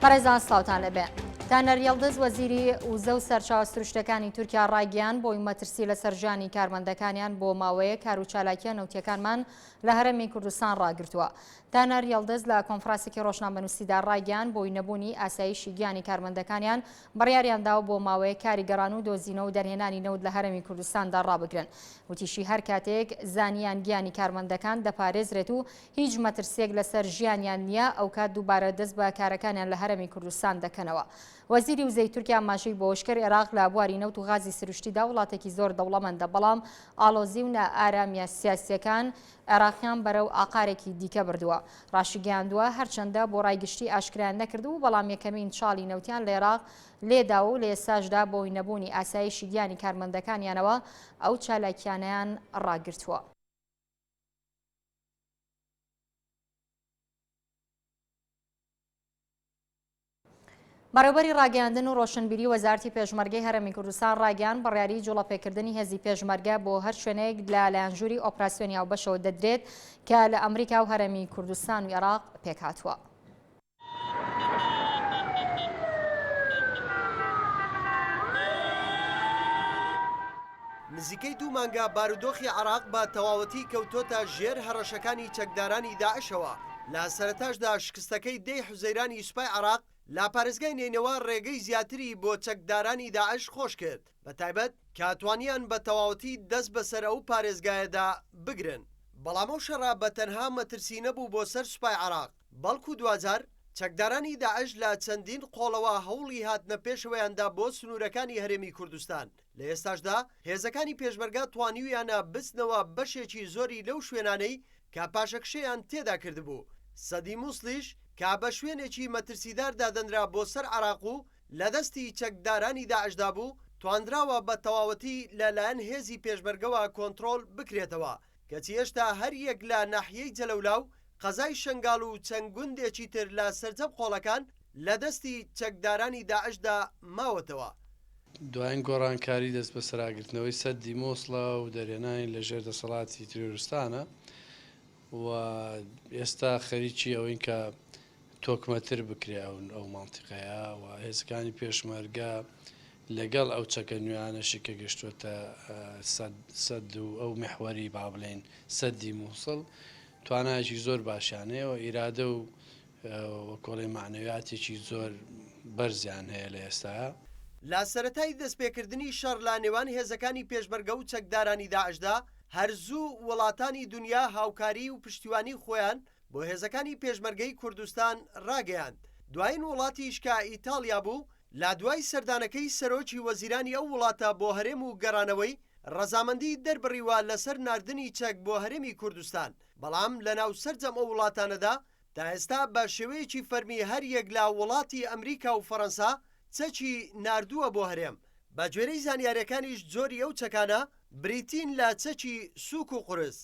بەڕێزان سڵاوتان لەبێ. تانەر یەڵدز وەزیری وزە و سەرچاوە سروشتەکانی تورکیا ڕایگەیاند بۆی مەترسی لەسەر ژیانی کارمەندەکانیان بۆ ماوەیەک کار و چالاکیە نەوتیەکانمان لە هەرێمی کوردستان ڕاگرتووە. تانەر یەڵدز لە کۆنفراسێکی ڕۆژنامەنووسیدا ڕایگەیاند بۆی نەبوونی ئاسایشی گیانی کارمەندەکانیان بڕیاریان داوە بۆ ماوەیەک کاری گەڕان و دۆزینەوە و دەرهێنانی نەوت لە هەرێمی کوردستاندا ڕابگرن. وتیشی هەر کاتێک زانیان گیانی کارمەندەکان دەپارێزرێت و هیچ مەترسییەک لەسەر ژیانیان نییە، ئەوکات دووبارە دەست بە کارەکانیان لە هەرێمی کوردستان دەکەنەوە. وەزیری وزەی تورکیا ئاماژەی بەوەشکرد، عێراق لە بواری نەوت و غازی سروشتیدا وڵاتێکی زۆر دەوڵەمەندە، بەڵام ئاڵۆزی و نائارامییە سیاسییەکان عێراقیان بەرەو ئاقارێکی دیکە بردووە. ڕاشیگەیاندووە، هەرچەندە بۆ ڕای گشتی ئاشکرایان نەکردبوو، بەڵام یەکەمین چاڵی نەوتیان لە عێراق لێداوە و لە ئێستاشدا بەهۆی نەبوونی ئاسایشی گیانی کارمەندەکانیانەوە ئەو چالاکییانەیان ڕاگرتووە. بەڕێوبەری ڕاگەیاندن و ڕۆشنبیری وەزارەتی پێشمەرگەی هەرێمی کوردستان ڕایگەیاند، بڕیاری جوڵەپێکردنی هێزی پێشمەرگە بۆ هەر شوێنێک لە لایەن ژووری ئۆپراسیۆنی هاوبەشەوە دەدرێت کە لە ئەمریکا و هەرێمی کوردستان و عێراق پێکهاتووە. نزیکەی دوو مانگە بارودۆخی عێراق بە تەواوەتی کەوتۆتە ژێر هەڕەشەکانی چەکدارانی داعشەوە، لە سەرەتاشدا شکستەکەی دەی حوزەیرانی سوپای عێراق لە پارێزگای نەینەوا ڕێگەی زیاتری بۆ چەکدارانی داعش خۆشکرد، بەتایبەت کە توانیان بە تەواوەتی دەست بەسەر ئەو پارێزگایەدا بگرن. بەڵام ئەو شەڕە بە تەنها مەترسی نەبوو بۆ سەر سوپای عێراق، بەڵکو دواجار چەکدارانی داعش لە چەندین قۆڵەوە هەوڵی هاتنە پێشەوەیان دا بۆ سنوورەکانی هەرێمی کوردستان، لە ئێستاشدا هێزەکانی پێشمەرگە توانیویانە بچنەوە بەشێکی زۆری لەو شوێنانەی کە پاشەکشەیان تێدا کردبوو، سەدی موسڵیش کە بە شوێنێکی مەترسیدار دادەنرا بۆ سەر عێراق و لە دەستی چەکدارانی داعشدا بوو، توانراوە بە تەواوەتی لە لایەن هێزی پێشمەرگەوە کۆنتڕۆڵ بکرێتەوە، کەچی هێشتا هەر یەک لە ناحیەی جەلەولا و قەزای شەنگال و چەند گوندێکی تر لە سەرجەم قۆڵەکان لە دەستی چەکدارانی داعشدا ماوەتەوە. دوایین گۆڕانکاری دەستبەسەراگرتنەوەی سەدی مۆسڵە و دەرهێنانی لە ژێر دەسەڵاتی تیرۆرستانە و ئێستا خەریکی ئەوەین کە تۆکمەتر بکرێ ئەو ئەو مەنتیقەیە و هێزەکانی پێشمەرگە لەگەڵ ئەو چەکە نوێیانەشی کە گەشتووەتە سەد سەد و ئەو میحوەری با بڵێین سەدی مووسڵ توانایەکی زۆر باشیان هەیە و ئیرادە و وەکۆڵی مەعنەویاتێکی زۆر بەرزیان هەیە لە ئێستایا. لە سەرەتای دەستپێکردنی شەڕ لە نێوان هێزەکانی پێشمەرگە و چەکدارانی داعشدا، هەر زوو وڵاتانی دونیا هاوکاری و پشتیوانی خۆیان بۆ هێزەکانی پێشمەرگەی کوردستان ڕاگەیاند. دوایین وڵاتیش کە ئیتاڵیا بوو، لە دوای سەردانەکەی سەرۆکی وەزیرانی ئەو وڵاتە بۆ هەرێم و گەڕانەوەی، ڕەزامەندی دەربڕیوە لەسەر ناردنی چەک بۆ هەرێمی کوردستان، بەڵام لەناو سەرجەم ئەو وڵاتانەدا تا ئێستا بە شێوەیەکی فەرمی هەریەک لە وڵاتی ئەمریکا و فەرەنسا چەکی ناردووە بۆ هەرێم، بە گوێرەی زانیاریەکانیش جۆری ئەو چەکانە بریتین لە چەکی سوک و قورس.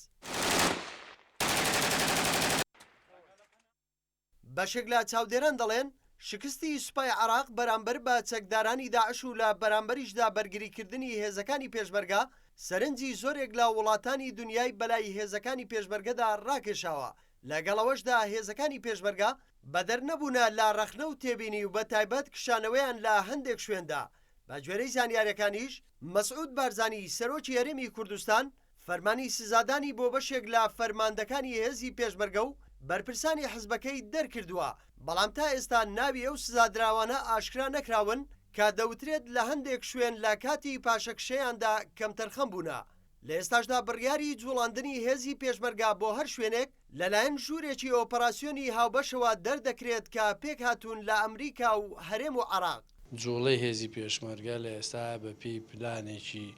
بەشێک لە چاودێران دەڵێن، شکستی سوپای عێراق بەرامبەر بە چەکدارانی داعش و لە بەرامبەریشدا بەرگریکردنی هێزەکانی پێشمەرگە، سەرنجی زۆرێک لە وڵاتانی دونیای بەلای هێزەکانی پێشمەرگەدا ڕاکێشاوە، لەگەڵ ئەوەشدا هێزەکانی پێشمەرگە بەدەر نەبوونە لە ڕەخنە و تێبینی و بەتایبەت کشانەوەیان لە هەندێک شوێندا، بەگوێرەی زانیاریەکانیش مەسعود بارزانی سەرۆکی هەرێمی کوردستان فەرمانی سزادانی بۆ بەشێک لە فەرماندەکانی هێزی پێشمەرگە و بەرپرسانی حزبەکەی دەرکردووە، بەڵام تا ئێستا ناوی ئەو سزادراوانە ئاشکرا نەکراون کە دەوترێت لە هەندێک شوێن لە کاتی پاشەکشەیاندا کەمتەرخەم بوونە. لە ئێستاشدا بڕیاری جوڵاندنی هێزی پێشمەرگە بۆ هەر شوێنێک لەلایەن ژوورێکی ئۆپەراسیۆنی هاوبەشەوە دەردەکرێت کە پێکهاتوون لە ئەمریکا و هەرێم و عێراق. جوڵەی هێزی پێشمەرگە لە ئێستایا بەپێی پلانێکی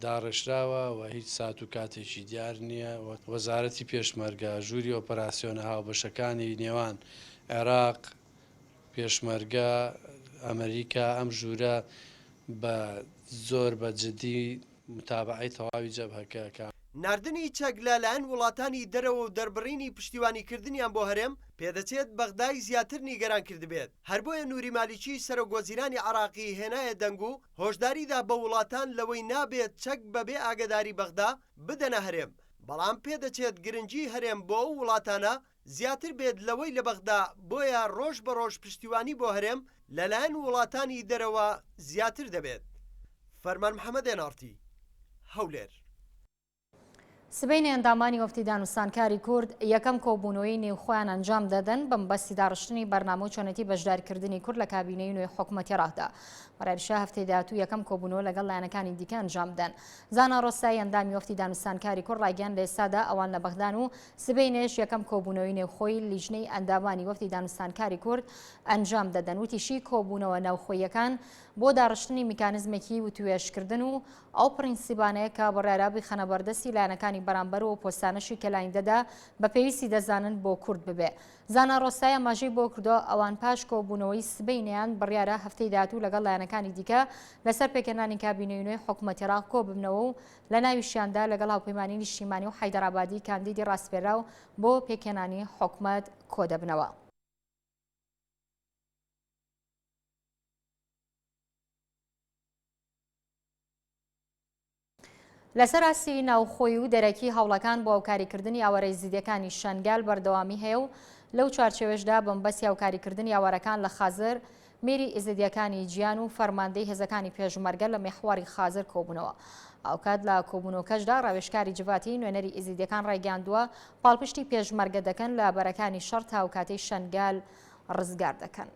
داڕێژراوە و هیچ سات و کاتێکی دیار نییە و وەزارەتی پێشمەرگە، ژووری ئۆپەراسیۆنە هاوبەشەکانی نێوان عێراق، پێشمەرگە، ئەمریکا، ئەم ژوورە بە زۆر بە جدی متابەعەی تەواوی جەبهەکە ئەکا. ناردنی چەک لە لایەن وڵاتانی دەرەوە و دەربڕینی پشتیوانیکردنیان بۆ هەرێم، پێدەچێت بەغدای زیاتر نیگەران کردبێت، هەر بۆیە نوری مالیکی سەرۆک وەزیرانی عێراقی هێنایە دەنگ و هۆشداری دا بە وڵاتان لەوەی نابێت چەک بەبێ ئاگەداری بەغدا بدەنە هەرێم، بەڵام پێدەچێت گرنگی هەرێم بۆ ئەو وڵاتانە. زیاتر بێت لەوەی لە بەغدا، بۆیە ڕۆژ بە ڕۆژ پشتیوانی بۆ هەرێم لەلایەن وڵاتانی دەرەوە زیاتر دەبێت. فەرمان محەمەد ئێن ئاڕ تی، هەولێر. سبەینێ ئەندامانی وەفدی دانوستانکاری کورد یەکەم کۆبوونەوەی نێوخۆیان ئەنجام دەدەن بە مەبەستی داڕشتنی بەرنامە و چۆنێتی بەشداریکردنی کورد لە کابینەی نوێی حکومەتی عێراقدا. بڕیاریشە هەفتەی داهاتوو یەکەم کۆبوونەوە لەگەڵ لایەنەکانی دیکە ئەنجام بدەن. زانا ڕۆستایی ئەندامی وەفدی دانوستانکاری کورد ڕایگەیاند لە ئێستادا ئەوان لە بەغدان و سبەینێش یەکەم کۆبوونەوەی نێوخۆی لیژنەی ئەندامانی وەفدی دانوستانکاری کورد ئەنجام دەدەن. وتیشی کۆبوونەوە ناوخۆییەکان بۆ داڕشتنی میکانزمێکی وتوێژکردن و ئەو پڕینسیبانەیە کە بڕیارە بیخەنە بەردەستی لایەنەکانی بەرامبەر و ئەو پۆستانەشی کە لایندەدا بە پێویستی دەزانن بۆ کورد ببێ. زانا ڕۆستایی ئاماژەی بۆ کردووە، ئەوان پاش کۆبوونەوەی سبەینێیان بڕیارە هەفتەی داهاتوو لەگەڵ لایەنەکانی دیکە لەسەر پێکهێنانی کابینەی نوێی حکومەتی عێراق کۆببنەوە و لەناویشیاندا لەگەڵ هاوپەیمانی نیشتیمانی و حەیدەر عەبادی کاندیدی ڕاسپێراو بۆ پێکهێنانی حکومەت کۆدەبنەوە. لەسەر ئاستی ناوخۆی و دەرەکی هەوڵەکان بۆ هاوکاریکردنی ئاوارە ئێزیدیەکانی شەنگال بەردەوامی هەیە و لەو چوارچێوەشدا بەمبەستی هاوکاریکردنی ئاوارەکان لە خازر میری ئێزیدیەکانی جیان و فەرماندەی هێزەکانی پێشمەرگە لە میحوەری خازر کۆبوونەوە. هاوکات لە کۆبوونەوەکەشدا ڕاوێژکاری جڤاتی نوێنەری ئێزیدیەکان ڕایگەیاندووە پاڵپشتی پێشمەرگە دەکەن لە بەرەکانی شەڕ تا ئەوکاتەی شەنگال ڕزگار دەکەن.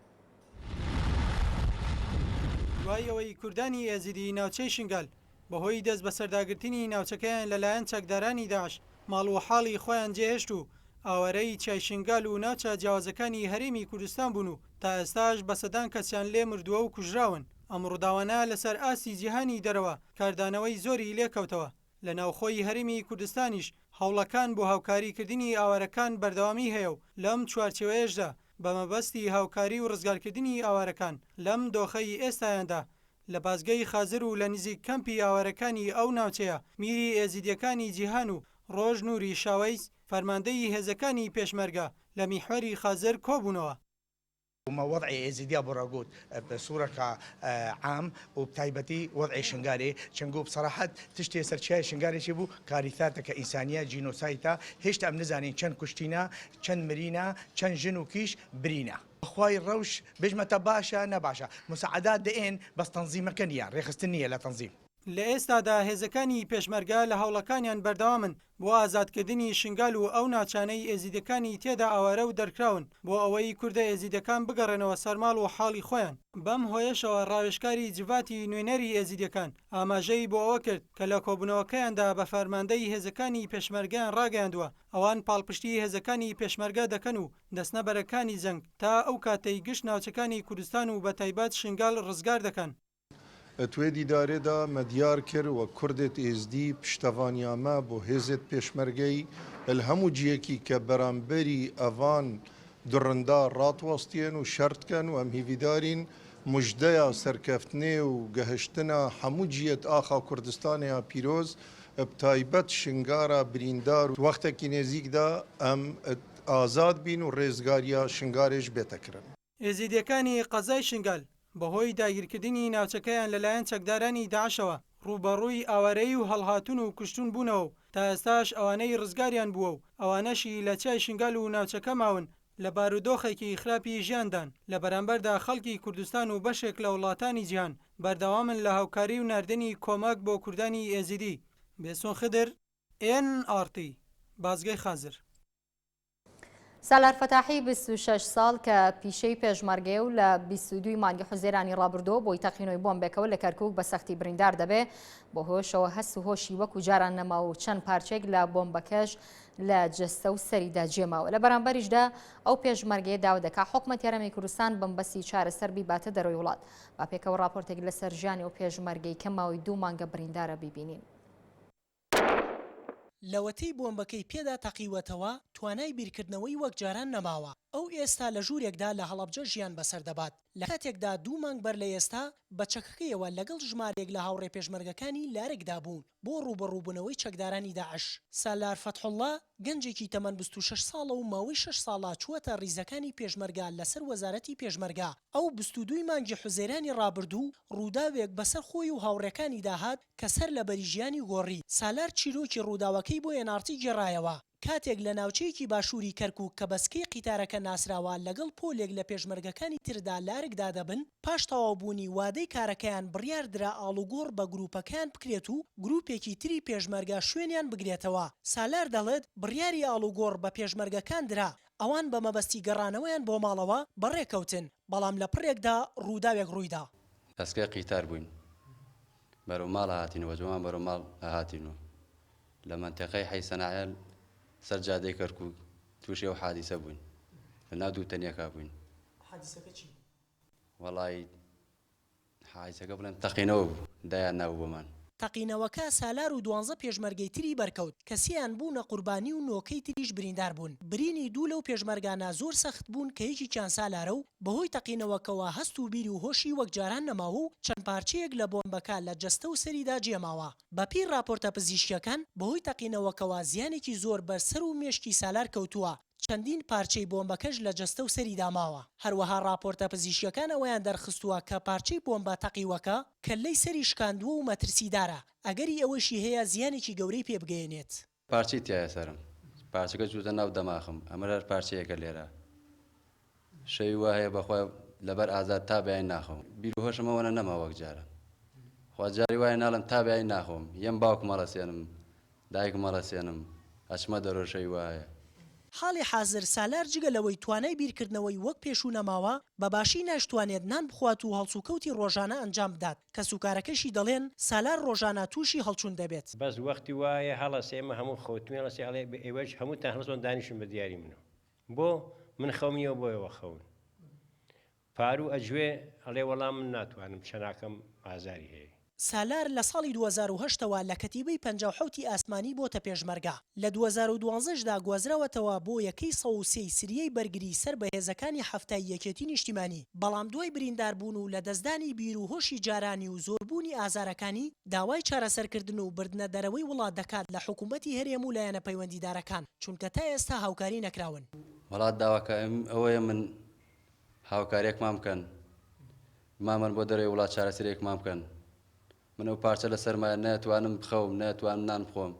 دوای ئەوەی کوردانی ئێزیدیی ناوچەی شنگال بەهۆی دەستبەسەرداگرتنی ناوچەکەیان لەلایەن چەکدارانی داعش ماڵ و حاڵی خۆیان جێهێشت و ئاوارەی چیای شنگال و ناوچە جیاوازەکانی هەرێمی کوردستان بوون و تا ئێستاش بە سەدان کەسیان لێ مردووە و کوژراون. ئەم ڕووداوانە لەسەر ئاستی جیهانی دەرەوە کاردانەوەی زۆری لێکەوتەوە. لە ناوخۆی هەرێمی کوردستانیش هەوڵەکان بۆ هاوکاری کردنی ئاوارەکان بەردەوامی هەیە و لەم چوارچێوەیەشدا بە مەبەستی هاوکاری و ڕزگارکردنی ئاوارەکان لەم دۆخەی ئێستایاندا لە بازگەی خازر و لە نزیک کەمپی ئاوارەکانی ئەو ناوچەیە میری ئێزیدیەکانی جیهان و ڕۆژ نوری شاوەیس فەرماندەی هێزەکانی پێشمەرگە لە میحوەری خازر کۆبوونەوە. مە وەزعێ ئێزیدیا بۆ را گوت ب سورەکا عام و بتایبەتی وەزعێ شنگالێ چنگو بسەراحەت تشتێ سەر چیای شنگالێ چێ بوو کاریثاتەکە ئینسانیە جینۆسایتە هێشتا ئەم نزانین چەند کوشتینە چەند مرینە چەند ژن و کیش برینە. بەخوای رەوش بێژمە تە باشە نەباشە مساعدات دەئێن بەس تەنزیمەکە نیە رێخستن نیە لە تەنزیم. لە ئێستادا هێزەکانی پێشمەرگە لە هەوڵەکانیان بەردەوامن بۆ ئازادکردنی شنگال و ئەو ناوچانەی ئێزیدەکانی تێدا ئاوارە و دەرکراون بۆ ئەوەی کوردە ئێزیدەکان بگەڕێنەوە سەر ماڵ و حاڵی خۆیان. بەم هۆیەشەوە ڕاوێژکاری جڤاتی نوێنەری ئێزیدەکان ئاماژەی بۆ ئەوە کرد کە لە کۆبوونەوەکەیاندا بە فەرماندەی هێزەکانی پێشمەرگەیان ڕاگەیاندووە ئەوان پاڵپشتی هێزەکانی پێشمەرگە دەکەن و دەچنە بەرەکانی جەنگ تا ئەو کاتەی گشت ناوچەکانی کوردستان و بەتایبەت شنگال ڕزگار دەکەن. توێ دیدارێدا مە دیار کرد وە کوردێت ئێزدی پشتەڤانیا مە بۆ هێزێت پێشمەرگەی ال هەموو جیەکی کە بەرامبەری ئەڤان دڕندا ڕاتوەستیێن و شەر دکەن و ئەم هیڤیدارین مژدەیا سەرکەفتنێ و گەهشتنا هەموو جیەت ئاخا کوردستانێا پیرۆز بتایبەت شنگارا بریندار وەختەکی نێزیکدا ئەم ئازاد بین و ڕێزگاریا شنگارێش بێتە کرن. ئێزیدیەکانی قەزای شنگال بەهۆی داگیرکردنی ناوچەکەیان لەلایەن چەکدارانی داعشەوە ڕووبەڕووی ئاوارەیی و هەڵهاتن و کوشتن بوونەوە و تا ئێستاش ئەوانەی ڕزگاریان بووە و ئەوانەشی لە چیای شنگال و ناوچەکە ماون لە بارودۆخێکی خراپی ژیاندان، لە بەرامبەردا خەڵکی کوردستان و بەشێک لە وڵاتانی جیهان بەردەوامن لە هاوکاری و ناردنی کۆمەک بۆ کوردانی ئێزیدی. بێستون خدر، ئێن ئاڕ تی، بازگەی خازر. سالار فەتاحی 26 ساڵ کە پیشەی پێشمەرگەیە و لە 22 مانگی حوزەیرانی ڕابردووە بۆی تەقینەوەی بۆمبێکەوە لە کەرکوک بە سەختی بریندار دەبێ بۆ هۆشەوە هەست و هۆشی وەکو جاران نەماوە و چەند پارچێک لە بۆمبەکەش لە جەستە و سەریدا جێماوە لە بەرامبەریشدا ئەو پێشمەرگەیە داوا دەکا حکومەتی هەرێمی کوردستان بەمبەستی چارەسەر بیباتە دەرەوەی وڵات با پێکەوە ڕاپۆرتێک لەسەر ژیانی ئەو پێشمەرگەی کە ماوەی دوو مانگە بریندارە بیبینین. لەوەتەی بۆمبەکەی پێدا تەقیوەتەوە، توانای بیرکردنەوەی وەک جاران نەماوە. ئەو ئێستا لە ژوورێکدا لە هەڵەبجە ژیان بەسەر دەبات. لە کاتێکدا دوو مانگ بەر لە ئێستا بە چەکەکەیەوە لەگەڵ ژمارەیەک لە هاوڕێ پێشمەرگەکانی لارکدا بوون بۆ ڕووبەڕووبوونەوەی چەکدارانی داعش. سالار فەتحوڵڵا، گەنجێکی تەمەن 26 ساڵە و ماوەی شەش ساڵە چووەتە ڕیزەکانی پێشمەرگە لەسەر وەزارەتی پێشمەرگە. ئەو 22 ی مانگی حوزەیرانی ڕابردوو ڕووداوێک بەسەر خۆی و هاوڕێکانیدا هات کە سەر لە بەری ژیانی گۆڕی. سالار چیرۆکی ڕووداوەکەی بۆ ئێن ئاڕ تی گێڕایەوە. کاتێک لە ناوچەیەکی باشووری کەرکووک کە بە سکەی قیتارەکە ناسراوە لەگەڵ پۆلێک لە پێشمەرگەکانی تردا لە ئەرکدا دەبن، پاش تەواوبوونی وادەی کارەکەیان بڕیار درا ئاڵوگۆڕ بە گرووپەکەیان بکرێت و گرووپێکی تری پێشمەرگە شوێنیان بگرێتەوە. سالار دەڵێت، بڕیاری ئاڵوگۆڕ بە پێشمەرگەکان درا، ئەوان بە مەبەستی گەڕانەوەیان بۆ ماڵەوە بەڕێکەوتن، بەڵام لە پڕێکدا ڕووداوێک ڕوویدا. لە سکەی قیتار بووین بەرەو ماڵ ئەهاتینەوە، جەمان بەرەو ماڵ ئەهاتین و لە مەنتیقەی حەی سەناعە سەر جادەی کەرکوک تووشی ئەو حادیسە بووین لە ناو دوو تەنیەکا بووین. حادیسەکە چی بوو؟ وەڵایی حادیسەکە بڵێم تەقینەوە بوو دایان نابوو بۆمان. تەقینەوەکە سالار و دوانزە پێشمەرگەی تری بەرکەوت کە سێیان بوونە قوربانی و نۆکەی تریش بریندار بوون. برینی دوو لەو پێشمەرگانە زۆر سەخت بوون کە یەکێکیان سالارە و بەهۆی تەقینەوەکەوە هەست و بیر و هۆشی وەک جاران نەماوە و چەند پارچەیەک لە بۆمبەکە لە جەستە و سەریدا جێماوە. بەپێی ڕاپۆرتە پزیشکییەکان، بەهۆی تەقینەوەکەوە زیانێکی زۆر بەر سەر و مێشکی سالار کەوتووە، چەندین پارچەی بۆمبەکەش لە جەستە و سەریدا ماوە. هەروەها ڕاپۆرتە پزیشکییەکان ئەوەیان دەرخستووە کە پارچەی بۆمبە تەقیوەکە، کەللەی سەری شکاندووە و مەترسیدارە، ئەگەری ئەوەیشی هەیە زیانێکی گەورەی پێ بگەیەنێت. پارچەی تیایە سەرم پارچەکە چووتە ناو دەماخم ئەمە هەر پارچەیەکە لێرە شەوی وا هەیە بەخوا لەبەر ئازار تا بەیانی ناخەوم بیر و هۆشم ئەوەنە نەما وەک جاران خوا جاری وایە ناڵێم تا بەیانی ناخەوم یەم باوکم هەڵەسێنم دایکم هەڵەسێنم ئەچمە دەرۆ شەوی وا هەیە. حاڵی حازر سالار جگە لەوەی توانای بیرکردنەوەی وەک پێشوو نەماوە، بە باشی ناشتوانێت نان بخوات و هەڵسوکەوتی ڕۆژانە ئەنجام بدات، کەسوکارەکەشی دەڵێن سالار ڕۆژانە تووشی هەڵچوون دەبێت. بەس وەختی وایە هەڵەسێ ئێمە هەموو خەوتوین هەڵەسێ ئەڵێ ئێوەش هەمووتان هەڵسۆن دانیشن بە دیاری منەوە بۆ من خەوم نییە بۆ ئێوە خەون پاروو ئەجوێ ئەڵێ وەڵا من ناتوانم چەناکەم ئازاری هەیە. سالار لە ساڵی 2008 ەوە لە کەتیبەی 57 ی ئاسمانی بۆتە پێشمەرگە، لە 2012 شدا گوازراوەتەوە بۆ یەکەی 103 ی سریەی بەرگری سەر بە هێزەکانی حەفتای یەکێتی نیشتیمانی، بەڵام دوای برینداربوون و لەدەستدانی بیر و هۆشی جارانی و زۆربوونی ئازارەکانی، داوای چارەسەرکردن و بردنە دەرەوەی وڵات دەکات لە حکومەتی هەرێم و لایەنە پەیوەندیدارەکان، چونکە تا ئێستا هاوکاری نەکراون. وەڵا داواکاریم ئەوەیە من هاوکاریەکمان بکەن بمانبەن بۆ دەرەوەی وڵات چارەسەریەکمان بکەن من ئەو پارچە لە سەرمایە نەتوانم بخەوم نەتوانم نان بخۆم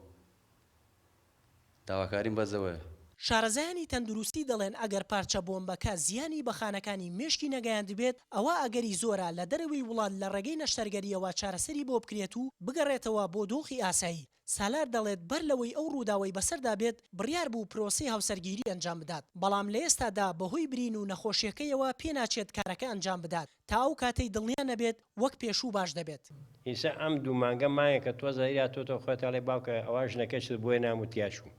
داواکاریم بەس ئەوەیە. شارەزایانی تەندروستی دەڵێن ئەگەر پارچە بۆمبەکە زیانی بە خانەکانی مێشکی نەگەیاندبێت ئەوا ئەگەری زۆرە لە دەرەوەی وڵات لە ڕێگەی نەشتەرگەرییەوە چارەسەری بۆ بکرێت و بگەڕێتەوە بۆ دۆخی ئاسایی. سالار دەڵێت بەر لەوەی ئەو ڕووداوەی بەسەردا بێت بڕیار بوو پرۆسەی هاوسەرگیری ئەنجام بدات، بەڵام لە ئێستادا بەهۆی برین و نەخۆشیەکەیەوە پێناچێت کارەکە ئەنجام بدات تا ئەو کاتەی دڵنیا نەبێت وەک پێشوو باش دەبێت. ئیسا ئەم دوو مانگە مانگێکە تۆزە هاتۆتەوە خۆت ئەڵێ باوکە ئەوا ژنەکەی چت بۆیە نام و تیاچووم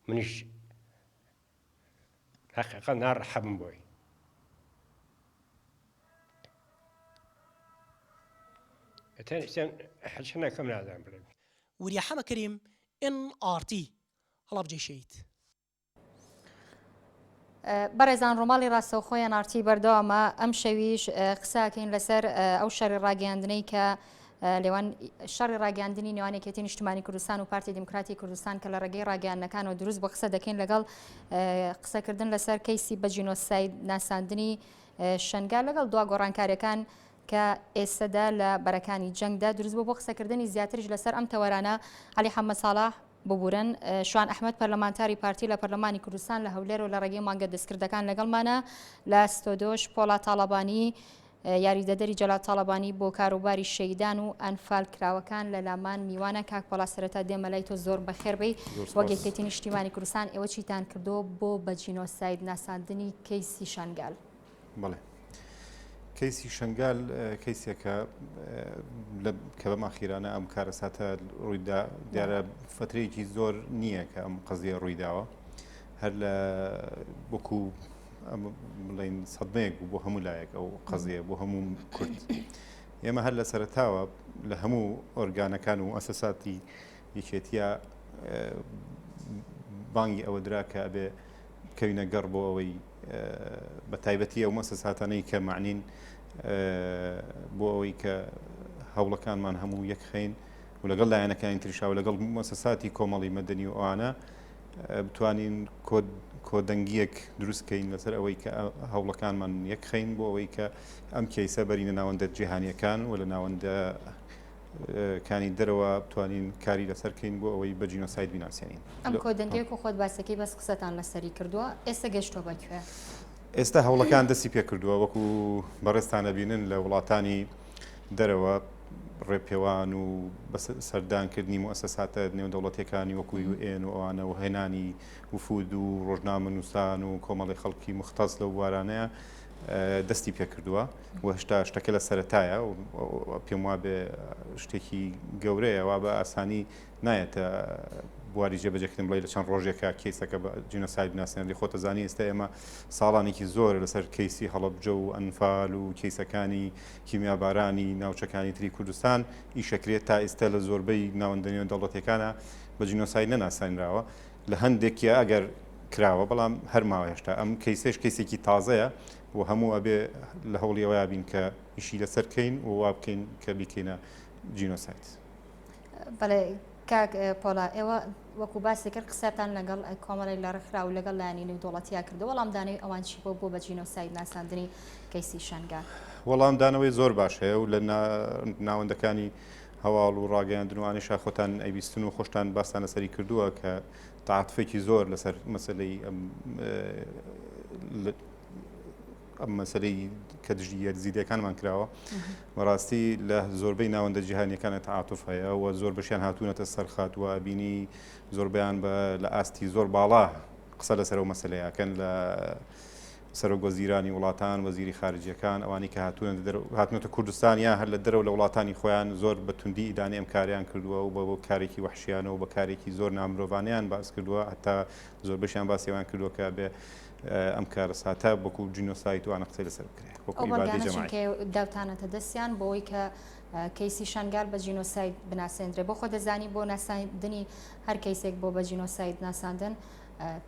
منیش حەقیقەت ناڕەحەبم بۆی. حەچنەکەم نازانم بڵێم. وریا حەمە کەریم، ئێن ئاڕ تی، هەڵەبجەی شەهید. بەڕێزان ڕۆماڵی ڕاستەوخۆی ئەنارتی بەردەوامە ئەم شەویش قساکەین لەسەر ئەو شەڕی ڕاگەیاندنەی کە لێوان شەڕی ڕاگەاندنی نێوان یەکێتی نیشتمانی کوردستان و پارتی دیموکراتی کوردستان کە لە ڕێگەی ڕاگەیاندنەکانەوە دروست بۆ قسە دەکەین لەگەڵ قسەکردن لەسەر کەیسی بە جینۆساید ناساندنی شنگال لەگەڵ دوا گۆڕانکاریەکان کە ئێستەدا لە بەرەکانی جەنگدا دروست بوو بۆ قسەکردنی زیاتریش لەسەر ئەم تەوەرانە عەلی حەمە ساڵح ببورن شوان ئەحمەد پەرلەمانتاری پارتی لە پەرلەمانی کوردستان لە هەولێر و لە ڕێگەی مانگە دەستکردەکان لەگەڵمانە لە ستۆدۆش پۆڵا تاڵەبانی یاریدەدەری جەلال تاڵەبانی بۆ کاروباری شەیدان و ئەنفال کراوەکان لە لامان میوانە کاک پۆڵا سەرەتا دێمە لای تۆ زۆر بەخێر بێی وەک یەکێتی نیشتیمانی کوردستان ئێوە چیتان کردووە بۆ بە جینۆساید ناساندنی کەیسی شەنگال؟ بەڵێ کەیسی شنگال کەیسێکە کە بەم ئاخیرانە ئەم کارەساتە ڕوویدا دیارە فترەیەکی زۆر نییە کە ئەم قەزیە ڕوویداوە هەر لە وەکو بڵین سەدمەیەک بوو بۆ هەموو لایەک ئەو قەزیە بۆ هەموو کورد ئێمە هەر لە سەرەتاوە لە هەموو ئۆرگانەکان و ئەسەساتی یەکێتیە بانگی ئەوە درا کە ئەبێ بکەوینە گەڕ بۆ ئەوەی بە تایبەتی ئەو مەسەساتانەی کە معنین بۆ ئەوەی کە هەوڵەکانمان هەموو یەکخەین و لەگەڵ لایەنەکانی تریشا و لەگەڵ مەسەساتی کۆمەڵی مەدەنی و ئەوانە بتوانین کۆدەنگیەک دروست کەین لەسەر ئەوەی کە هەوڵەکانمان یەکخەین بۆ ئەوەی کە ئەم کەیسە بەرینە ناوەندە جیهانیەکان و لە ناوەندە. کانی دەرەوە بتوانین کاری لەسەر کەین بۆ ئەوەی بە جینۆساید بیناسێنین. ئەم کۆدەنگەیە کو خۆت باسەکەی بەس قسەتان لەسەری کردووە ئێستا گەشتووە بە کوێ؟ ئێستا هەوڵەکان دەستی پێکردووە وەکو بەڕێزتان ئەبینن لە وڵاتانی دەرەوە ڕێپێوان و سەردانکردنی موئەسەساتە نێودەوڵەتیەکانی وەکو UN و ئەوانە و هێنانی وفود و ڕۆژنامەنووسان و کۆمەڵی خەڵکی مختەس لەو بوارانەیە دەستی پێکردووە و هێشتا شتەکە لە سەرەتایە پێم وابێ شتێکی گەورەیە وا بە ئاسانی نایەتە بواری جێبەجێکردن بڵێ لە چەند ڕۆژێکە کەیسەکە بە جینۆساید بناسێنرێ خۆت ئەزانی ئێستا ئێمە ساڵانێکی زۆرە لەسەر کەیسی هەڵەبجە و ئەنفال و کەیسەکانی کیمیابارانی ناوچەکانی تری کوردستان ئیشەکرێت تا ئێستا لە زۆربەی ناوەندە نێودەوڵەتیەکانە بە جینۆساید نەناسێنراوە لە هەندێکیا ئەگەر کراوە بەڵام هەر ماوە هێشتا ئەم کەیسەش کەیسێکی تازەیە و هەموو ئەبێ لە هەوڵی ئەوەیا بین کە ئیشی لەسەر کەین و وا بکەین کە بیکەینە جینۆساید. بەڵێ کاک پۆڵا ئێوە وەکو باسی کرد قسەتان لەگەڵ کۆمەڵێک لە ڕێکخراو و لەگەڵ لایەنی نێودەوڵەتیا کردو وەڵامدانەوەی ئەوان چی بووە بۆ بە جینۆساید ناساندنی کەیسی شەنگال؟ وەڵامدانەوەی زۆر باش هەیە و لە ناوەندەکانی هەواڵ و ڕاگەیاندن و ئانیشا خۆتان ئەیبیستن و خۆشتان باستان لەسەری کردووە کە تەعاتوفێکی زۆر لەسەر مەسەلەی ئەم ئەم مەسەلەی کە دژی یەزیدیەکانمان کراوە بەڕاستی لە زۆربەی ناوەندە جیهانیەکانە تەعاتوف هەیە و زۆر بەشیان هاتوونەتە سەرخات و ئەبینی زۆربیان بە لە ئاستی زۆر باڵا قسە لەسەر ئەو مەسلەیەکەن لە سەرۆک وەزیرانی وڵاتان وەزیری خارجیەکان ئەوانی کە هاتوونەتە کوردستان یا هەر لە دەرەوە لە وڵاتانی خۆیان زۆر بە توندی ئیدانەی ئەم کاریان کردووە و بە کارێکی وەحشیانە و بە کارێکی زۆر نامرۆڤانیان باس کردووە هەتا زۆربەشیان باسی ئەوان کردووە کە بێ ئەم کارەساتە وەکو جینۆساید وانە قسەی لەسەر بکرێت وەکو ئەو ئیبادەی بەڵگانە چین جەماعی. کە داوتانەتە دەستیان بۆ ئەوەی کە کەیسی شەنگال بە جینۆساید بناسێندرێ؟ بۆ خۆ دەزانی بۆ ناساندنی هەر کەیسێک بۆ بە جینۆساید ناساندن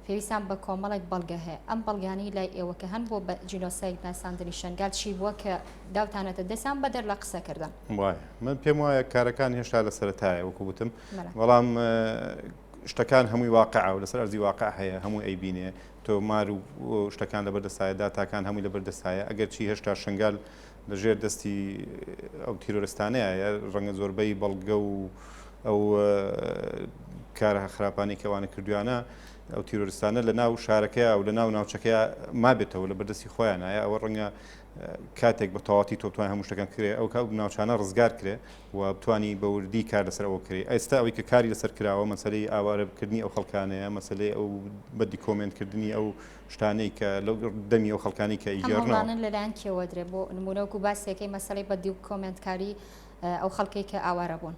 پێویستان بە کۆمەڵێک بەڵگە هەیە ئەم بەڵگانەی لای ئێوە کە هەن بۆ بە جینۆساید ناساندنی شەنگال چی بووە کە داوتانەتە دەستیان بەدەر لە قسەکردن؟ وایە من پێم وایە کارەکان هێشتا لە سەرەتایە وەکو وتم بەڵام شتەکان هەمووی واقعە و لەسەر ئەرزی واقع هەیە هەمووی ئەیبینێ تۆمار و شتەکان لەبەر دەستایە داتاکان هەمووی لەبەر دەستایە ئەگەرچی هێشتا شنگال لە ژێر دەستی ئەو تیرۆرستانەیە ڕەنگە زۆربەی بەڵگە و ئەو کارە خراپانەی کە ئەوانە کردویانە ئەو تیرۆرستانە لە ناو شارەکەیا و لە ناو ناوچەکەیا مابێتەوە لە بەردەستی خۆیانایە ئەوە ڕەنگە کاتێک بە تەواتی تۆ بتوانین هەموو شتەکان کرێ ئەو ناوچانە ڕزگار کرێ و بتوانی بە وردی کار لەسەر ئەوە بکرێ. ئێستا ئەوەی کە کاری لەسەر کراوە مەسەلەی ئاوارەکردنی ئەو خەڵکانەیە، مەسەلەی ئەو بە دیکۆمێنت کردنی ئەو شتانەی کە لەو دەمی ئەو خەڵکانەی کە ئەم ئەیگێڕنەوە. هەوڵانە لەلایەن کێوە درێ؟ بۆ نموونە وەکوو باسێکەی مەسەلەی بە دیکۆمێنتکاری ئەو خەڵکەی کە ئاوارە بوون.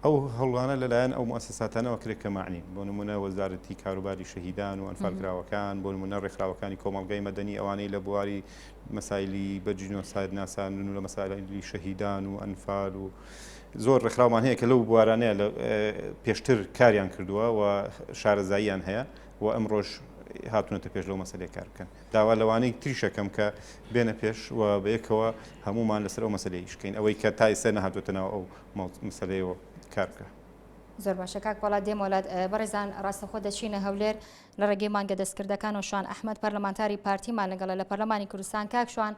ئەو هەوڵانە لەلایەن ئەو موئەسەساتانەوە کرێ کە مەعنین، بۆ نموونە وەزارەتی کاروباری شەهیدان و ئەنفالکراوەکان، بۆ نموونە ڕێکخراوەکانی کۆمەڵگای مەدەنی ئەوانەی لە بواری مەسایلی بە جینۆساید ناساندن و لە مەسایلی شەهیدان و ئەنفال و زۆر ڕێکخراومان هەیە کە لەو بوارانەیە لە پێشتر کاریان کردووە و شارەزاییان هەیە و ئەمڕۆش هاتوونەتە پێش لەو مەسەلەیە کار بکەن. داوا لەوانەی تریشەکەم کە بێنە پێش و بە یەکەوە هەموومان لەسەر ئەو مەسەلەیە ئیش بکەین. ئەوەی کە تا ئێستا نەهاتووەتە ناو ئەو مەسەلەیەوە کار بکە. زۆر باشە کاک پۆڵا دێمەوە لات. بەڕێزان ڕاستەوخۆ دەچینە هەولێر لە ڕێگەی مانگە دەستکردەکانەوە شوان ئەحمەد پەرلەمانتاری پارتیمان لەگەڵە لە پەرلەمانی کوردستان. کاک شوان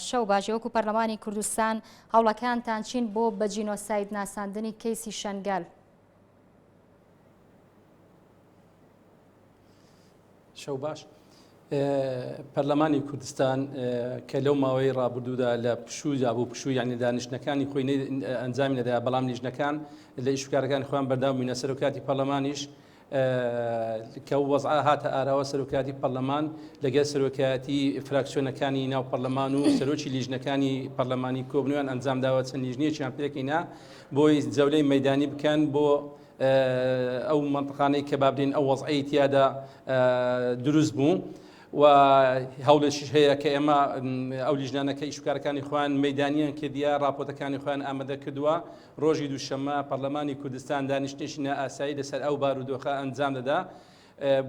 شەو باش، وەکو پەرلەمانی کوردستان هەوڵەکانتان چین بۆ بە جینۆساید ناساندنی کەیسی شەنگال؟ شەو باش. پەرلەمانی کوردستان کە لەو ماوەی ڕابردوودا لە پشوودا بوو پشوو یعنی دانیشتنەکانی خۆی ئەنجامی نەدا بەڵام لیژنەکان لە ئیشکارەکانی خۆیان بەردەوام بووینە سەرۆکاتی پەرلەمانیش کە وەزع هاتە ئاراوە سەرۆکاتی پەرلەمان لەگەل سەرۆکایەتی فراکسیۆنەکانی ناو پەرلەمان و سەرۆکی لیژنەکانی پەرلەمانی کۆبنیان ئەنجام داوە چەند لیژنەیەکیان پێکینا بۆی جەولەی مەدانی بکەن بۆ ئەو مەنتقانەی کە با بلێین ئەو وەزعەی تیادا دروست بوو و هەوڵێکیش هەیە کە ئێمە ئەو لیژنانە کە ئیشکارەکانی خۆیان مەدانیان کردیە راپۆرتەکانی خۆیان ئامادە کردووە ڕۆژی دووشەممە پەرلەمانی کوردستان دانیشتنێکی نائاسایی لەسەر ئەو بارودۆخە ئەنجام دەدا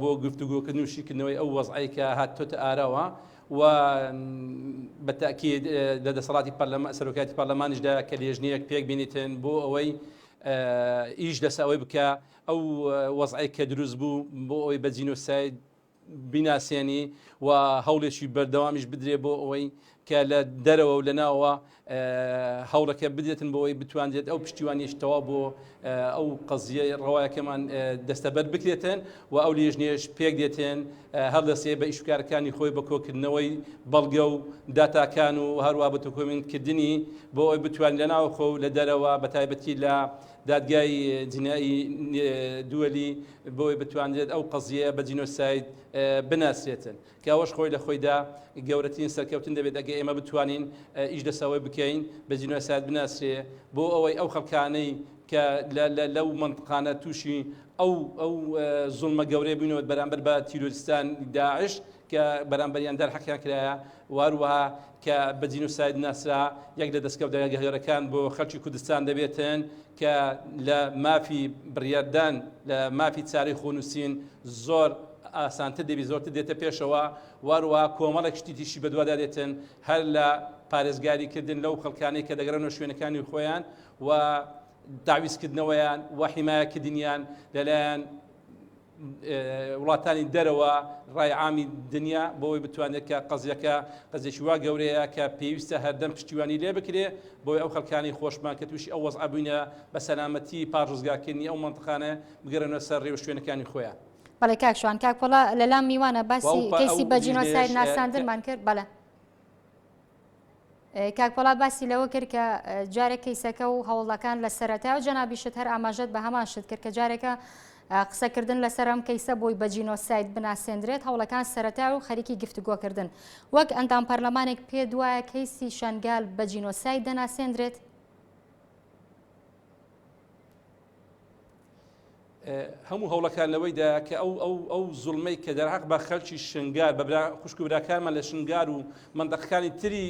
بۆ گفتوگۆکردن و شیکردنەوەی ئەو وەزعەی کە هاتۆتە ئاراوە و بە تاکید لە دەسەڵاتی پەرلەمان سەرۆکایەتی پەرلەمانیشدا کە لێژنەیەک پێک بینیتن بۆ ئەوەی ئیش لەسەر ئەوەی بکە ئەو وەزعەی کە دروست بوو بۆ ئەوەی بە جینۆساید بیناسێنی و هەوڵێکی بەردەوامیش بدرێ بۆ ئەوەی کە لە دەرەوە و لە ناوە هەوڵەکە بدرێتن بۆ ئەوەی بتواندرێت ئەو پشتیوانیش تەواو بۆ ئەو قەزیە ڕەوایەکەمان دەستەبەر بکرێتن و ئەو لیژنەیەش پێک دێتن هەڵدەسێ بە ئیشوکارەکانی خۆی بە کۆکردنەوەی بەڵگە و داتاکان و هەروە بە دۆکۆمێنتکردنی بۆ ئەوەی بتوانین لە ناوخۆ و لە دەرەوە بە تایبەتی لە دادگای جینائی دووەلی بۆ ئەوەی بتوانرێت ئەو قەزیەیە بە جینۆساید بناسرێتن. کە ئەوەش خۆی لە خۆیدا گەورەترین سەرکەوتن دەبێت ئەگەر ئێمە بتوانین ئیش لەسەر ئەوەی بکەین بە جینۆساید بناسرێ بۆ ئەوەی ئەو خەڵکانەی کە لەو مەنتقانە تووشی ئەو ئەو زوڵمە گەورەیە بووینەوە بەرامبەر بە تیرۆریستان داعش کە بەرامبەریان دەرحەقیان کرایە و هەروەها کە بە جینۆساید ناسرا یەک لە دەستکەوتە گەورەکان بۆ خەڵکی کوردستان دەبێتن کە لە مافی بڕیاردان لە مافی چارەی خۆنووسین زۆر ئاسانتر دەبی زۆرتر دێتە پێشەوە واروەها کۆمەڵێک شتی تیشی بەدوادا دێتن هەر لە پارێزگاری کردن لەو خەڵکانەی کە دەگەڕێنەوە شوێنەکانی خۆیان و داویستکردنەوەیان و حیمایەکردنیان لەلایەن وڵاتانی دەرەوە ڕای عامی دنیا بۆ ئەوەی بتوانێت کە قەزیەکە قەزێکی وا گەورەیە کە پێویستە هەردەم پشتیوانی لێ بکرێ بۆی ئەو خەڵکانی خۆشمان کە تووشی ئەو وەزعە بووینە بە سەلامەتی پاش ڕزگارکردنی ئەو مەنتقانە بگەڕێنەوە سەر ڕێوشوێنەکانی خۆیان. بەڵێ کاک شوان کاک پۆڵا لەلام میوانە باسی کەیسی بە جینۆساید ناساندنمان کرد بەڵێ کاک پۆڵا باسی لەوە کرد کە جارێک کەیسەکە و هەوڵەکان لە سەرەتا و جەنابیشت هەر ئاماژەت بە هەمان شت کرد کە جارێکە قسەکردن لەسەر ئەم کەیسە بۆی بە جینۆساید بناسێندرێت هەوڵەکان سەرەتا و خەریکی گفتوگۆکردن وەک ئەندام پەرلەمانێک پێ دوایە کەیسی شەنگال بە جینۆساید دەناسێندرێت؟ هەموو هەوڵەکان لەوەیدایە کە ئەو ئەو ئەو زوڵمەی کە دەرحەق بە خەلکی شنگار بە برا خوشک و براکانمان لە شنگار و مەنتەقەکانی تری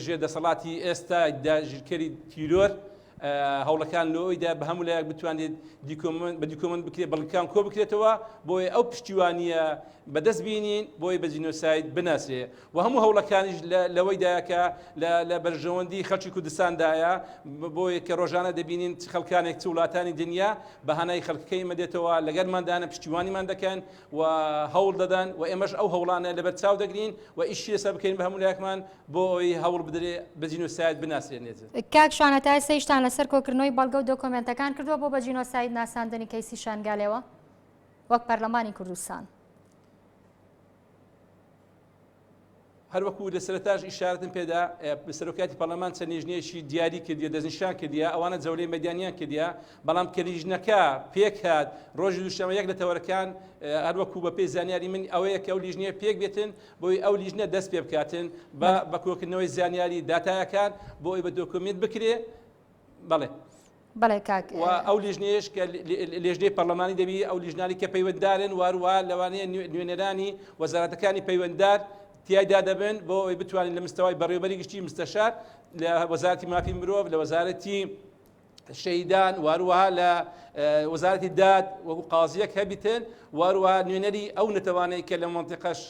ژێر دەسەڵاتی ئێستا داگیرکەری تیرۆر هەوڵەکان لەوەیدا بە هەموو لایەک بتوانێت بە دیکۆمنت بکرێت بەڵگەکان کۆ بکرێتەوە بۆیە ئەو پشتیوانیە بەدەست بینین بۆی بە جینۆساید بناسرێ و هەموو هەوڵەکانیش لەوەیدایە کە لە بەرژەوەندی خەڵکی کوردستاندایە، بۆیە کە ڕۆژانە دەبینین چ خەڵکانێک چ وڵاتانی دنیا بە هانای خەڵکەکەی ئێمە دێتەوە لەگەرماندانە پشتیوانیمان دەکەن و هەوڵ دەدەن و ئێمەش ئەو هەوڵانە لەبەر چاو دەگرین و ئیشی لەسەر بکەین بە هەموو لایەکمان بۆ ئەوەی هەوڵ بدرێ بە جینۆساید بناسرێنێت. کاک شوانە تا ئێستا ئیشتان لەسەر کۆکردنەوەی بەڵگە و دۆکۆمێنتەکان کردووە بۆ بە جینۆساید ناساندنی کەیسی شەنگالێوە وەک پەرلەمانی کوردستان؟ هەروەکو لە سەرەتاش ئیشارەتم پێدا سەرۆکایەتی پەرلەمان چەند لیژنەیەکی دیاری کردیە دەستنیشان کردیە ئەوانە جەولەی مەدیانیان کردیە بەڵام کە لیژنەکە پێکهات ڕۆژی دووشەممە یەک لە تەوەرەکان هەروەکو بە پێی زانیاری من ئەوەیە کە ئەو لیژنەیە پێک بێتن بۆی ئەو لیژنە دەست پێ بکاتن بە بە کۆکردنەوەی زانیاری داتایەکان بۆ ئەوەی بە دۆکۆمێنت بکرێ بەڵێ بەڵێ کاک. و ئەو لیژنەیەش کە لێژنەی پەرلەمانی دەبی ئەو لیژنانی کە پەیوەنددارن واروە لەوانەیە نوێنەرانی وەزارەتەکانی پەیوەنددار تیایدا دەبن بۆ ئەوەی بتوانین لە مستەوای بەڕێوەبەری گشتی مستەشار لە وەزارەتی مافی مرۆڤ لە وەزارەتی شەهیدان واروەها لە وەزارەتی داد وەکو قازیەک هەبیتن واروەها نوێنەری ئەو نەتەوانەی کە لە مەنتیقەش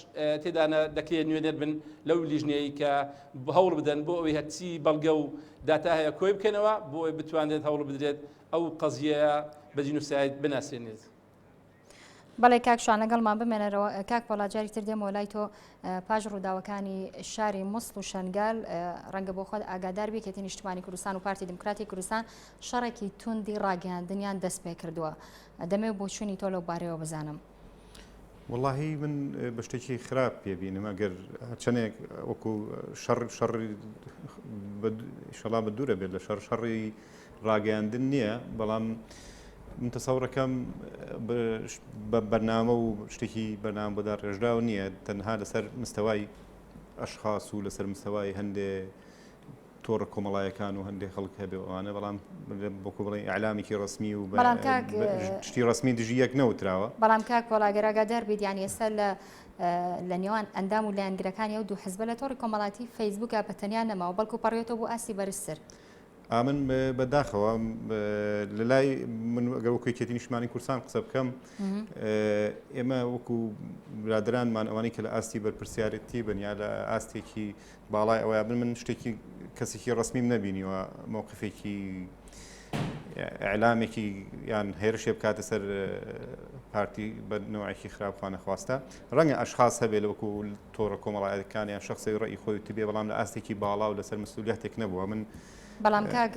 تێدانە دەکرێت نوێنەر بن لەو لیژنەیە کە هەوڵ بدەن بۆ ئەوەی هەرچی بەڵگە و داتا هەیە کۆی بکەنەوە بۆ ئەوەی بتوانرێت هەوڵ بدرێت ئەو قەزیەیە بە جینۆساید بناسێنێت. بەڵێ کاک شوان لەگەڵمان بمێنەرەوە کاک پۆڵا جاری تر دێمەوە لای تۆ پاش ڕووداوەکانی شاری موسڵ و شەنگال ڕەنگە بۆ خۆت ئاگادار بی یەکێتی نیشتمانی کوردستان و پارتی دیموکراتی کوردستان شەڕێکی توندی ڕاگەیاندنیان دەست پێ کردووە دەمەوێت بۆچوونی تۆ لەو بارەیەوە بزانم. وەڵاهی من بە شتێکی خراپ پێبینم ئەگەر چەندێک وەکو شەڕ شەڕی شەڵا بە دوورە بێت لە شەڕ شەڕی ڕاگەیاندن نییە بەڵام من تەسەوڕەکەم بە بەرنامە و شتێکی بەرنامە بۆدا ڕێژراو نییە تەنها لەسەر مستەوای ئەشخاص و لەسەر مستەوای هەندێ تۆڕە کۆمەڵایەکان و هەندێک خەڵک هەبێ ئەوانە بەڵام بۆکو بڵێن ئیعلامێکی ڕەسمی و بەڵام کاک شتی ڕەسمی دژی یەک نەوتراوە. بەڵام کاک پۆڵا گەر ئاگادار بیت یانی ئێستا لە لە نێوان ئەندام و لایەنگرەکانی ئەو دوو حزبە لە تۆڕی کۆمەڵاتی فەیسبووکە بە تەنیا نەماوە بەڵکو پەڕیوەتەوە بۆ ئاستی بەرزتر. ئامن بە داخەوە لە لای من ئەگەر وەکو یەکێتی نیشتمانی کوردستان قسە بکەم ئێمە وەکو برادەرانمان ئەوانەی کە لە ئاستی بەرپرسیارەتی بن یا لە ئاستێکی باڵای ئەوەیا بن من شتێکی کەسێکی ڕەسمیم نەبینیوە مەوقفێکی ئیعلامێکی یان هێرشێ بکاتە سەر پارتی بە نەوعێکی خراپ خوانەخواستە ڕەنگە ئەشخاص هەبێ لە وەکو تۆڕە کۆمەڵایەتەکان یان شخصێک ڕەئی خۆی وتبێ بەڵام لە ئاستێکی باڵا و لەسەر مسئولیاتێک نەبووە من بەڵام کاک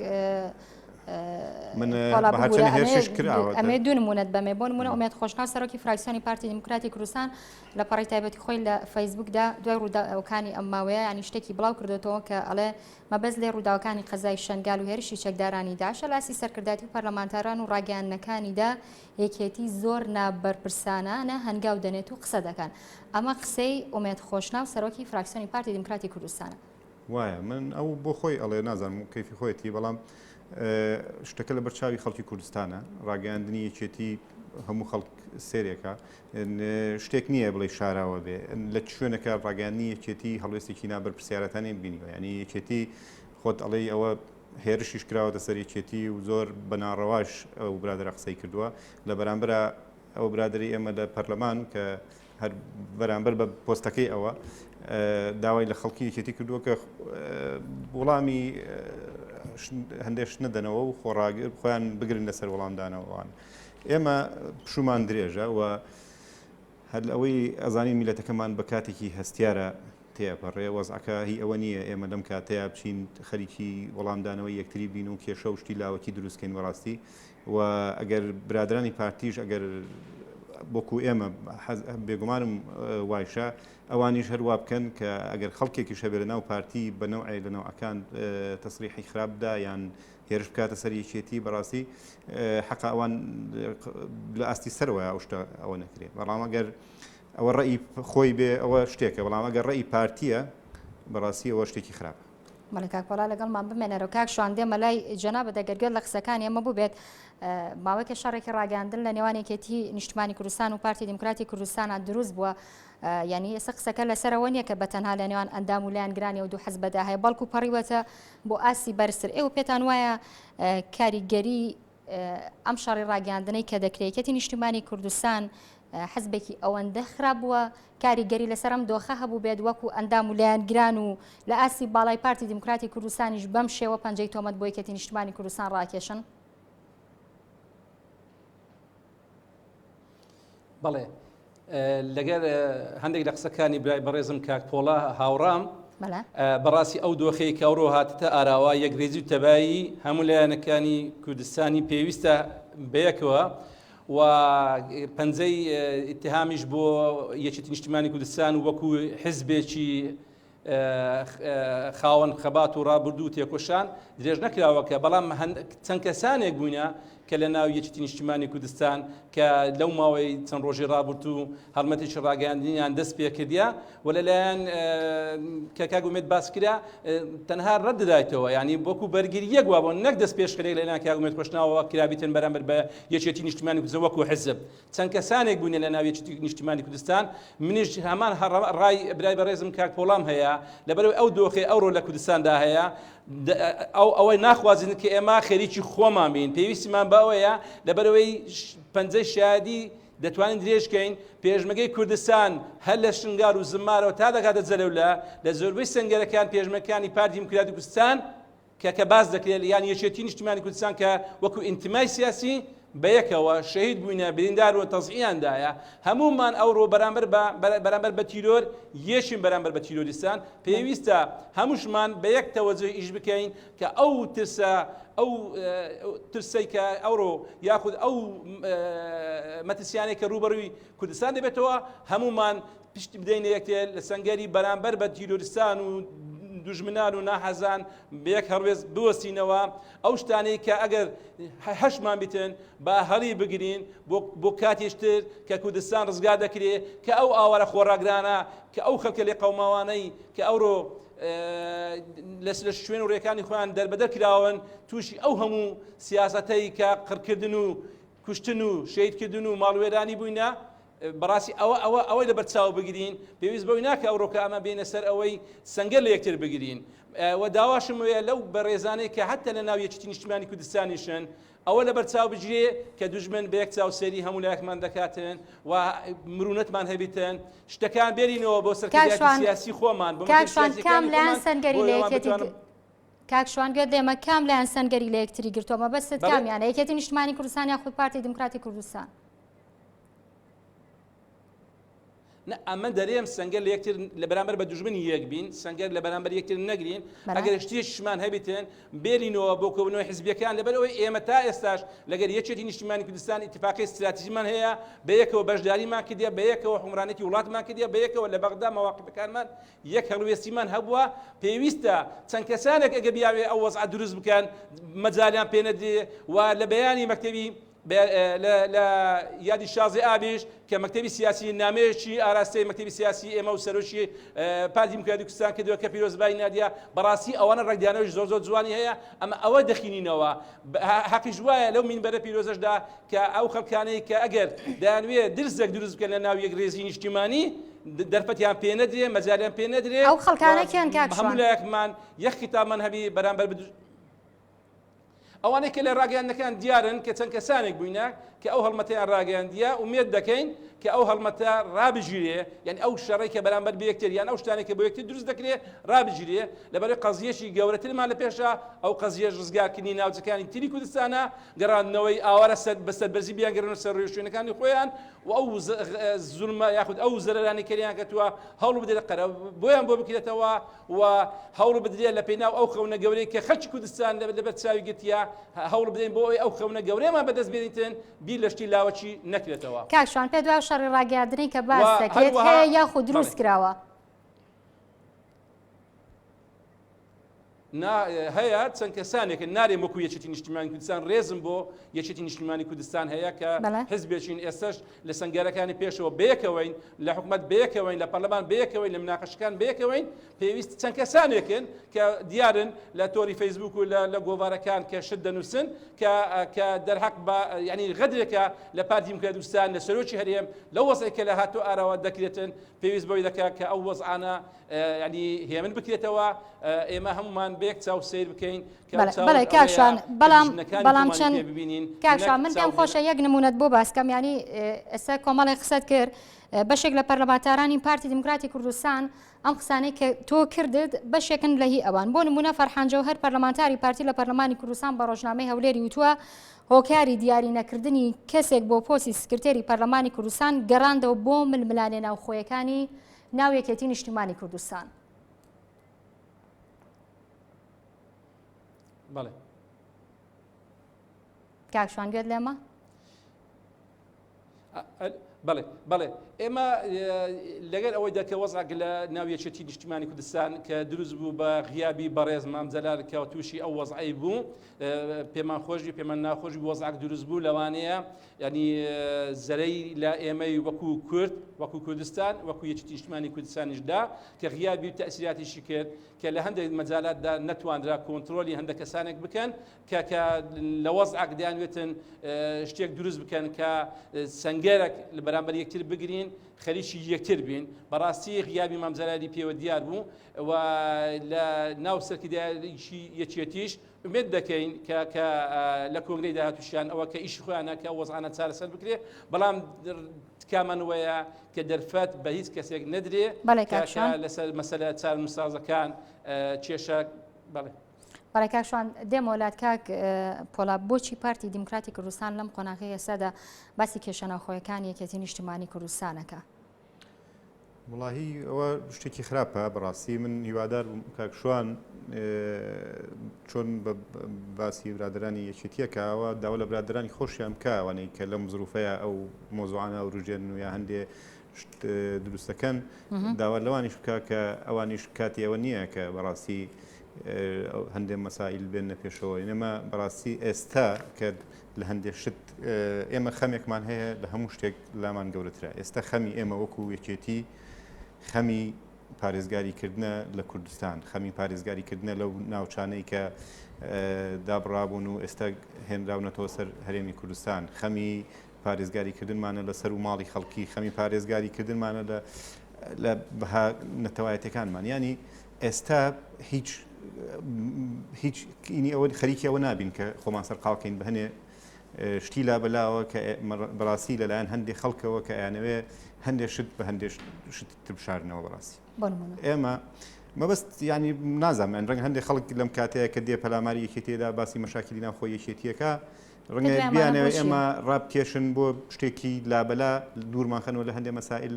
من بە هەرچەندی هێرشیش کراوە ئەمێ دوو نمونەت بەمێ بۆ نمونە ئومێد خۆشناو سەرۆکی فراکسیۆنی پارتی دیموکراتی کوردستان لە پەڕی تایبەتی خۆی لە فەیسبوکدا دوای ڕووداوەکانی ئەم ماوەیە ینی شتێکی بڵاو کردوێتەوە کە ئەڵێ مەبەست لێ ڕووداوەکانی قەزای شەنگال و هێرشی چەکدارانی داعشە لە ئاستی سەرکردایەتی و پەرلەمانتاران و ڕاگەیاندنەکانیدا یەکێتی زۆر نابەرپرسانانە هەنگاو دەنێت و قسە دەکەن. ئەمە قسەی ئومێد خۆشناو سەرۆکی فراکسیۆنی پارتی دیموکراتی کوردستانە. وایە من ئەو بۆ خۆی ئەڵێ نازانم کەیفی خۆیەتی بەڵام شتەکە لەبەر چاوی خەڵکی کوردستانە ڕاگەیاندنی یەکێتی هەموو خەڵک سێرێکە شتێک نییە بڵێ شاراوە بێ لە شوێنەکە ڕاگەیاندنی یەکێتی هەڵوێستێکی نابەرپرسیارەتانی بینیوە یعنی یەکێتی خۆت ئەڵێی ئەوە هێرشیش کراوەتە سەر یەکێتی و زۆر بە ناڕەواش ئەو برادەرە قسەی کردووە لە بەرامبەرا ئەو برادەری ئێمە لە پەرلەمان کە هەر بەرامبەر بە پۆستەکەی ئەوە داوای لە خەڵکی یەکێتی کردووە کە وەڵامی هەندێک شت نەدەنەوە و خۆڕاگر خۆیان بگرن لەسەر وەڵامدانەوەوان ئێمە پشومان درێژە و هەر ئەوەی ئەزانین میلەتەکەمان بە کاتێکی هەستیارە تێئەپەڕێ، وەزعەکە هی ئەوە نییە ئێمە لەم کاتەیا بچین خەریکی وەڵامدانەوەی یەکتری بین و کێشە و شتی لاوەکی دروست کەین بەڕاستی و ئەگەر برادرانی پارتیش ئەگەر وەکو ئێمە بێگومانم وایشە ئەوانیش هەر وا بکەن کە ئەگەر خەڵکێکیش هەبێ لە ناو پارتی بە نەوعێ لە نەوعەکان تەسریحی خراپ بدا یان هێرش بکاتە سەر یەکێتی بەڕاستی حەقە ئەوان لە ئاستی سەرەوە ئەو شتە ئەوە نەکرێ بەڵام ئەگەر ئەوە ڕەئی خۆی بێ ئەوە شتێکە بەڵام ئەگەر ڕەئی پارتیە بەڕاستی ئەوە شتێکی خراپە. بەڵێ کاک پۆڵا لەگەڵمان بمێنەرەوە کاک شوان دێمە لای جەنابت ئەگەر گوێت لە قسەکانی ئێمە بووبێت ماوەیەکە شەڕێکی ڕاگەیاندن لە نێوان یەکێتی نیشتمانی کوردستان و پارتی دیموکراتی کوردستانە دروست بووە یعنی ئێستا قسەکە لەسەرەوە نییە کە بە تەنها لە نێوان ئەندام و لایەنگرانی و دوو حزبدا هەیە بەڵکو پەڕیوەتە بۆ ئاستی بەرزتر ئێوە پێتان وایە کاریگەری ئەم شەڕی ڕاگەیاندنەی کە دەکرێت یەکێتی نیشتیمانی کوردستان حزبێکی ئەوەندە خراپ بووە کاریگەری لەسەر ئەم دۆخە هەبوو بێت وەکو ئەندام و لایەنگران و لە ئاستی باڵای پارتی دیموکراتی کوردستانیش بەم شێوە پەنجەی تۆمەت بۆ یەکێتی نیشتمانی کوردستان ڕاکێشن؟ بەڵێ لەگەر هەندێک لە قسەکانی برای بەڕێزم کاک پۆڵا هاوڕام بەڕاستی ئەو دۆخەی کە ئەوڕۆ هاتتە ئاراوە یەکرێزی و تەبایی هەموو لایەنەکانی کوردستانی پێویستە بەیەکەوە و پەنجەی ئیتهامیش بۆ یەکێتی نیشتیمانی کوردستان وەکو حزبێکی خاوەن خەبات و ڕابردوو و تێکۆشان درێژ نەکراوە کە بەڵام چەند کەسانێک بووینە کە لە ناو یەکێتی نیشتیمانی کوردستان کە لەو ماوەی چەند ڕۆژی ڕابردوو هەڵمەتێکی ڕاگەیاندنیان دەست پێکردە و لەلایەن کە کاک ئومێد باس کرا تەنها ڕەت دەدایتەوە یعنی وەکو بەرگری یەک وابوو نەک دەست پێشخەرێک لەلایەن کاک ئومێد خۆشناوەوە کرابیتن بەرامبەر بە یەکێتی نیشتیمانی کوردستان وەکو حزب چەند کەسانێک بووینە لە ناو یەکێتی نیشتیمانی کوردستان، منیش هەمان ڕای برای بەڕێزم کاک پۆڵام هەیە، لەبەرئەوەی ئەو دۆخەی ئەوڕۆ لە کوردستاندا هەیە، ئەو ئەوەی ناخوازین کە ئێمە خەریکی خۆمان بین، پێویستیمان بە ئەوەیە لەبەرئەوەی پەنجەی شایەدی دەتوانین درێژکەین، پێشمەگەی کوردستان هەر لە شنگال و زمارەوە تا دەگاتە جەلەولا لە زۆربەی سەنگەرەکان پێشمەکانی پارتی دیموکراتی کوردستان کە کە باس دەکرێت یان یەکێتی نیشتیمانی کوردستان کە وەکو ئینتمای سیاسی بەیەکەوە شەهید بووینە بریندار و تەزعیان دایە هەموومان ئەوڕۆ بەرامبەر بە بەرامبەر بە تیرۆر یەکین بەرامبەر بە تیرۆریستان پێویستە هەمووشمان بە یەک تەوەجه ئیش بکەین کە ئەو ترسە ئەو ترسەی کە ئەوڕۆ یاخود ئەو مەترسیانەی کە ڕووبەڕووی کوردستان دەبێتەوە هەموومان پشت بدەینە یەکتر لە سەنگەری بەرامبەر بە تیرۆریستان و دوژمنان و ناحەزان بە یەک هەڵوێست بوەستینەوە ئەو شتانەی کە ئەگەر هەشمان بیتن با هەڵی بگرین بۆ بۆ کاتێشتر کە کوردستان ڕزگار دەکرێ کە ئەو ئاوارە خۆڕاگرانە کە ئەو خەڵکە لێ قەوماوانەی کە ئەوڕۆ لە لە شوێن و ڕێکانی خۆیان دەربەدەر کراون تووشی ئەو هەموو سیاسەتەی کە قڕکردن و کوشتن و شەهیدکردن و ماڵوێرانی بووینە بەڕاستی ئەوە ئەوە ئەوەی لەبەر چاو بگرین پێویست بەوەی ناکە ئەوڕۆکە ئەمە بێنە سەر ئەوەی سەنگەر لە یەکتر بگرین و داواشم وەیە لەو بەڕێزانەی کە حتا لە ناو یەکێتی نیشتمانی کوردستانیشن ئەوە لەبەر چاو بگرێ کە دوژمن بە یەک چاو سەیری هەموو لایەکمان دەکاتن و مرونەتمان هەبیتن شتەکان بێرینەوە بۆ سەرکردایەتی سیاسی خۆمان بۆ کاک شوان کام لایەن سەنگەری لە یەکێتی کاک شوان گوێت لێمە کام لایەن سەنگەری لە یەکتری گرتووە مەبەستت کامیانە یەکێتی نیشتمانی کوردستان یاخود پارتی دیموکراتی کوردستان؟ نە ئەمە دەرێم سەنگەر لە یەکتر لە بەرامبەر بە دوژمنی یەک بین، سەنگەر لە بەرامبەر یەکتر نەگرین، ئەگەر شتێکیشمان هەبیتن بێرینەوە بۆ کۆبوونەوەی حزبیەکان، لەبەر ئەوەی ئێمە تا ئێستاش لەگەر یەکێتی نیشتیمانی کوردستان ئیتفاقی ستراتیژیمان هەیە، بەیەکەوە بەشداریمان کردیە، بەیەکەوە حوکمڕانێتی وڵاتمان کردیە، بەیەکەوە لە بەغدا مەواقفەکانمان یەک هەڵوێستیمان هەبووە، پێویستە چەند کەسانێک ئەگەر بیاوێ ئەو وەزعە دروست بکەن مەجالیان پێ نەدرێ و لە بەیانی مەکتەبی لە یادی شازدەی ئابیش کە مەکتەبی سیاسی نامەیەکی ئاراستەی مەکتەبی سیاسی ئێمە و سەرۆکی پارتی دیموکراتی کوردستان کردووە کە پیرۆزبایی نادیە بەڕاستی ئەوانە ڕەنگدانەوەی زۆر زۆر جوانی هەیە ئەمە ئەوە دەخینینەوە حەقیش وایە لەو مینبەرە پیرۆزەشدا کە ئەو خەڵکانەی کە ئەگەر دەیانوێ درزێک دروست بکەن لە ناو یەکڕیزی نیشتیمانی دەرفەتیان پێ نەدرێ مەجالیان پێ نەدرێ ئەو خەڵکانە کێن کاک هەموو لایەکمان یەک خیتابمان هەبی بەرامبەر ئەوانەی کە لە ڕاگەیاندنەکان دیارن کە چەند کەسانێک بووینە کە ئەو هەڵمەتەیان ڕاگەیاندیە، ئومێد دەکەین کە ئەو هەڵمەتە ڕابگیرێ، یانی ئەو شەڕەی کە بەرامبەر بە یەکتر یان ئەو شتانەی کە بۆ یەکتر دروست دەکرێ ڕابگیرێ، لەبەرئەوەی قەزیەکی گەورەترمان لە پێشە، ئەو قەزیەش ڕزگارکردنی ناوچەکانی تری کوردستانە، گەڕاندنەوەی ئاوارە سەر بە سەربەرزی بیانگەڕێنەوە سەر ڕێوشوێنەکانی خۆیان و ئەو زولمە یاخود ئەو زەرەرانەی کە لێیان کەتووە هەوڵ بدرێت قەرەبوویان بۆ بکرێتەوە و هەوڵ بدرێت لە پێناو ئەو خەونە گەورەی کە خەلکی کوردستان لەبەر چاوی گرتیە هەوڵ بدەین بۆ ئەوەی ئەو خەونە گەورەیەمان بەدەست بێنیتن بیر لە شتی لاوەکی نەکرێتەوە. کاک شوان پێت وایە شەڕی ڕاگەیاندنەی کە باس دەکرێت هەیە یاخود دروست کراوە؟ نا هەیە چەند کەسانێکن نارێم وەکو یەکێتی نیشتیمانی کوردستان ڕێزم بۆ یەکێتی نیشتیمانی کوردستان هەیە کە حزبێکین ئێستش لە سەنگەرەکانی پێشەوە بەیەکەوەین لە حکومت بەیەکەوەین لە پەرلەمان بەیەکەوەین لە مناقەشەکان بەیەکەوەین پێویست چەند کەسانێکن کە دیارن لە تۆری فەیسبوک و لە گۆڤارەکان کە شت دەنووسن کە کە دەرحەق بە یعنی غەدرێکە لە پارتی دیموکراتی کوردستان لە سەرۆکی هەرێم لەو وەزعی کە لە هاتۆ ئاراوە دەکرێتن پێویست بەوەی دەکات کە ئەو وەزعانە یانی هێمن بکرێتەوە ئێمە هەمومان بەیەک چاو سەیر بکەین بەڵێ کاک شوان بەڵام بەڵام چەند کاک شوان من پێم خۆشە یەک نمونەت بۆ باسکەم ینی ئێستا کۆمەڵێک قسەت کرد بەشێک لە پەرلەمانتارانی پارتی دیموکراتی کوردستان ئەم قسانەی کە تۆ کردت بەشێکن لە هی ئەوان بۆ نمونە فەرحان جەوهەر پەرلەمانتاری پارتی لە پەرلەمانی کوردستان بە ڕۆژنامەی هەولێری وتووە هۆکاری دیاری نەکردنی کەسێک بۆ پۆستی سکرتێری پەرلەمانی کوردستان گەڕاندەوە بۆ ململانێ ناوخۆیەکانی ناو یەکێتی نیشتیمانی کوردستان. بەڵێ. کاک شوان گوێت لێمە؟ بەڵێ بەڵێ ئێمە لەگەر ئەوەی دەکە وەزعک لە ناو یەکێتی نیشتیمانی کوردستان کە دروست بوو بە غیابی بەڕێز مام جەلال کە تووشی ئەو وەزعی بوو پێمان خۆشی پێمان ناخۆشی وەزعک دروست بوو لەوانەیە یانی زەرەی لە ئێمەی وەکو کورد، وەکو کوردستان، وەکو یەکێتی نیشتمانی کوردستانیش دا، کە غیابی و تەئسیراتیشی کرد، کە لە هەندێک مەجالاتدا نەتوانرا کۆنترۆلی هەندێک کەسانێک بکەن کە کە لە وەزعێک دەیانوێتن شتێک دروست بکەن کە سەنگەرێک لە بەرامبەر یەکتر بگرین، خەریکی یەکتر بین. بەڕاستی غیابی مام جەلالی پێوە دیار بوو و لە ناو سەرکردایەتی یەکێتیش ئومێد دەکەین کە کە لە کۆنگرەی داهاتووشیان ئەوە کە ئیشی خۆیانە کە ئەو وەزعانە چارەسەر بکرێ بەڵام تکامان وەیە کە دەرفەت بە هیچ کەسێک نەدرێ بەڵێ کە کاک کە شوان. لەسەر مەسەلە چارەنووسسازەکان کێشە بەڵێ. بەڵێ کاک شوان دێمەوە لات کاک پۆڵا بۆچی پارتی دیموکراتی کوردستان لەم قۆناغەی ئێستادا باسی کێشە ناوخۆیەکانی یەکێتی نیشتیمانی کوردستانەکە؟ وەڵاهی ئەوە شتێکی خراپە بەڕاستی من هیوادار بووم کاک شوان چۆن بە باسی برادرانی یەکێتیەکە ئەوە داوا لە برادرانی خۆشیان بکە ئەوانەی کە لەم زروفەیە ئەو مۆزوعانە وروژێن و یا هەندێ شت دروست دەکەن داوا لەوانیش بکە کە ئەوانیش کاتی ئەوە نییە کە بەڕاستی هەندێ مەسائل بێنە پێشەوە ئێمە بەڕاستی ئێستا کە لە هەندێ شت ئێمە خەمێکمان هەیە لە هەموو شتێک لامان گەورەترە ئێستا خەمی ئێمە وەکو یەکێتی خەمی پارێزگاری کردنە لە کوردستان خەمی پارێزگاری کردنە لەو ناوچانەی کە دابڕابوون و ئێستا هێنراونەتەوە سەر هەرێمی کوردستان خەمی پارێزگاری کردنمانە لە سەر و ماڵی خەڵکی خەمی پارێزگاری کردنمانە لە لە بەها نەتەوایەتەکانمان ینی ئێستا هیچ هیچ ئینی ئەوە خەریکی ئەوە نابین کە خۆمان سەرقاڵکەین بە هەنێ شتی لابەلاوە کە بەڕاستی لەلایەن هەندێک خەڵکەوە کە ئەیانەوێ هەندێک شت بە هەندێک شت تر بشارنەوە بەڕاستی ئێمە مەبەست ینی نازانم یان ڕەنگ هەندێک خەڵک لەم کاتەیە کە دێ پەلاماری یەکێتیدا باسی مەشاکلی ناوخۆی یەکێتیەکە ڕەنگە بیانەوە ئێمە ڕابکێشن بۆ شتێکی لابەلا دوورمان خەنەوە لە هەندێک مەسائل.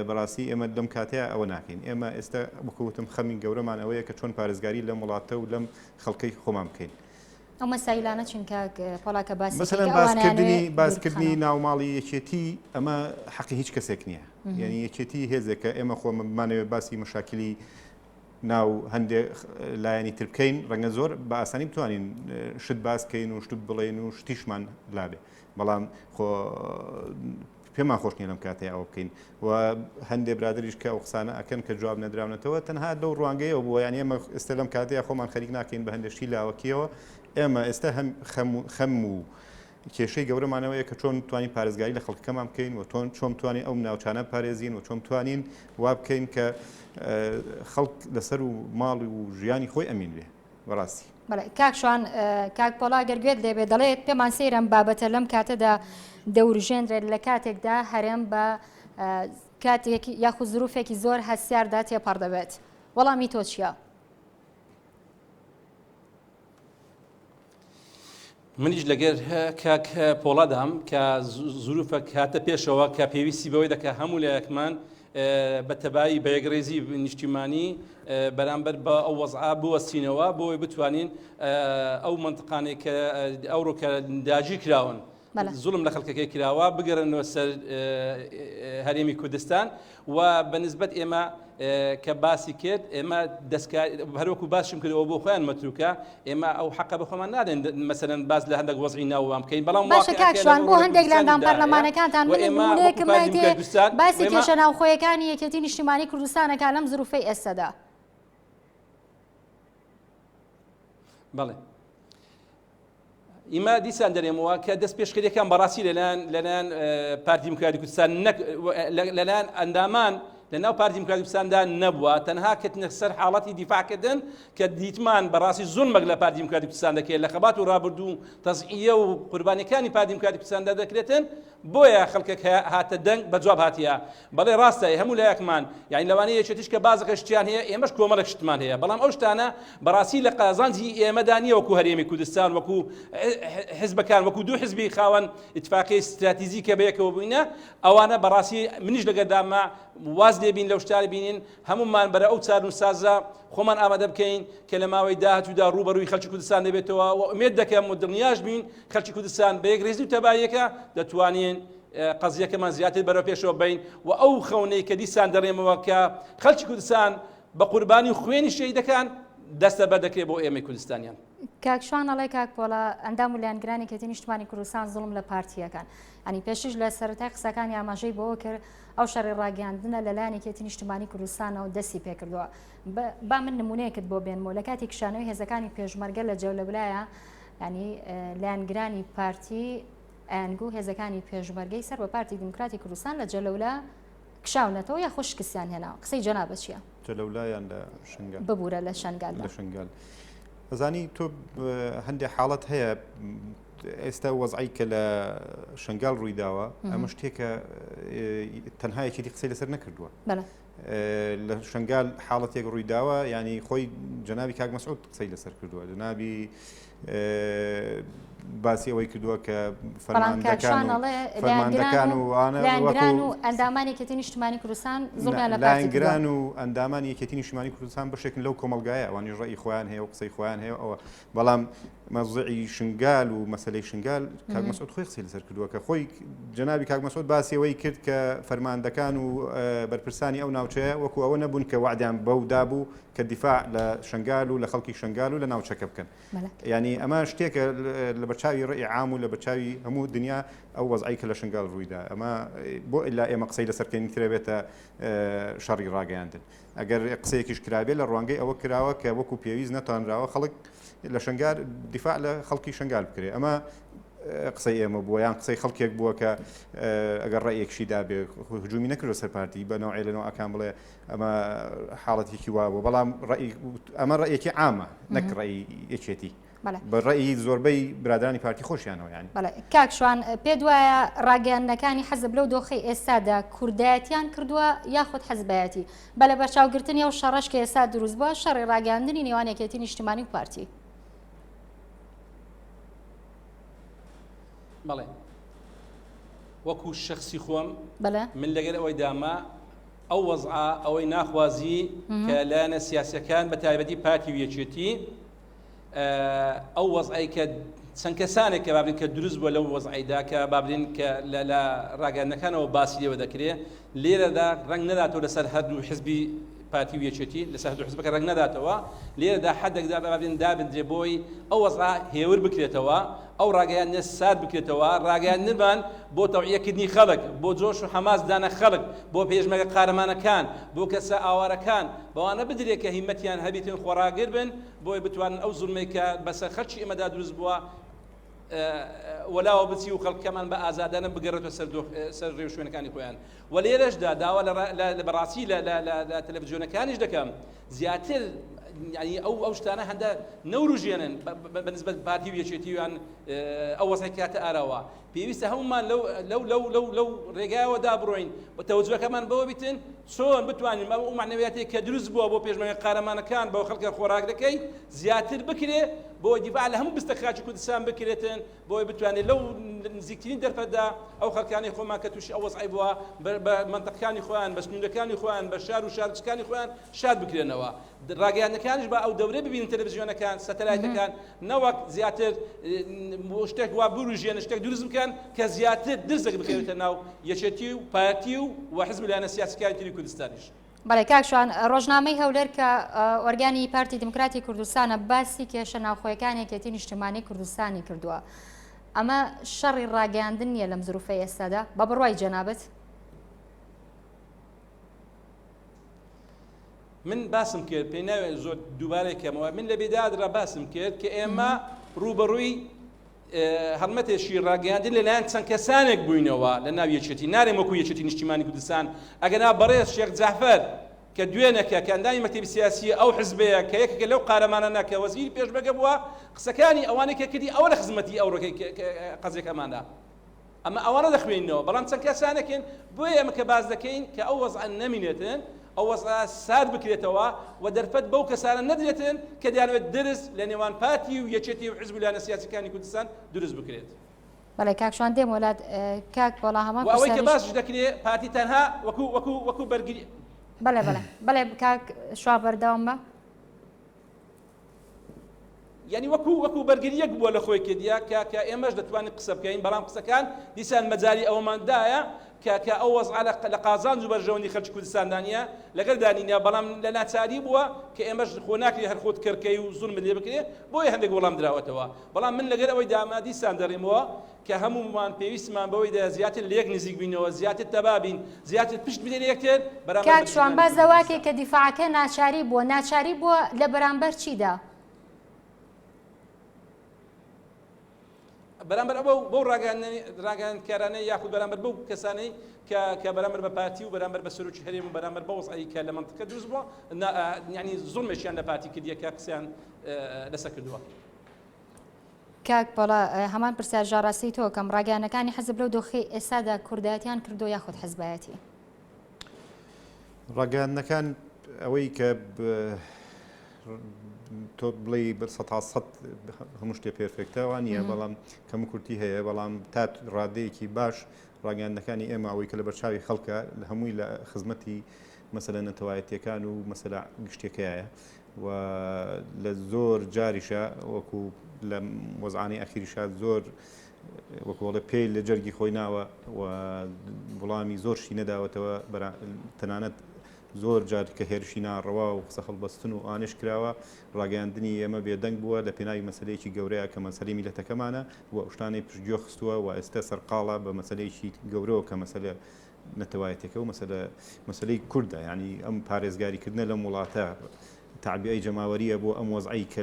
بەڕاستی ئێمە لەم کاتەیا ئەوە ناکەین. ئێمە ئێستا وەکو وتم خەمی گەورەمان ئەوەیە کە چۆن پارێزگاری لەم وڵاتە و لەم خەڵکەی خۆمان بکەین. ئەو مەسایلانە چین کاک پۆڵا کە باسی مەسەلەن کە ئەوانەیانەوێ باسکردنی باسکردنی دووربخەنەوە؟ ناوماڵی یەکێتی ئەمە حەقی هیچ کەسێک نییە. یانی یەکێتی هێزێکە ئێمە خۆ بمانەوێ باسی مەشاکلی ناو هەندێ لایەنی تر بکەین ڕەنگە زۆر بە ئاسانی بتوانین شت باس بکەین و شت بڵێین و شتیشمان لابێ بەڵام خۆ پێمان خۆش نیە لەم کاتەیا ئەوە بکەین و هەندێ برادەریش کە ئەو قسانە ئەکەن کە جواب نەدراونەتەوە تەنها لەو ڕوانگەیەوە بووە یانی ئێمە ئێستا لەم کاتەیا خۆمان خەریک ناکەین بە هەندێ شتی لاوەکیەوە ئێمە ئێستا هەم خەم و خەم و کێشەی گەورەمانەوەیە کە چۆن توانین پارێزگاری لە خەڵکەکەمان بکەین و تۆن چۆن توانین ئەو ناوچانە پارێزین و چۆن توانین وا بکەین کە خەڵک لەسەر و ماڵ و ژیانی خۆی ئەمین بێ. بەڕاستی. بەڵێ کاک شوان کاک پۆڵا گەر گوێت لێبێ دەڵێت پێمان سەیرە ئەم بابەتە لەم کاتەدا دەورژێنرێت لە کاتێکدا هەرێم بە کاتێک یاخود زروفێکی زۆر هەستیاردا تێپەڕ دەبێت وەڵامی تۆ چییە؟ منیش لەگەر کاک پۆڵادام کە زروفە هاتە پێشەوە کە پێویستی بەوەی دەکە هەموو لایەکمان بە تەبایی بە یەکڕێزی نیشتیمانی بەرامبەر بە ئەو وەزعە بوەستینەوە بۆی بتوانین ئەو مەنتقانەی کە ئەوڕۆ کە داگیر کراون زوڵم لە خەڵکەکەی کراوە بگەڕێنەوە سەر هەرێمی کوردستان و بە نسبەت ئێمە کە باسی کرد ئێمە دەستکار هەروەکو باسم کردەوە بۆ خۆیان مەتروکە ئێمە ئەو حەقە بە خۆمان نادەین مەسەلەن باس لە هەندێک وەزعی ناوەوان بکەین بەڵام باشە کاک شوان بۆ هەندێک لە ئەندام پەرلەمانەکانتان من نموونەیەکم نایتێ باسی کێشە ناوخۆیەکانی یەکێتی نیشتیمانی کوردستانەکە لەم زروفەی ئێستەدا. بەڵێ ئیمە دیسان دەرێمەوە کە دەست پێشخەریەکان بەڕاستی لەلایەن لەلایەن پارتی دیموکراتی کوردستان نەک لەلایەن ئەندامان لە ناو پارتی دیموکراتی کوردستاندا نەبووە تەنها کەتنە سەر حاڵەتی دیفاعکردن کە دیتمان بەڕاستی زوڵمێک لە پارتی دیموکراتی کوردستان دەکرێت لە خەبات و ڕابردوو تەزعیە و قوربانیەکانی پارتی دیموکراتی کوردستاندا دەکرێتن بۆیە خەڵکێک هاتە دەنگ بە جواب هاتیە بەڵێ ڕاستە هەموو لایەکمان یانی لەوانەیە یەکێتیش کە بازەکە شتیان هەیە ئێمەش کۆمەڵێک شتمان هەیە بەڵام ئەو شتانە بەڕاستی لە قازانجی ئێمەدا نییە وەکو هەرێمی کوردستان وەکو حزبەکان وەکو دوو حزبی خاوەن ئیتفاقی ستراتیزی کە بەیەکەوە بووینە ئەوانە بەڕاستی منیش لەگەردامە واز لێبین لەو شتانە بینین هەمومان بەرە ئەو چارنووسسازە خۆمان ئامادە بکەین کە لە ماوەی داهاتوودا ڕووبەڕووی خەڵکی کوردستان دەبێتەوە و ئومێد دەکەم و دڵنیاش بین خەڵکی کوردستان بە یەکڕیزی و تەباییەکە دەتوانین قەزیەکەمان زیاتر بەرەو پێشەوە بین و ئەو خەونەی کە دیسان دەڵێمەوە کە خەڵکی کوردستان بە قوربانی و خوێنی شەهیدەکان دەستەبەر دەکرێت بۆ ئێمەی کوردستانیان. کاک شوان ئەڵێ کاک پۆڵا ئەندام و لایەنگرانی یەکێتی نیشتمانی کوردستان زوڵم لە پارتییەکان ئەنی پێشیش لە سەرەتای قسەکانی ئاماژەی بەوە کرد ئەو شەڕی ڕاگەیاندنە لەلایەن یەکێتی نیشتمانی کوردستانەوە دەستی پێکردووە با من نمونەیەکت بۆ بێنمەوە لە کاتی کشانەوەی هێزەکانی پێشمەرگە لە جەولەولایە ینی لایەنگرانی پارتی ئەیانگو هێزەکانی پێشمەرگەی سەر بە پارتی دیموکراتی کوردستان لە جەلەولا کشاونەتەوە یاخۆ شکستیان هێناوە قسەی جەنابت چییە؟ جەلەولا یان لە شنگال؟ ببورە لە شنگال لە شنگال ئەزانی تۆ هەندێک حاڵەت هەیە ئێستا وەزعی کە لە شنگال ڕوویداوە ئەمە شتێکە تەنها یەکێتی قسەی لەسەر نەکردووە لە شنگال حاڵەتێک ڕوویداوە ینی خۆی جەنابی کاک مەسعود قسەی لەسەر کردووە جەنابی باسی ئەوەی کردووە کە فەرماندەکان و لایەنگران و ئەندامانی یەکێتی نیشتمانی کوردستان زوڵمیان لە پارتی کردووە. لایەنگران و ئەندامانی یەکێتی نیشتمانی کوردستان بەشێکن لەو کۆمەڵگایە ئەوانیش ڕەئی خۆیان هەیە و قسەی خۆیان هەیە ئەوە بەڵام مەوزوعی شنگال و مەسەلەی شنگال کاک مەسعود خۆی قسەی لەسەر کردووە کە خۆی جەنابی کاک مەسعود باسی ئەوەی کرد کە فەرماندەکان و بەرپرسانی ئەو ناوچەیە وەکو ئەوە نەبوون کە وەعدیان بەو دابوو کە دیفاع لە شنگال و لە خەڵکی شنگال و لە ناوچەکە بکەن یانی ئەمە شتێکە لە بەرچاوی ڕێی عام و لە بەرچاوی هەموو دنیا ئەو وەزعی کە لە شنگال ڕوویدا ئەمە بۆ ئیلا ئێمە قسەی لەسەر کەین ترەبێتە شەڕی ڕاگەیاندن ئەگەر قسەیەکیش کرابێت لە ڕوانگەی ئەوە کراوە کە وەکو پێویست نەتوانراوە خەڵک لە شنگال دیفاع لە خەڵکی شنگال بکرێ ئەمە قسەی ئێمە بووە یان قسەی خەڵکێک بووە کە ئەگەر ڕێیەکشی دابێ هجومی نەکردو سەر پارتی بە نەوعێ لە نەوعەکان بڵێ ئەمە حاڵەتێکی وا بوو بەڵام ئەمە ڕێیەکی عامە نەک ڕێی یەکێتی بە ڕێی زۆربەی برادرانی پارتی خۆشیانەوە یانی کاک شوان پێت وایە ڕاگەیاندنەکانی حەزب لەو دۆخەی ئێستادا کوردایەتیان کردووە یاخود حەزبایەتی بە لەبەرچاوگرتنی ئەو شەڕەش کە ئێستا دروست بووە شەڕی ڕاگەیاندنی نێوان یەکێتی نیشتیمانی و پارتی؟ بەڵێ وەکو شەخسی خۆم من لەگەر ئەوەی دامە. ئەو وەزعە ئەوەی ناخوازی کە لایەنە سیاسەکان بە تایبەتی پارتی و یەکێتی ئەو وەزعەی کە چەند کەسانێک کە بابلین کە دروست بووە لەو وەزعیدا کە بابلین کە لە ڕاگەیاندنەکانەوە باسی لێوە دەکرێ لێرەدا ڕەنگ نەداتەوە لەسەر هەردوو حزبی پارتی و یەکێتی لەسەر هەردوو حزبەکە ڕەنگ نەداتەوە لێرەدا حدێکدا بابلین دابندرێ بۆی ئەو وەزع هێور بکرێتەوە ئەو ڕاگەیاندنە سارد بکرێتەوە ڕاگەیاندنمان بۆ تەوعیەکردنی خەڵک بۆ جۆش و حەماس دانە خەڵک بۆ پێشمەرگە قارەمانەکان بۆ کەسە ئاوارەکان بەوانە بدرێ کە هیمەتیان هەبیتن خۆڕاگر بن بۆی بتوانن ئەو زوڵمەی کە بەسەر خەڵکی ئێمەدا دروست بووە وەلاوە بچی و خەڵکەکەمان بە ئازادانە بگەڕێتەوە سەر دۆخ سەر ڕێوشوێنەکانی خۆیان و لێرەشدا داوا لە بەڕاستی لە تەلەڤزیۆنەکانیش دەکەم زیاتر یعنی ئەو ئەو شتانە هەندە نەوروژێنن بە نسبەت پارتی و یەکێتیوان ئەو وەزعی کاتە ئاراوە پێویستە هەمومان لەو لەو لەو لەو لەو ڕێگایەوە دا بڕۆین و تەوەجوەکەمان بەوە بیتن چۆن بتوانین ئەو مەعنەویاتێک کە دروست بووە بۆ پێشمەرگە قارەمانەکان بۆ خەڵکە خۆراگرەکەی زیاتر بکرێ بۆ دیفاع لە هەموو بستە خاکی کوردستان بکرێتن بۆی بتوانێت لەو نزیکترین دەرفەتدا ئەو خەڵکانی خۆمان کە تووشی ئەو وەزعی بووە بە مەنتەقەکانی خۆیان بە سنوورەکانی خۆیان بە شار و شارۆچکانی خۆیان شاد بکرێنەوە ڕاگەیاندنەکانیش با ئەو دەورەی ببینن تەلەڤزیۆنەکان سەتەلایتەکان نەوەک زیاتر شتێک وا بوروژێنن شتێک دروست بکەن کە زیاتر درزێک بکەوێتە ناو یەکێتی و پارتی و و حزب لایەنە سیاسیەکانی تری کوردستانیش. بەڵێ کاک شوان، ڕۆژنامەی هەولێر کە ئۆرگانی پارتی دیموکراتی کوردستانە باسی کێشە ناوخۆیەکانی یەکێتی نیشتیمانی کوردستانی کردووە. ئەمە شەڕی ڕاگەیاندن نییە لەم زروفەی ئێستادا بە بڕوای جەنابت؟ من باسم کرد پێی ناوێت زۆر دووبارەی کەمەوە من لە بێدادرا باسم کرد کە ئێمە ڕووبەڕووی هەڵمەتێکی ڕاگەیاندن لەلایەن چەند کەسانێک بووینەوە لە ناو یەکێتی نارێم وەکو یەکێتی نیشتیمانی کوردستان ئەگەنا بەڕێز شێخ جەعفەر کە دوێنەکە کە ئەندامی مەکتەبی سیاسی ئەو حزبەیە کە یەکێکە لەو قارەمانانە کە وەزیری پێشمەرگە بووە قسەکانی ئەوانەی کە کردی ئەوە لە خزمەتی ئەو ڕێگەی قەزیەکەمانە ئەمە ئەوانە دەخوێنینەوە بەڵام چەند کەسانێکن بۆیە ئێمە کە باس دەکەین کە ئەو وەزعە نەمینێتن ئەو وەزعە سارد بکرێتەوە و دەرفەت بەو کەسانە نەدرێتن کە دەیانەوێت درز لە نێوان پارتی و یەکێتی و حزب و لایەنە سیاسیەکانی کوردستان دروست بکرێت. بەڵێ کاک شوان دێم وەلات کاک وەڵا هەمان و ئەوەی کە باسیش دەکرێ پارتی تەنها وەکو وەکو وەکو بەرگری بەڵێ بەڵێ بەڵێ کاک شوان بەردەوام بە. یانی وەکو وەکو بەرگرییەک بووە لە خۆی کردیە کە کە ئێمەش دەتوانین قسە بکەین بەڵام قسەکان دیسان مەجالی ئەوەمان دایە کە کە ئەو وەزعە لە لە قازانج و بەرژەوەندی خەلکی کوردستاندا نییە لەگەل دانینە بەڵام لە ناچاری بووە کە ئێمەش خۆ ناکرێ هەر خۆت کەرکەی و زوڵمت لێ بکرێ بۆیە هەندێک وەڵام دراوەتەوە بەڵام من لەگەل ئەوەی دامە دیسان دەڕێمەوە کە هەموومان پێویستمان بەوەی دایە زیاتر لەیەک نزیک بینەوە زیاتر تەبا بین زیاتر پشت بدەینە یەکتر بەرامبەر کاک بە شوان دوژمنانی باس لەوە کوردستان. ئەکەی کە دیفاعەکە ناچاری بووە، ناچاری بووە لە بەرامبەر چیدا؟ بەرامبەر ئەو بەو ڕاگەیاندکارانەی یاخود بەرامبەر بەو کەسانەی کە کە بەرامبەر بە پارتی و بەرامبەر بە سەرۆکی هەرێم و بەرامبەر بە وەزعی کە لە مەنتقە دروست بووە یعنی زوڵمێکیان لە پارتی کردیە کە قسەیان لەسەر کردووە. کاک پۆڵا هەمان پرسیار ژاڕاستی تۆ کەم ڕاگەیانەکانی حزب لەو دۆخی ئێستادا کوردایەتیان کردو یاخود حزبایەتی؟ ڕاگەیاندنەکان ئەوەی کە تۆ بڵێ بە سەتا سەد هەموو شتێ perfect ە وا نییە بەڵام کەم کورتی هەیە بەڵام تا ڕادەیەکی باش ڕاگەیاندنەکانی ئێمە ئەوەی کە لە بەرچاوی خەڵکە لە هەمووی لە خزمەتی مەسەلە نەتەوایەتیەکان و مەسەلە گشتیەکەیە و لە زۆر جاریشە وەکو لە وەزعانی ئەخیریشا زۆر وەکو پێی لە جەرگی خۆی ناوە و وڵامی زۆر شتی نەداوەتەوە تەنانەت زۆر جار کە هێرشی ناڕەوا و قسە هەڵبەستن و ئانش کراوە ڕاگەیاندنی ئێمە بێدەنگ بووە لە پێناوی مەسلەیەکی گەورەیە کە مەسەلەی میلەتەکەمانە و شتانەی پشتگوێ خستووە و ئێستا سەرقاڵە بە مەسلەیەکی گەورەوە کە مەسەلە نەتەوایەتەکە و مەسەلە مەسەلەی کوردە یعنی ئەم پارێزگاریکردنە لەم وڵاتە تەعبیئەی جەماوەریە بۆ ئەم وەزعەی کە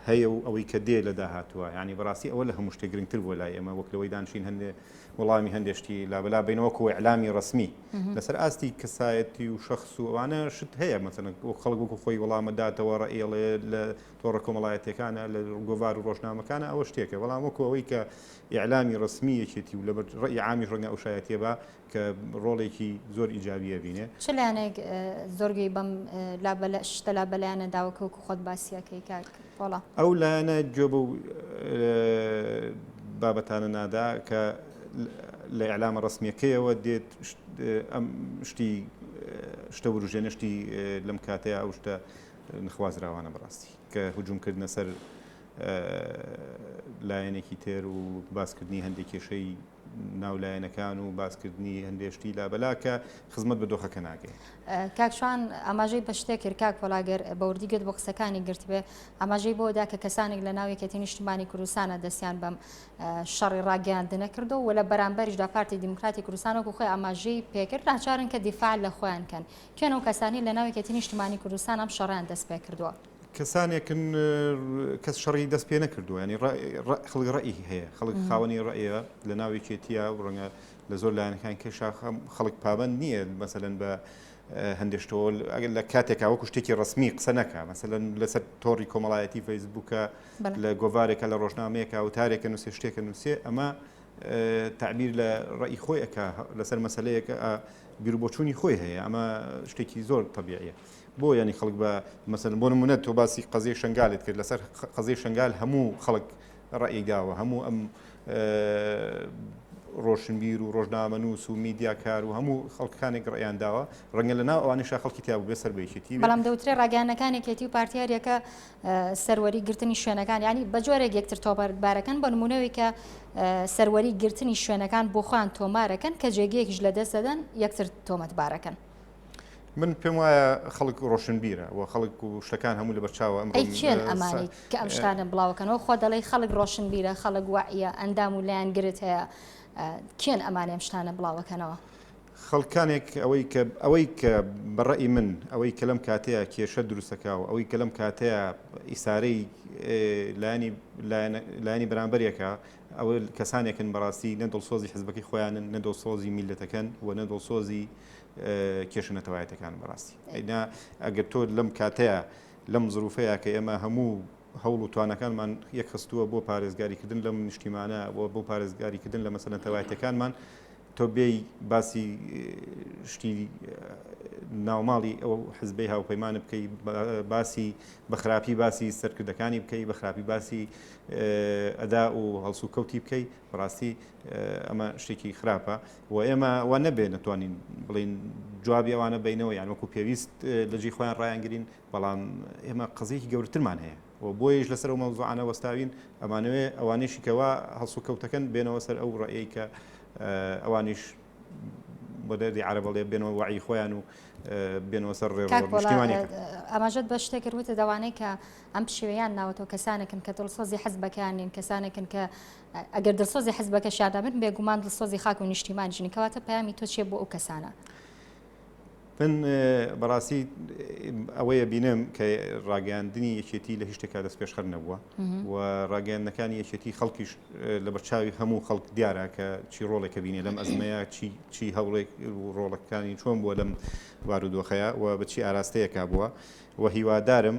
هەیە و ئەوەی کە دێ لە داهاتووە یعنی بەڕاستی ئەوە لە هەموو شتێک گرنگتر بووە لای ئێمە وەک لەوەی دانشین هەندێ وەڵامی هەندێ شتی لابەلا بینەوە وەکو ئیعلامی ڕەسمی لەسەر ئاستی کەسایەتی و شەخس و ئەوانە شت هەیە مەسەلەن وەک خەڵک وەکو خۆی وەڵامە داتەوە ڕەئیڵێ لە تۆڕە کۆمەڵایەتیەکانە لە گۆڤار و ڕۆژنامەکانە ئەوە شتێکە بەڵام وەکو ئەوەی کە ئیعلامی ڕەسمی یەکێتی و لەبەر ڕەئی عامیش ڕەنگە ئەو شایەتیە با کە ڕۆڵێکی زۆر ئیجابی ئەبینێ. چ لایەنێک زۆر گوێی بەم لابەلا شتە لابەلایانە داوە کە وەکو خۆت باسی ئەکەی کاک پۆڵا؟ ئەو لایەنە گوێ بەو بابەتانە نادا کە لە ئیعلامە ڕەسمیەکەیەوە دێت ئەم شتی. شتە وروژێنە شتی لەم کاتەیە ئەو شتە نەخوازراوانە بەڕاستی کە هجوم کردنە سەر لایەنێکی تر و باسکردنی هەندێک کێشەی ناو لایەنەکان و باسکردنی هەندێک شتی لابەلا کە خزمەت بە دۆخەکە ناگەیەنێت. کاک شوان ئاماژەی بە شتێک کرد کاک پۆڵا گەر بە وردی گوێت بۆ قسەکانی گرتبێ ئاماژەی بۆ دا کە کەسانێک لە ناو یەکێتی نیشتمانی کوردستانە دەستیان بەم شەڕی ڕاگەیاندنە کردو و لە بەرامبەریشدا پارتی دیموکراتی کوردستان وەکو خۆی ئاماژەی پێکرد ناچارن کە دیفاع لە خۆیان کەن کێن ئەو کەسانی لە ناو یەکێتی نیشتمانی کوردستان ئەم شەڕیان دەست پێ کردووە؟ کەسانێکن کەس شەڕی دەست پێ نەکردووە ینی خەڵک ڕئی هەیە خەڵک خاوەنی ڕئیە لە ناو یەکێتیە و ڕەنگە لە زۆر لایەنەکان کێشا خەڵک پابند نییە مەسەلەن بە هەندێک شتەوە ئەگەر لە کاتێکا وەکو شتێکی ڕسمی قسە نەکا مەسەلەن لەسەر تۆڕی کۆمەڵایەتی فەیسبووکە لە گۆڤارێکە لە ڕۆژنامەیەکە وتارێکە نووسێ شتێکە نووسێ ئەمە تعبیر لە ڕئی خۆی ئەکا لەسەر مەسلەیەکە بیرروبۆچوونی خۆی هەیە ئەمە شتێکی زۆر طبیعیە بۆ یانی خەڵک بە مەسەلەن بۆ نمونە تۆ باسی قەزیەی شەنگالت کرد لەسەر قەزیەی شەنگال هەموو خەڵک ڕەئی داوە هەموو ئەم ڕۆشنبیر و ڕۆژنامەنووس و میدیاکار و هەموو خەڵکانێک ڕێیان داوە ڕەنگە لە ناو ئەوانیشا خەڵکی تیا بوو بێ سەر بە یەکێتی بێ. بەڵام دەوترێ ڕاگەیاندنەکان یەکێتی و پارتی هەریەکە سەروەری گرتنی شوێنەکان یانی بە جۆرێک یەکتر تۆمەتبارەکەن بە نمونەوەی کە سەروەری گرتنی شوێنەکان بۆ خۆیان تۆمارەکەن کە جێگەیەکیش لەدەست دەدەن یەکتر تۆمەتبارەکەن. من پێم وایە خەڵک ڕۆشنبیرە و خەڵک و شتەکان هەموو لەبەرچاوە ئەمڕۆ ئەی کێن ئەمانەی کە ئەم شتانە بڵاوەکەنەوە خۆ دەڵێی خەڵک ڕۆشنبیرە خەڵک وەعیە ئەندام و لایەنگرت هەیە کێن ئەمانەی ئەم شتانە بڵاوەکەنەوە؟ خەڵکانێک ئەوەی کە ئەوەی کە بە ڕەئی من ئەوەی کە لەم کاتەیە کێشە دروستەکا و ئەوەی کە لەم کاتەیە ئیسارەی لایەنی لایەنی بەرامبەرێکە ئەوە کەسانێکن بەڕاستی نە دڵسۆزی حزبەکەی خۆیانن نە دڵسۆزی میللەتەکەن و نە دڵسۆزی کێشە نەتەوایەتەکان بەڕاستی ئەینا ئەگەر تۆ لەم کاتەیە لەم زروفەیە کە ئێمە هەموو هەوڵ و توانەکانمان یەکخستووە بۆ پارێزگاریکردن لەم نیشتیمانە و بۆ پارێزگاریکردن لە مەسەلە نەتەوایەتەکانمان تۆ بێی باسی شتی ناوماڵی ئەو حزبەی هاوپەیمانە بکەی باسی بە خراپی باسی سەرکردەکانی بکەی بە خراپی باسی ئەدا و هەڵسوکەوتی بکەی بەڕاستی ئەمە شتێکی خراپە و ئێمە وا نەبێ نەتوانین بڵین جوابی ئەوانە بینەوە یان وەکو پێویست لەجی خۆیان ڕایانگرین بەڵام ئێمە قەزیەکی گەورەترمان هەیە و بۆیەش لەسەر ئەو مەوزوعانە وەستاوین ئەمانەوێ ئەوانەیشی کەوا هەڵسوکەوتەکەن بێنەوە سەر ئەو ڕەئیەی کە ئەوانیش بە دەردی عەرەبەڵێ بێنەوە وەعی خۆیان و بێنەوە سەر ڕێڕەوە کاک پۆڵا نیشتیمانیەکە. ئاماژەت بە شتێک کرد وتت ئەوانەی کە ئەم پشێویان ناوەتەوە کەسانێکن کە دڵسۆزی حزبەکەیان نین کەسانێکن کە ئەگەر دڵسۆزی حزبەکەشیان نەبن بێگومان دڵسۆزی خاک و نیشتیمانیش نین کەواتە پەیامی تۆ چییە بۆ ئەو کەسانە؟ من بەڕاستی ئەوەیە بینم کە ڕاگەیاندنی یەکێتی لە هیچ شتێکا دەستپێشخەر نەبووە و ڕاگەیاندنەکانی یەکێتی خەڵکیش لە بەرچاوی هەموو خەڵک دیارە کە چی ڕۆڵێکە بینێ لەم ئەزمەیە چی چی هەوڵێک و ڕۆڵەکانی چۆن بووە لەم بارودۆخەیە و بە چی ئاراستەیەکا بووە و هیوادارم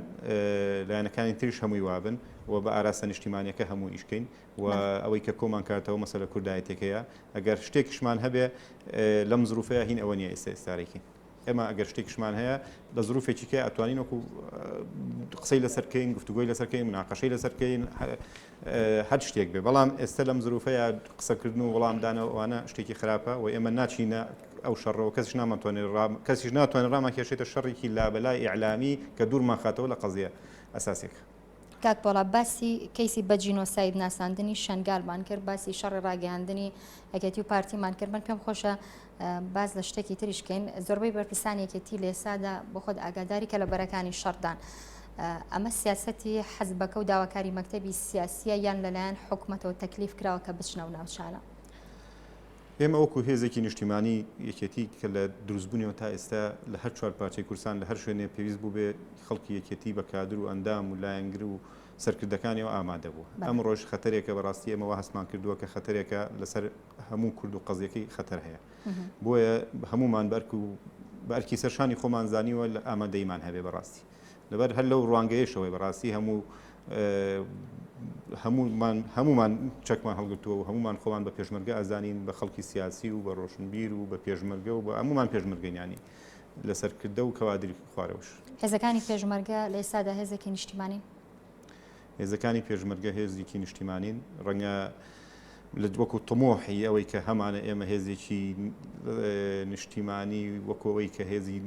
لایەنەکانی تریش هەمووی وابن و بە ئاراستە نیشتیمانیەکە هەموو ئیشکەین و ئەوەی کە کۆمان کاتەوە مەسەلە کوردایەتیەکەیە ئەگەر شتێکیشمان هەبێ لەم زروفەیە هین ئەوە نیە ئێستا ئێستارێکین ئێمە ئەگەر شتێکیشمان هەیە لە زروفێکی کە ئەتوانین وەکو قسەی لەسەر کەین گفتوگۆی لەسەر کەین مناقەشەی لەسەر کەین هەر شتێک بێ بەڵام ئێستا لەم زروفەیە قسەکردن و وەڵامدانەوە ئەوانە شتێکی خراپە و ئێمە ناچینە ئەو شەڕەوە کەسیش نامانتوانێت کەسیش ناتوانێت ڕامان کێشێتە شەڕێکی لابەلای ئیعلامی کە دوورمان خاتەوە لە قەزیە ئەساسیەکە. کاک پۆڵا باسی کەیسی بە جینۆساید ناساندنی شەنگالمان کرد، باسی شەڕی ڕاگەیاندنی یەکێتی و پارتیمان کرد، من پێم خۆشە باس لە شتێکی تریش بکەین، زۆربەی بەرپرسانی یەکێتی لە ئێستادا بۆ خۆت ئاگاداری کە لە بەرەکانی شەڕدان. ئەمە سیاسەتی حزبەکە و داواکاری مەکتەبی سیاسیە یان لەلایەن حکومەتەوە تەکلیف کراوە کە بچنە ئەو ناوچانە؟ ئێمە وەکو هێزێکی نیشتیمانی یەکێتی کە لە دروستبوونیەوە تا ئێستا لە هەر چوار پارچەی کوردستان لە هەر شوێنێ پێویست بووبێ خەڵکی یەکێتی بە کادر و ئەندام و لایەنگر و سەرکردەکانیەوە ئامادە بووە. ئەمڕۆش خەتەرێکە بەڕاستی ئێمە وا هەستمان کردووە کە خەتەرێکە لەسەر هەموو کورد و قەزیەکەی خەتەر هەیە. بۆیە هەموومان بە ئەرک و بە ئەرکی سەرشانی خۆمان زانیوە لە ئامادەییمان هەبێ بەڕاستی. لەبەر هەر لەو ڕوانگەیەشەوەی بەڕاستی هەموو هەموومان هەموومان چەکمان هەڵگرتووە و هەموومان خۆمان بە پێشمەرگە ئەزانین بە خەڵکی سیاسی و بە ڕۆشنبیر و بە پێشمەرگە و بە هەموومان پێشمەرگەین ینی لە سەرکردە و کەوادری خوارەوەش. هێزەکانی پێشمەرگە لە ئێستادا هێزێکی نیشتیمانین؟ هێزەکانی پێشمەرگە هێزێکی نیشتیمانین ڕەنگە. وەکو تموحی ئەوەی کە هەمانە ئێمە هێزێکی نیشتیمانی وەکو ئەوەی کە هێزی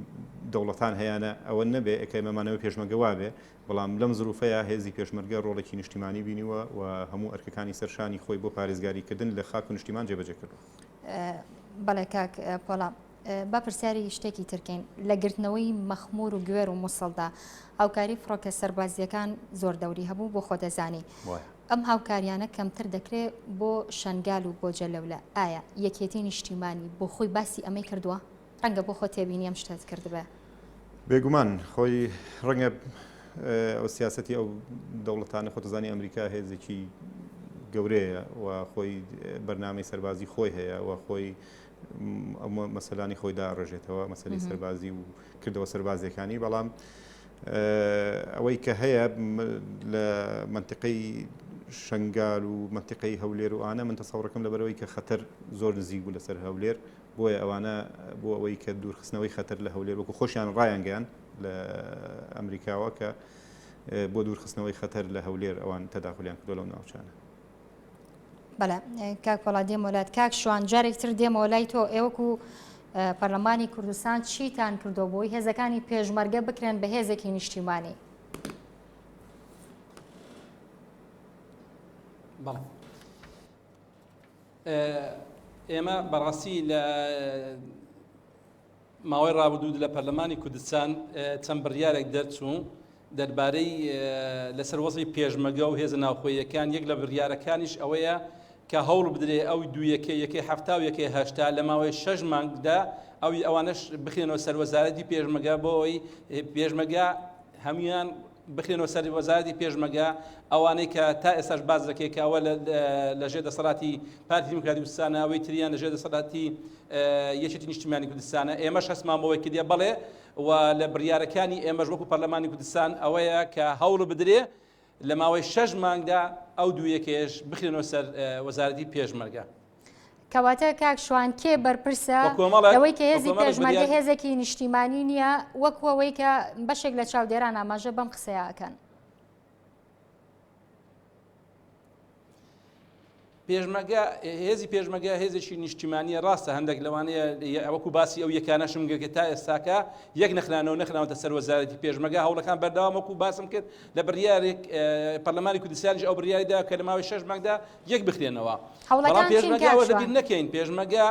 دەوڵەتان هەیانە ئەوە نەبێ کە ئێمەمانەوە پێشمەرگە وابێ بەڵام لەم زروفەیا هێزی پێشمەرگە ڕۆڵێکی نیشتیمانی بینیوە و هەموو ئەرکەکانی سەر شانی خۆی بۆ پارێزگاریکردن لە خاک و نیشتیمان جێبەجێ کردووە. بەڵێ کاک پۆڵا با پرسیاری شتێکی تر کەین لە گرتنەوەی مەخمور و گوێر و موسڵدا هاوکاری فڕۆکە سەربازییەکان زۆر دەوری هەبوو بۆ خۆ دەزانی ئەم هاوکاریانە کەمتر دەکرێ بۆ شەنگال و بۆ جەلەولە ئایا یەکێتی نیشتیمانی بۆ خۆی باسی ئەمەی کردووە؟ ڕەنگە بۆ خۆت تێبینی ئەم شتەت کردبێ. بێگومان خۆی ڕەنگە ئەو سیاسەتی ئەو دەوڵەتانە خۆت دەزانی ئەمریکا هێزێکی گەورەیە و خۆی بەرنامەی سەربازی خۆی هەیە و خۆی مەسەلانی خۆی داڕێژێتەوە مەسەلی سەربازی و کردەوە سەربازیەکانی بەڵام ئەوەی کە هەیە لە منتیقەی شنگال و منتیقەی هەولێر و ئانە من تەسەوڕەکەم لەبەرەوەی کە خەتەر زۆر نزیک بوو لەسەر هەولێر بۆیە ئەوانە بۆ ئەوەی کە دوورخستنەوەی خەتەر لە هەولێر وەکو خۆشیان ڕایانگەیان لە ئەمریکاوە کە بۆ دوورخستنەوەی خەتەر لە هەولێر ئەوان تەداخلیان کردو لەو ناوچانە. بەڵێ کاک پۆڵا دێمەوە لات کاک شوان جارێک تر دێمەوە لای تۆ ئێوەکو پەرلەمانی کوردستان چیتان کردو بۆی هێزەکانی پێشمەرگە بکرێن بە هێزێکی نیشتیمانی؟ بەڵێ ئێمە بەڕاستی لە ماوەی ڕابردوو لە پەرلەمانی کوردستان چەند بڕیارێک دەرچوو دەربارەی لەسەر وەزعی پێشمەگە و هێزە ناوخۆیەکان یەک لە بڕیارەکانیش ئەوەیە کە هەوڵ بدرێ ئەو دوو یەکەی یەکەی حەفتا و یەکەی هەشتا لە ماوەی شەش مانگدا ئەو ئەوانەش بخرێنەوە سەر وەزارەتی پێشمەگە بۆ ئەوەی پێشمەگە هەمویان بخرێنەوە سەر وەزارەتی پێشمەگە ئەوانەی کە تا ئێستاش باس دەکەی کە ئەوە لە ژێر دەسەڵاتی پارتی دیموکراتی کوردستانە ئەوەی تریان لە ژێر دەسەڵاتی یەکێتی نیشتیمانی کوردستانە ئێمەش هەستمان بەوەی کردیە بەڵێ و لە بڕیارەکانی ئێمەش وەکو پەرلەمانی کوردستان ئەوەیە کە هەوڵ بدرێ لە ماوەی شەش مانگدا ئەو دوو یەکەیەش بخرێنەوە سەر وەزارەتی پێشمەرگە. کەواتە کاک شوان کێ بەرپرسە لەوەی کە هێزی پێشمەرگە هێزێکی نیشتیمانی نییە وەکو ئەوەی کە بەشێک لە چاودێران ئاماژە بەم قسەیە ئەکەن؟ پێشمەگە هێزی پێشمەگە هێزێکی نیشتیمانیە ڕاستە هەندێک لەوانەیە وەکو باسی ئەو یەکانەشم گرت کە تا ئێستاکە یەک نەخرانەوە نەخراوەتە سەر وەزارەتی پێشمەگە هەوڵەکان بەردەوام وەکو باسم کرد لە بڕیارێک پەرلەمانی کوردستانیش ئەو بڕیاری دا کە لە ماوەی شەش مانگدا یەک بخرێنەوە هەوڵەکان چین پێشمەگە ئەوە لەبیر نەکەین پێشمەگە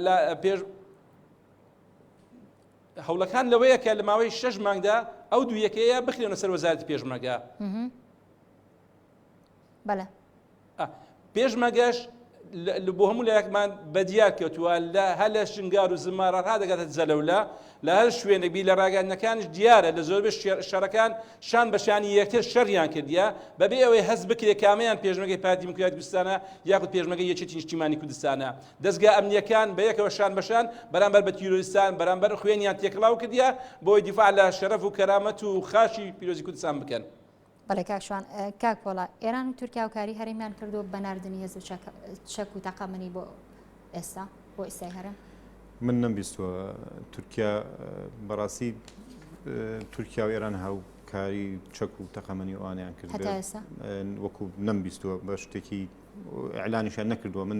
لە پێش هەوڵەکان لەوەیە کە لە ماوەی شەش مانگدا ئەو دوو یەکەیە بخرێنە سەر وەزارەتی پێشمەگە بەڵێ. پێشمەگەش بۆ هەموو لایەکمان بەدیار کەوتووە لە هەر لە شنگار و زمارە ڕادەگاتە جەلەولە لە هەر شوێنێک بی لە ڕاگەیاندنەکانیش دیارە لە زۆربەی شەڕەکان شان بە شانی یەکتر شەڕیان کردیە بەبێ ئەوەی هەست بکرێ کامەیان پێشمەگەی پارتی دیموکراتی کوردستانە یاخود پێشمەگەی یەکێتی نیشتیمانی کوردستانە دەزگا ئەمنیەکان بە یەکەوە شان بە شان بەرامبەر بە تیرۆریستان بەرامبەر خوێنیان تێکەڵاو کردیە بۆی دیفاع لە شەرەف و کەرامەت و خاکی پیرۆزی کوردستان بکەن. بەڵێ کاک شوان. کاک پۆڵا، ئێران و تورکیا هاوکاری هەرێمیان کردووە بە ناردنی هێز و چەک و تەقەمەنی بۆ ئێستا بۆ ئیستای هەرێم؟ من نەمبیستووە تورکیا بەڕاستی تورکیا و ئێران هاوکاری چەک و تەقەمەنی ئەوانیان کرد هەتا ئێستا وەکو نەمبیستووە بە شتێکی ئیعلانیشیان نەکردووە من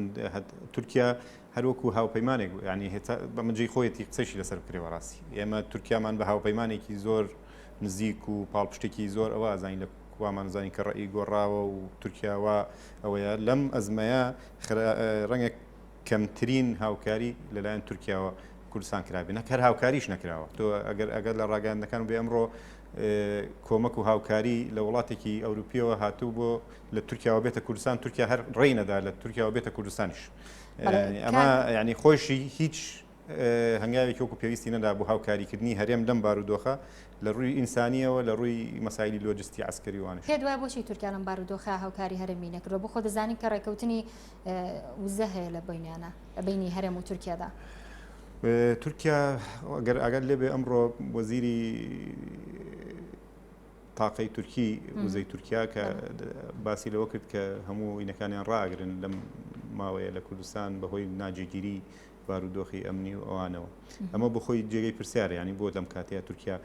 تورکیا هەر وەکو هاوپەیمانێک ینی هێتا بە من جێی خۆیەتی قسەشی لەسەر بکرێ بەڕاستی ئێمە تورکیامان بە هاوپەیمانێکی زۆر نزیک و پاڵپشتێکی زۆر ئەوە ئەزانین لە وامان زانین کە ڕەئی گۆڕاوە و تورکیا وا ئەوەیە لەم ئەزمەیە ڕەنگە کەمترین هاوکاری لەلایەن تورکیاوە کوردستان کرابێ نەک هەر هاوکاریش نەکراوە تۆ ئەگەر ئەگەر لە ڕاگەیاندنەکان بێ ئەمڕۆ کۆمەک و هاوکاری لە وڵاتێکی ئەوروپیەوە هاتوو بۆ لە تورکیاوە بێتە کوردستان تورکیا هەر ڕێی نەدا لە تورکیاوە بێتە کوردستانیش ئەمە ینی خۆشی هیچ هەنگاوێکی وەکو پێویستی نەدا بۆ هاوکاریکردنی هەرێم لەم بارودۆخە لە ڕووی ئینسانیەوە لە ڕووی مەسایلی لۆجستی عسکەری وانش. پێت وایە بۆچی تورکیا لەم بارودۆخە هاوکاری هەرێمی نەکردوە؟ بۆ خۆ دەزانین کە ڕێکەوتنی وزە هەیە لە بەینیانە لە بەینی هەرێم و تورکیادا. تورکیا گەر ئاگات لێبێ ئەمڕۆ وەزیری تاقەی تورکی وزەی تورکیا کە باسی لەوە کرد کە هەموو ئینەکانیان ڕاگرن لەم ماوەیە لە کوردستان بەهۆی ناجێگیری بارودۆخی ئەمنی و ئەوانەوە ئەمە بۆ خۆی جێگەی پرسیارە ینی بۆ لەم کاتەیە تورکیا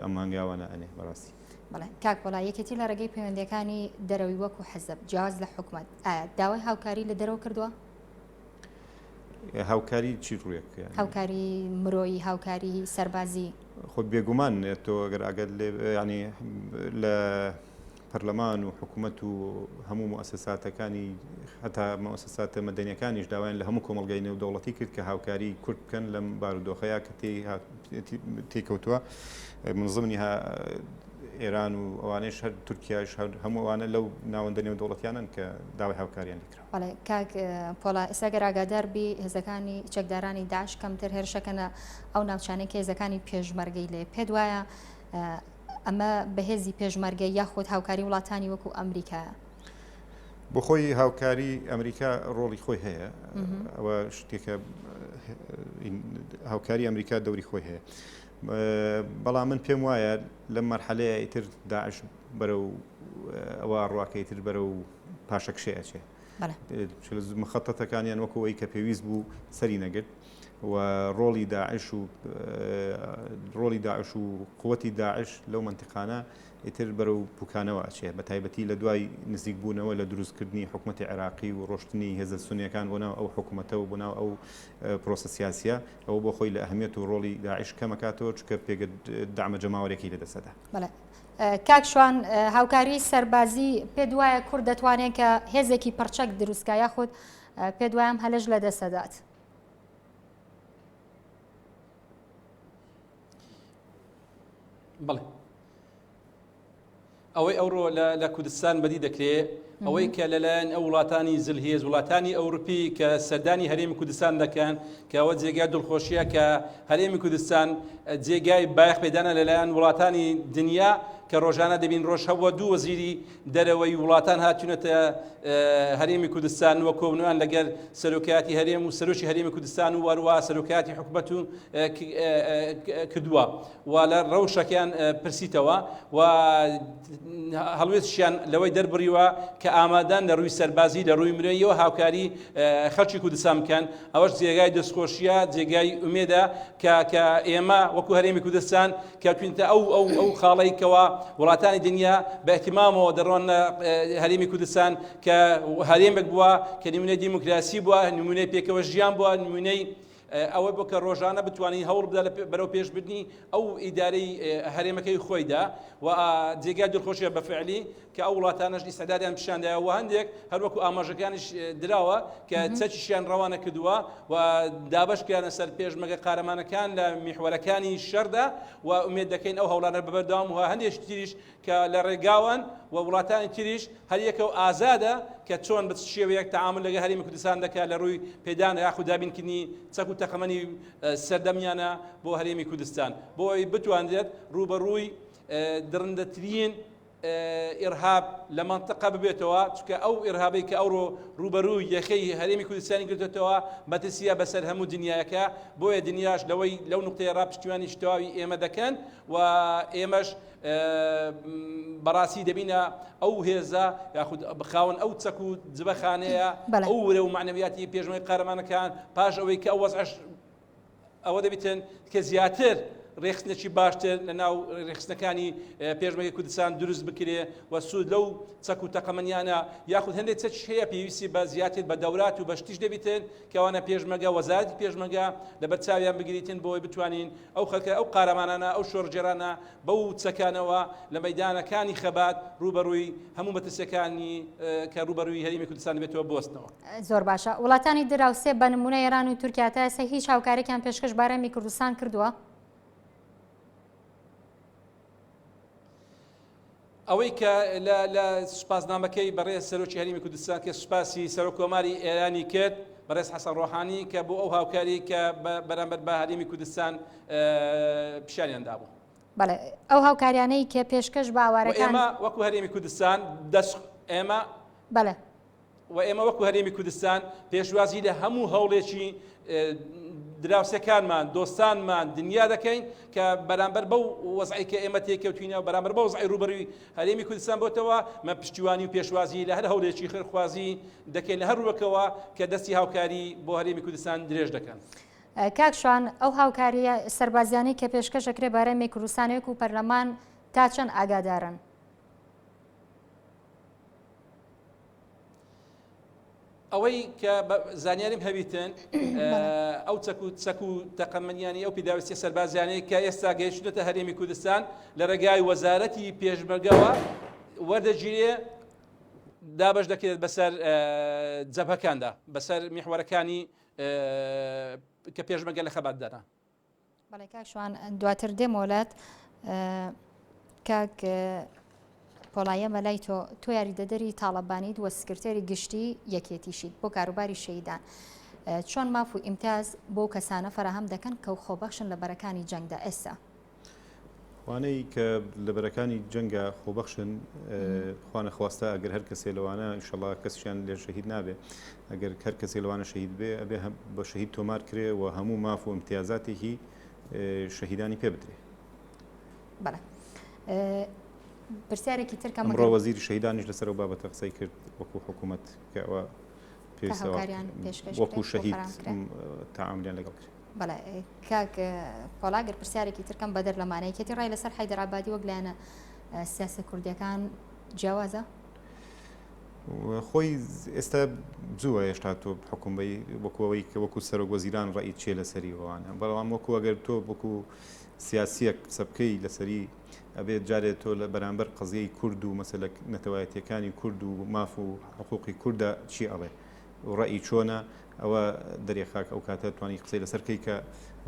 ئەم هەنگاوانە ئەنێ بەڕاستی. بەڵێ کاک پۆڵا، یەکێتی لە ڕێگەی پەیوەندییەکانی دەرەوەی وەکو حزب، جیاواز لە حکومەت، ئایا داوای هاوکاری لە دەرەوە کردووە؟ هاوکاری چی ڕوویەک؟ هاوکاری مرۆیی، هاوکاری سەربازی؟ خۆ بێگومان تۆ ئەگەر ئاگات لێ یانی لە پەرلەمان و حکوومەت و هەموو موئەسەساتەکانی هەتا موئەسەساتە مەدەنیەکانیش داوایان لە هەموو کۆمەڵگای نێودەوڵەتی کرد کە هاوکاری کورد بکەن لەم بارودۆخەیە کە تێی کەوتووە من ضمنها ئێران و ئەوانەیش هەر تورکیاش هەر هەموو ئەوانە لەو ناوەندە نێودەوڵەتیانەن کە داوای هاوکاریان لێکراوە. بەڵێ کاک پۆڵا ئێستا گەر ئاگادار بی هێزەکانی چەکدارانی داعش کەمتر هێرشەکەنە ئەو ناوچانەی کە هێزەکانی پێشمەرگەی لێ پێت وایە ئەمە بەهێزی پێشمەرگە یاخود هاوکاری وڵاتانی وەکو ئەمریکایە؟ بۆ خۆی هاوکاری ئەمریکا ڕۆڵی خۆی هەیە ئەوە شتێکە هاوکاری ئەمریکا دەوری خۆی هەیە بەڵام من پێم وایە لەم مەرحەلەیە ئیتر داعش بەرەو ئەوە ڕواکەی تر بەرەو پاشەکشێ ئەچێ مخەتەتەکانیان وەکو ئەوەی کە پێویست بوو سەری نەگرت و ڕۆڵی داعش و ڕۆڵی داعش و قوتی داعش لەو منتیقانە ئیتر بەرەو پوکانەوە ئەچێ بە تایبەتی لە دوای نزیکبوونەوە لە دروستکردنی حکومەتی عێراقی و ڕۆشتنی هێزە سونیەکان بۆ ناو ئەو حکومەتە و بۆ ناو ئەو پرۆسە سیاسیە ئەوە بۆ خۆی لە ئەهمیەت و ڕۆڵی داعش کەمەکاتەوە چونکە پێگە دەعمە جەماوەرەکەی لەدەست ئەدا. بەڵێ کاک شوان هاوکاری سەربازی پێت وایە کورد دەتوانێت کە هێزێکی پڕچەک دروستکا یاخود پێت وایە ئەم هەلەش لەدەست دەدات؟ بەڵێ ئەوەی ئەوڕۆ لە کوردستان بەدی دەکرێ ئەوەی کە لەلایەن ئەو وڵاتانی زلهێز وڵاتانی ئەوروپی کە سەردانی هەرێمی کوردستان دەکەن کە ئەوە جێگای دڵخۆشیە کە هەرێمی کوردستان جێگای بایەخ پێدانە لەلایەن وڵاتانی دنیا کە ڕۆژانە دەبین ڕۆژ هەبووە دوو وەزیری دەرەوەی وڵاتان هاتوونەتە هەرێمی کوردستان و کۆبنەوەیان لەگەر سەرۆکایەتی هەرێم و سەرۆکی هەرێمی کوردستان و وەروە سەرۆکایەتی حکومەت و کردووە و لە ڕەوشەکەیان پرسیتەوە و هەڵوێستشیان لەوەی دەربڕیوە کە ئامادەن لە ڕووی سەربازی لە ڕووی مرۆییەوە هاوکاری خەڵکی کوردستان بکەن ئەوەش جێگای دەستخۆشیە جێگای ئومێدە کە کە ئێمە وەکو هەرێمی کوردستان کەوتوینتە ئەو ئەو ئەو خاڵەی کەوا وڵاتانی دنیا بە اهتمامەوە دەڕۆنە هەرێمی کوردستان کە هەرێمێک بووە کە نمونەی دیموکراسی بووە نمونەی پێکەوە ژیان بووە نمونەی ئەوە بۆ کە ڕۆژانە بتوانین هەوڵ بدە لە بەرەو پێشبردنی ئەو ئیدارەی هەرێمەکەی خۆیدا و جێگای دڵخۆشیە بە فعلی کە ئەو وڵاتانەش ئیستعدادیان پیشاندایە و هەندێک هەروەکو ئاماژەکانیش دراوە کە چەکیشیان ڕەوانە کردووە و دابەش کرانە سەر پێشمەگە قارەمانەکان لە میحوەرەکانی شەردا و ئومێد دەکەین ئەو هەوڵانە بەبەردەوام و هەندێک تریش کە لە ڕێگاوان و وڵاتانی تریش هەریەکە و ئازادە کە چۆن بە چ شێوەیەک تەعامول لەگەڵ هەرێمی کوردستان دەکات لە ڕووی پێدان یاخود دابینکردنی چەک و تەقەمەنی سەردەمیانە بۆ هەرێمی کوردستان بۆ ئەوەی بتوانرێت ڕووبەڕووی دڕندەترین ئیرهاب لە مەنتقە ببێتەوە چونکە ئەو ئیرهابەی کە ئەوڕۆ ڕووبەرووی یەخەی هەرێمی کوردستانی گرتێتەوە مەترسیە بەسەر هەموو دنیایەکە بۆیە دنیاش لەوەی لەو نقطەیە ڕا پشتیوانیش تەواوی ئێمە دەکەن و ئێمەش بەڕاستی دەبینە ئەو هێزە یاخود خاوەن ئەو چەک و جبەخانەیە ئەو ورە و معنەویاتی پێشمەرگە قارەمانەکان پاش ئەوەی کە ئەو وەزعەش ئەوە دەبیتن کە زیاتر ڕێخستنێکی باشتر لە ناو ڕێخستنەکانی پێشمەرگەی کوردستان دروست بکرێ و سوود لەو چەک و تەقەمەنیانە یاخود هەندێک چەکیش هەیە پێویستی بە زیاتر بە دەورات و بە شتیش دەبیتن کەوانە پێشمەرگە وەزارەتی پێشمەرگە لەبەر چاویان بگریتن بۆی بتوانین ئەو خەلکە ئەو قارەمانانە ئەو شۆڕگێرانە بەو چەکانەوە لە مەیدانەکانی خەبات ڕووبەڕووی هەموو مەترسیەکانی کە ڕووبەڕووی هەرێمی کوردستان دەبێتەوە بوەستنەوە. زۆر باشە وڵاتانی دراوسێ بە نمونە ئێران و تورکیا تا ئێستا هیچ هاوکاریەکیان پێشکەش بە هەرێمی کوردستان کردووە؟ ئەوەی کە لە لە سوپاسنامەکەی بەڕێز سەرۆکی هەرێمی کوردستان کە سوپاسی سەرۆک کۆماری ئێرانی کرد بەڕێز حەسەن ڕۆحانی کە بۆ ئەو هاوکاری کە بەرامبەر بە هەرێمی کوردستان پیشانیان دابوو. بەڵێ ئەو هاوکاریانەی کە پێشکەش بە ئاوارەکان ئێمە وەکو هەرێمی کوردستان دەست ئێمە بەڵێ و ئێمە وەکو هەرێمی کوردستان پێشوازی لە هەموو هەوڵێکی دراوسێکانمان، دۆستانمان، دنیا دەکەین کە بەرامبەر بەو وەزعی کە ئێمە تێکەوتوینە و بەرامبەر بەو وەزعی ڕووبەرووی هەرێمی کوردستان بۆتەوە، مە پشتیوانی و پێشوازی لە هەر هەوڵێکی خێرخوازی دەکەین لە هەر ڕووەکەوە کە دەستی هاوکاری بۆ هەرێمی کوردستان درێژ دەکەن. کاک شوان، ئەو هاوکارییە سەربازیانەی کە پێشکەش ئەکرێ بە هەرێمی کوردستان وەکو پەرلەمان. تا چەند ئاگادارن؟ ئەوەی کە زانیاریم هەبیتن ئەو چەک و چەک و تەقەمەنیانی ئەو پێداویستیە سەربازیانەی کە ئێستا گەیشتونەتە هەرێمی کوردستان لە ڕێگای وەزارەتی پێشمەرگەوە وەردەگیرێ دابش دەکرێت بەسەر جەبهەکاندا بەسەر میحوەرەکانی کە پێشمەگە لە خەباتدانە. بەڵێ کاک شوان دواتر دێمەوە لات کاک پۆڵایە مەلای تۆ تۆ یاریدەدەری تاڵەبانیت وە سکرتێری گشتی یەکێتیشیت بۆ کاروباری شەیدان چۆن ماف و ئیمتاز بۆ کەسانە فەراهەم دەکەن کە و خۆبەخشن لە بەرەکانی جەنگدا ئێستا ئەوانەی کە لە بەرەکانی جەنگا خۆبەخشن خوا نەخواستە ئەگەر هەر کەسێ لەوانە ئینشەڵا کەسیان لێ شەهید نابێ ئەگەر هەر کەسێ لەوانە شەهید بێ ئەبێ بە شەهید تۆمار کرێ و هەموو ماف و ئیمتیازاتێکی شەهیدانی پێ بدرێ. بەڵێ پرسیارێکی تر کە ئەمڕۆ وەزیری شەهیدانیش لەسەر ئەو بابەتە قسەی کرد وەکو حکوومەت کە ئەوە پێویستە وەکو شەهید تەعاملیان لەگەڵ کرێ. بەڵێ کاک پۆڵا گەر پرسیارێکی تر کەم بەدەر لەمانە یەکێتی ڕای لەسەر حەیدەر عەبادی وەک لایەنە سیاسە کوردیەکان جیاوازە؟ خۆی ئێستا زووە هێشتا تۆ حکوم بی وەکو ئەوەی کە وەکو سەرۆک وەزیران ڕئی چێ لەسەری ئەوانە بەڵام وەکو ئەگەر تۆ وەکو سیاسیەک قسە بکەی لەسەری ئەبێت جارێ تۆ لە بەرامبەر قەزیەی کورد و مەسەلە نەتەوایەتیەکانی کورد و ماف و حقوقی کوردە چی ئەڵێ و ڕەئی چۆنە ئەوە دەرێخا کە ئەو کاتە توانی قسەی لەسەر کەی کە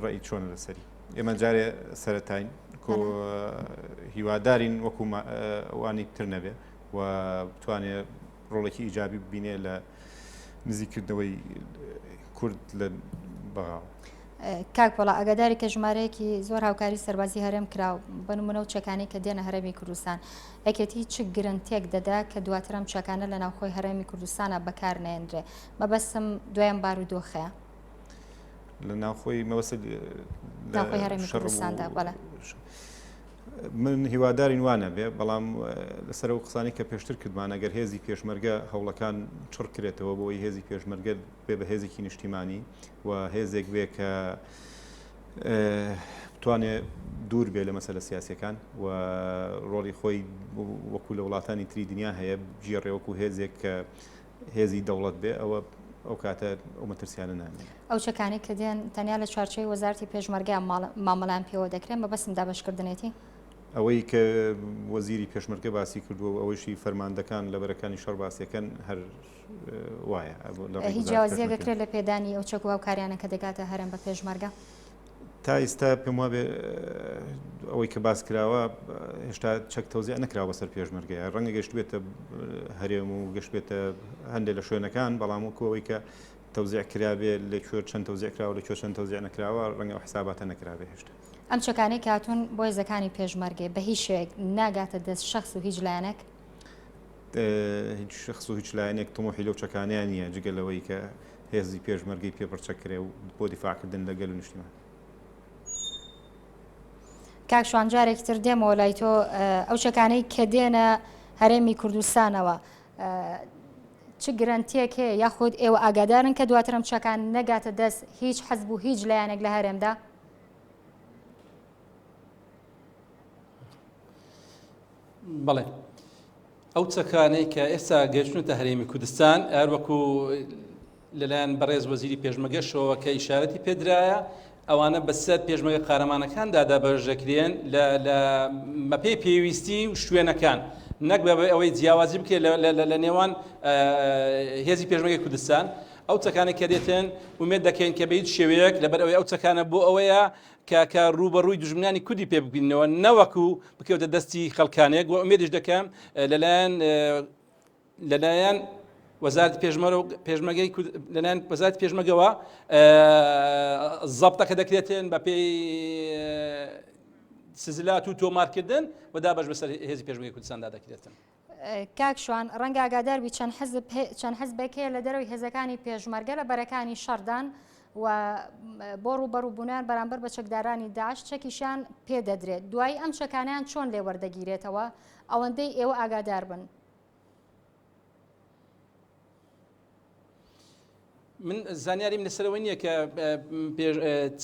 ڕەئی چۆنە لەسەری ئێمە جارێ سەرەتاین کۆ هیوادارین وەکو ئەوانی تر نەبێ و بتوانێ ڕۆڵێکی ئیجابی ببینێ لە نزیکردنەوەی کورد لە بەغاوە. کاک پۆڵا ئاگاداری کە ژمارەیەکی زۆر هاوکاری سەربازی هەرێم کرا بە نمونە و چەکانەی کە دێنە هەرێمی کوردستان یەکێتی چ گرنتێک دەدا کە دواتر ئەم چەکانە لە ناوخۆی هەرێمی کوردستانە بەکار نێنرێ مەبەستم دوای ئەم بارودۆخەیە. لە ناوخۆی مەبەست ناوخۆی هەرێمی کوردستاندا بەڵێ. من هیوادارین وا نەبێ بەڵام لەسەر ئەو قسانەی کە پێشتر کردمان ئەگەر هێزی پێشمەرگە هەوڵەکان چڕ کرێتەوە بۆ ئەوەی هێزی پێشمەرگە بێ بە هێزێکی نیشتیمانی و هێزێک بێ کە بتوانێ دوور بێ لە مەسەلە سیاسەکان و ڕۆڵی خۆی وەکو لە وڵاتانی تری دنیا هەیە بگێڕێ وەکو هێزێک کە هێزی دەوڵەت بێ ئەوە ئەو کاتە ئەو مەترسیانە نامێنێ. ئەو چەکانەی کە دێن تەنیا لە چوارچێوەی وەزارەتی پێشمەرگە مامەڵەیان پێوە دەکرێت، مەبەستم دابەشکردنێتی؟ ئەوەی کە وەزیری پێشمەرگە باسی کردووە و ئەوەیشی فەرماندەکان لە بەرەکانی شەڕ باسیەکەن هەر وایە. هیچ جیاوازییەک دەکرێت لە پێدانی ئەو چەک و هاوکاریانە کە دەگاتە هەرێم بە پێشمەرگە؟ تا ئیستا پێم وابێ ئەوەی کە باس کراوە هێشتا چەک تەوزیع نەکراوە بەسەر پێشمەرگەیە ڕەنگە گەشتبێتە هەرێم و گەشتبێتە هەندێک لە شوێنەکان بەڵام وەکو ئەوەی کە تەوزیع کرابێ لە کوێ چەند تەوزیع کراوە لە کوێ چەند تەوزیع نەکراوە ڕەنگە ئەو حساباتە نەکرابێ هێشتا. ئەم چەکانەی کە هاتوون بۆ هێزەکانی پێشمەرگەیە بە هیچ شێوەیەک ناگاتە دەست شەخس و هیچ لایەنێک؟ هیچ شەخس و هیچ لایەنێک تموحی لەو چەکانەیان نییە جگە لەوەی کە هێزی پێشمەرگەی پێ پڕچەک کرێ و بۆ دیفاعکردن لە گەل و نیشتیمان. کاک شوان جارێکی تر دێمەوە لای تۆ ئەو چەکانەی کە دێنە هەرێمی کوردستانەوە چ گرنتیەک هەیە یاخود ئێوە ئاگادارن کە دواتر ئەم چەکان نەگاتە دەست هیچ حەزب و هیچ لایەنێک لە هەرێمدا؟ بەڵێ ئەو چەکانەی کە ئێستا گەیشتونەتە هەرێمی کوردستان هەر وەکو لەلایەن بەڕێز وەزیری پێشمەگەشەوە کە ئیشارەتی پێدرایە ئەوانە بەسەر پێشمەگە قارەمانەکاندا دابەش دەکرێن لە بەپێی پێویستی و شوێنەکان نەک بە ئەوەی جیاوازی بکرێت لە نێوان هێزی پێشمەگەی کوردستان ئەو چەکانە کە دێتن ئومێد دەکەین کە بە هیچ شێوەیەک لەبەر ئەوەی ئەو چەکانە بۆ ئەوەیە کە کە ڕووبەڕووی دوژمنانی کوردی پێ ببینەوە نەوەکو بکەوتە دەستی خەڵکانێک و ئومێدیش دەکەم لەلایەن لەلایەن وەزارەتی پێشمەرە و پێشمەگەی لەلایەن وەزارەتی پێشمەگەوە زەبتەکە دەکرێتن بە پێی سزلات و تۆمارکردن و دابەش بەسەر هێزی پێشمەگەی کوردستاندا دەکرێتن. کاک شوان ڕەنگە ئاگادار بی چەند حزب چەند حزبێک هەیە لە دەرەوەی هێزەکانی پێشمەرگە لە بەرەکانی شەڕدان و بۆ ڕووبەڕووبوونیان بەرامبەر بە چەکدارانی داعش چەکیشیان پێ دەدرێت دوایی ئەم چەکانیان چۆن لێ وەردەگیرێتەوە ئەوەندەی ئێوە ئاگادار بن. من زانیاریم لەسەرەوە نییە کە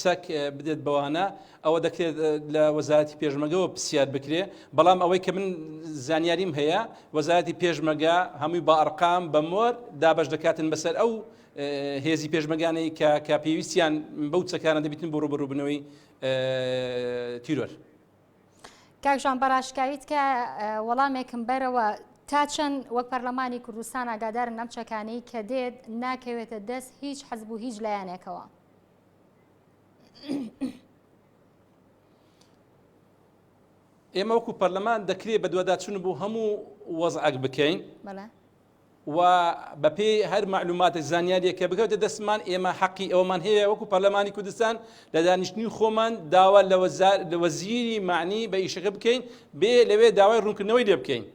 چەک بدێت بەوانە ئەوە دەکرێت لە وەزارەتی پێشمەگەوە پرسیار بکرێ بەڵام ئەوەی کە من زانیاریم هەیە وەزارەتی پێشمەگە هەمووی بە ئەرقام بە مۆر دابەش دەکاتن بەسەر ئەو هێزی پێشمەگانەی کە کە پێویستیان بەو چەکانە دەبیتن بۆ ڕوبەروبنەوەی تیرۆر. کاک ژان بەڕاشکاوی تکایە وەڵامێکم بەرەوە تا چەند وەک پەرلەمانی کوردستان ئاگادارن ئەم چەکانەی کە دێت ناکەوێتە دەست هیچ حەزب و هیچ لایەنێکەوە؟ ئێمە وەکو پەرلەمان دەکرێت بەدواداچون بۆ هەموو وەزعەک بکەین و بەپێی هەر مەعلوماتێک زانیاریەک کە بکەوێتە دەستمان ئێمە حەقی ئەوەمان هەیە وەکو پەرلەمانی کوردستان لە دانیشتنی خۆمان داوا لە وەزیری معنی بە ئیشەکە بکەین بێ لەوێ داوای ڕوونکردنەوەی لێ بکەین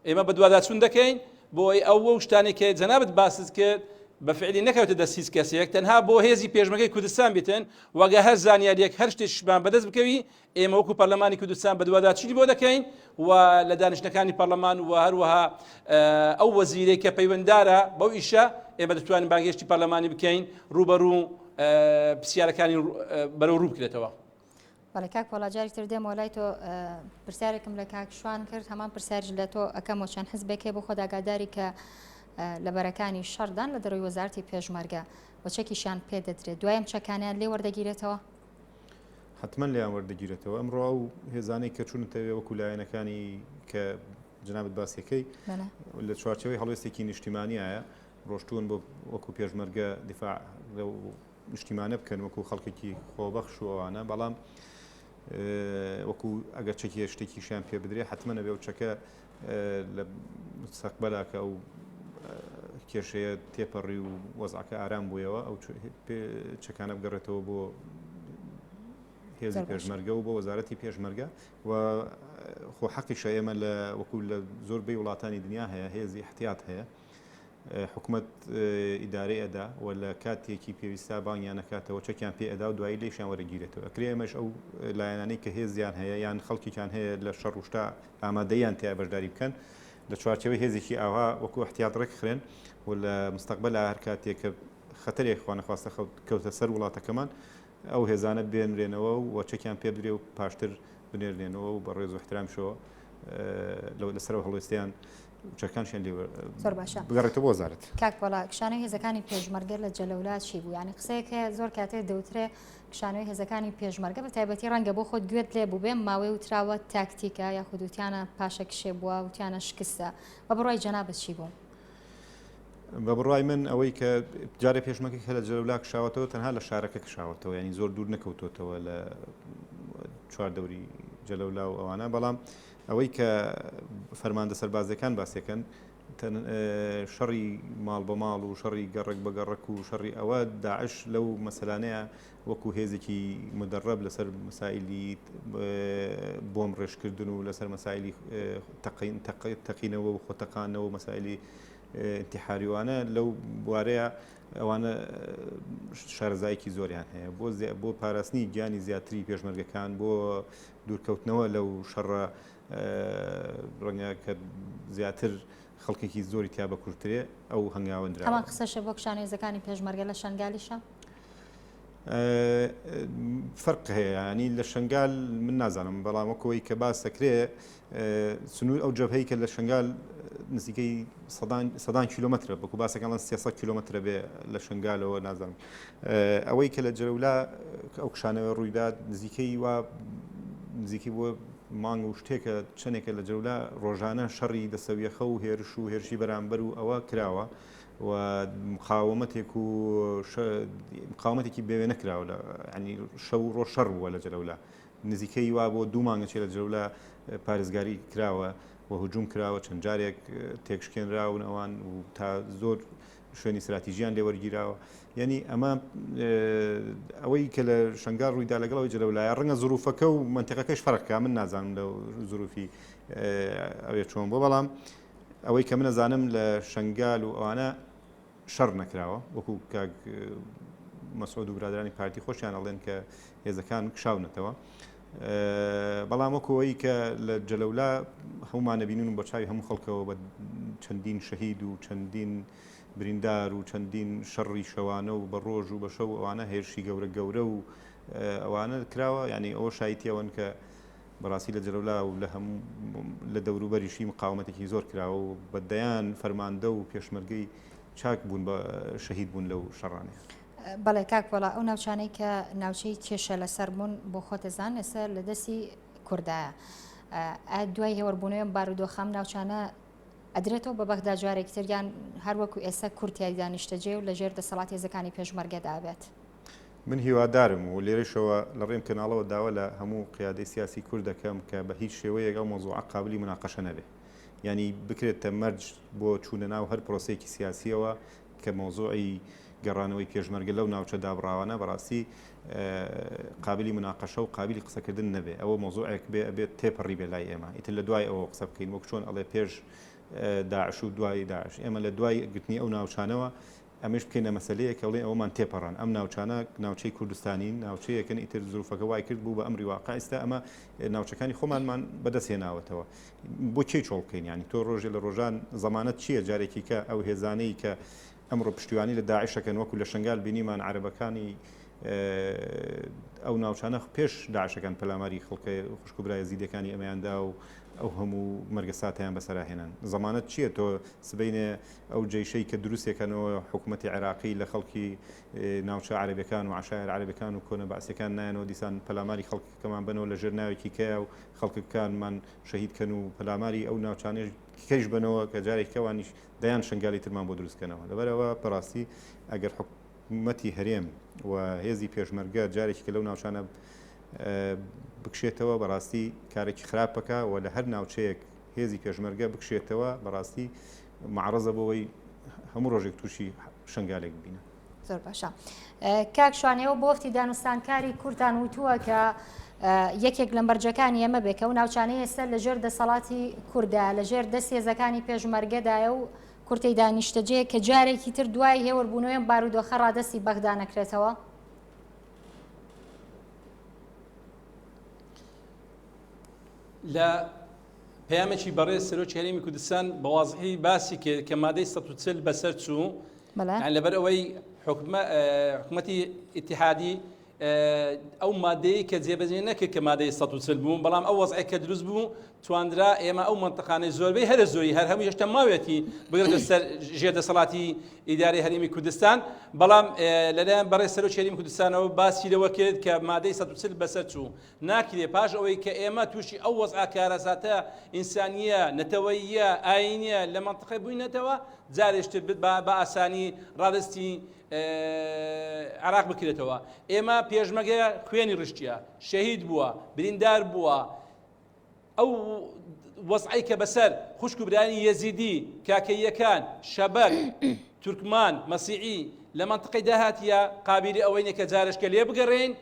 ئێمە بەدواداچوون دەکەین بۆ ئەوەی ئەو و شتانێک کە جەنابت باست کرد بە فعلی نەکەوتە دەست هیچ کەسێک تەنها بۆ هێزی پێشمەگەی کوردستان بێتن وەگە هەر زانیاریەک هەر شتێکیشمان بەدەست بکەوی ئێمە وەکو پەرلەمانی کوردستان بەدواداچوونی بۆ دەکەین و لە دانیشتنەکانی پەرلەمان و هەروەها ئەو وەزیرەی کە پەیوەندارە بەو ئیشە ئێمە دەتوانین بانگهێشتی پەرلەمانی بکەین ڕووبەڕوو پرسیارەکانی بەرەو ڕوو بکرێتەوە. بەڵێ کاک پۆڵا جارێکی تر دێمەوە لای تۆ پرسیارێکم لە کاک شوان کرد هەمان پرسیارش لە تۆ ئەکەمەوە چەند حزبێک هەیە بۆ خۆت ئاگاداری کە لە بەرەکانی شەڕدان لە دەرەوەی وەزارەتی پێشمەرگە و چەکیشیان پێ دەدرێت دوای ئەم چەکانیان لێ وەردەگیرێتەوە؟ حەتمەن لێیان وەردەگیرێتەوە. ئەمڕۆ ئەو هێزانەی کە چوونەتەوێ وەکو لایەنەکانی کە جەنابت باسیەکەی لە چوارچێوەی هەڵوێستێکی نیشتیمانیایە ڕۆشتوون بۆ وەکو پێشمەرگە دیفاع لەو نیشتیمانە بکەن وەکو خەڵکێکی خۆبەخش و ئەوانە بەڵام وەکو ئەگەر چەکی شتێکیشیان پێ بدرێ حتممە نەبێ و چەکە لە مستەقبەلا کە ئەو کێشەیە تێپەڕی و وەزعەکە ئارام بوویەوە ئەو چەکانە بگەڕێتەوە بۆ هێزی پێشمەرگە و بۆ وەزارەتی پێشمەرگە و خۆ حەقیشە ئێمە لە وەکو لە زۆربەی وڵاتانی دنیا هەیە هێزی احتیاط هەیە حکومەت ئیدارەی ئەدا و لە کاتێکی پێویستا بانگیان ئەکاتەوە چەکیان پێ ئەدا و دوایی لێیشیان وەرەگیرێتەوە. ئەکرێ ئێمەش ئەو لایەنانەی کە هێزیان هەیە یان خەڵکێکیان هەیە لە شەڕ و شتا ئامادەییان تیا بەشداری بکەن لە چوارچێوەی هێزێکی ئاوها وەکو ئیحتیات ڕێکخرێن و لە مستەقبەلا هەر کاتێک کە خەتەرێک خوانەخواستە کەوتە سەر وڵاتەکەمان ئەو هێزانە بێنرێنەوە و چەکیان پێ بدرێ و پاشتر بنێرنێنەوە و بە ڕێز و احترامیشەوە لەسەر ئەو هەڵوێستەیان چەکانشیان لێ زۆر باشە بگەڕێتەوە بۆ وەزارەت. کاک پۆڵا کشانەوەی هێزەکانی پێشمەرگە لە جەلەولا چی بوو؟ یانی قسەیەک هەیە زۆر کاتێ دەوترێ کشانەوەی هێزەکانی پێشمەرگە بە تایبەتی ڕەنگە بۆ خۆت گوێت لێ بووبێ ماوەی وتراوە تاکتیکە یاخود وتیانە پاشەکشێ بووە وتیانە شکستە بە بڕوای جەنابت چی بوو؟ بە بڕوای من ئەوەی کە جارێ پێشمەرگە کە لە جەلەولا کشاوەتەوە تەنها لە شارەکە کشاوەتەوە ینی زۆر دوور نەکەوتۆتەوە لە چواردەوری جەلەولا و ئەوانە بەڵام ئەوەی کە فەرماندە سەربازیەکان باسیەکەن شەڕی ماڵ بە ماڵ و شەڕی گەڕک بە گەڕک و شەڕی ئەوە داعش لەو مەسەلانەیە وەکو هێزێکی مدەڕب لەسەر مەسائلی بۆم ڕێژکردن و لەسەر مەسائلی تەقینەوە و خۆتەقانەوە و مەسائلی انتحاریوانە لەو بوارەیە ئەوانە شارەزایەکی زۆریان هەیە بۆ بۆ پاراستنی گیانی زیاتری پێشمەرگەکان بۆ دوورکەوتنەوە لەو شەڕە ڕەنگە کە زیاتر خەڵکێکی زۆری تیا بەکوشترێ ئەو هەنگاوە نراوە. هەمان قسەشە بۆ کشانەوەی هێزەکانی پێشمەرگە لە شەنگالیشە؟ فەرق هەیە ینی لە شنگال من نازانم بەڵام وەکەوەی کە باس دەکرێ سنوور ئەو جەبهەی کە لە شنگال نزیکەی سەدان کیلومترە بەکو باسەکان 300 کیلومترە بێ لە شنگالەوە نازانم ئەوەی کە لە جەلەولا ئەو کشانەوە ڕوویدا نزیکەی وا نزیکەی بۆ مانگ و شتێکە چەندێکە لە جەلەولا ڕۆژانە شەڕی دەسەویەخە و هێرش و هێرشی بەرامبەر و ئەوە کراوە و مقاومەتێک و مقاومەتێکی بێوێ نەکراوە لە ینی شەو ڕۆژ شەڕ بووە لە جەلەولا نزیکەی وا بۆ دوو مانگە چێ لە جەلەولا پارێزگاری کراوە و هجوم کراوە چەند جارێک تێکشکێنراون ئەوان و تا زۆر شوێنی ستراتیژیان لێ وەرگیراوە یعنی ئەمە ئەوەی کە لە شنگال ڕوویدا لەگەڵ ئەوەی جەلەولایە ڕەنگە زروفەکە و منتیقەکەش فەرقکە من نازانم لە زروفی ئەوێ چۆن بۆ بەڵام ئەوەی کە منە زانم لە شنگال و ئەوانە شەڕ نەکراوە وەکو کاک مەسعود و برادرانی پارتی خۆشیان ئەڵێن کە هێزەکان کشاونەتەوە. بەڵام وەکو ئەوەی کە لە جەلەولا هەموومان نەبینین و بە چاوی هەموو خەڵکەوە بە چەندین شەهید و چەندین بریندار و چەندین شەڕی شەوانە و بە ڕۆژ و بە شەو ئەوانە هێرشی گەورە گەورە و ئەوانە کراوە یعنی ئەوە شایتی ئەوەن کە بەڕاستی لە جەلەولا و لە هەموو لە دەوروبەریشی مقاومەتێکی زۆر کراوە و بە دەیان فەرماندە و پێشمەرگەی چاک بوون بە شەهید بوون لەو شەڕانەیە. بەڵێ کاک وەڵا ئەو ناوچانەی کە ناوچەی کێشە لەسەر بوون بۆ خۆت دەزان ئێستا لە دەستی کوردایە دوای هێوەربوونەوەی ئەم بارودۆخە ئەم ناوچانە ئەدرێتەوە بە بەغدا جارێکی تر یان هەر وەکو ئێستا کورد تیایدا نیشتەجێ و لەژێر دەسەڵاتی هێزەکانی پێشمەرگەدا بێت؟ من هیوادارم و لێرەشەوە لە ڕێم کەناڵەوە داوا لە هەموو قیادەی سیاسی کورد دەکەم کە بە هیچ شێوەیەک ئەو مەوزوعە قابلی موناقەشە نەبێ یانی بکرێتە مەرج بۆ چوونە ناو هەر پرۆسەیەکی سیاسیەوە کە مەوزوعی گەڕانەوەی پێشمەرگە لەو ناوچە دابڕاوانە بەڕاستی قابلی مناقەشە و قابلی قسەکردن نەبێ ئەوە مەوزوعێک بێ ئەبێت تێپەڕی بێ لای ئێمە ئیتر لە دوای ئەوە قسە بکەین وەک چۆن ئەڵێ پێش داعش و دوای داعش ئێمە لە دوای گرتنی ئەو ناوچانەوە ئەمەش بکەینە مەسەلەیەک کە بڵێین ئەوەمان تێپەڕان ئەم ناوچانە ناوچەی کوردستانین ناوچەیەکن ئیتر زروفەکە وای کرد بوو بە ئەمری واقع ئیستا ئەمە ناوچەکانی خۆمانمان بەدەست هێناوەتەوە بۆ کێ چۆڵ بکەین یعنی تۆ ڕۆژێ لە ڕۆژان زەمانەت چییە جارێکی کە ئەو هێزانەی کە ئەمڕۆ پشتیوانی لە داعشەکەن وەکو لە شنگال بینیمان عەرەبەکانی ئەو ناوچانە پێش داعشەکان پەلاماری خەڵکە خوشک و برایە زیدەکانی ئەمەیاندا و ئەو هەموو مەرگەساتیان بەسەرا هێنان زەمانەت چییە تۆ سبینێ ئەو جەیشەی کە دروستێکەنەوە حکوومەتی عێراقی لە خەڵکی ناوچە عەرەبەکان و عشایر عەرەبەکان و کۆنە بەعسیەکان نایەنەوە دیسان پەلاماری خەڵکەکەمان بنەوە لە ژێر ناوێکی کەیا و خەڵکەکانمان شەهید کەن و پەلاماری ئەو ناوچانەش کەش بنەوە کە جارێک کەوانیش دەیان شنگالی ترمان بۆ دروستکەنەوە لەبەرەوە بەڕاستی ئەگەر حکوومەتی هەرێم و هێزی پێشمەرگە جارێکی کە لەو ناوچانە بکشێتەوە بەڕاستی کارێکی خراپەکە و لە هەر ناوچەیەک هێزی پێشمەرگە بکشێتەوە بەڕاستی معرەزە بۆەوەی هەموو ڕۆژێک تووشی شنگالێک ببینە. زۆر باشە کاک شوانەوە بۆ وەفتی دانوستانکاری کوردان وتووە کە یەکێک لە مەرجەکانی ئێمە بێ کە ئەو ناوچانەی ئێستا لەژێر دەسەڵاتی کوردە لەژێر دەست هێزەکانی پێشمەرگەدایە و کورتەیدا نیشتەجێ کە جارێکی تر دوای هێوربوونەوەی بارودۆخە ڕادەستی بەغدا نەکرێتەوە. لە پەیامێکی بەڕێز سەرۆکی هەرێمی کوردستان بە وازحی باسی کرد کە مادەی 140 بەسەر چوو لەبەر ئەوەی حکومەتی ئیتیحادی ئەو مادەیە کە جێبەجێ نەکرد کە مادەی 140 بوو بەڵام ئەو وەزعێک کە دروست بوو تواندرا ئێمە ئەو منطقانەی زۆربەی هەرە زۆری هەر هەموو هێشتا ماوێتی بگرێتە سەر ژێر دەسەڵاتی ئیدارەی هەرێمی کوردستان بەڵام لەلایەن بەڕێز سەرۆکی هەرێمی کوردستانەوە باسی لەوە کرد کە مادەی 140 بەسەر چوو ناکرێ پاش ئەوەی کە ئێمە تووشی ئەو وەزعە کارەساتە ئینسانییە، نەتەوەییە، ئایینیە لە مەنتقە بووینەتەوە، جارێکی تر بە ئاسانی ڕادەستی عێراق بکرێتەوە. ئێمە پێشمەگە خوێنی ڕشتیە، شەهید بووە، بریندار بووە، ئەو وەزعەی کە بەسەر خوشک و برایانی یەزیدی، کاکەییەکان، شەبەک، تورکمان، مەسیحی لە مەنتقەی داهاتیە، قابیلی ئەوەی نیە کە جارێکە لێ بگەڕێین،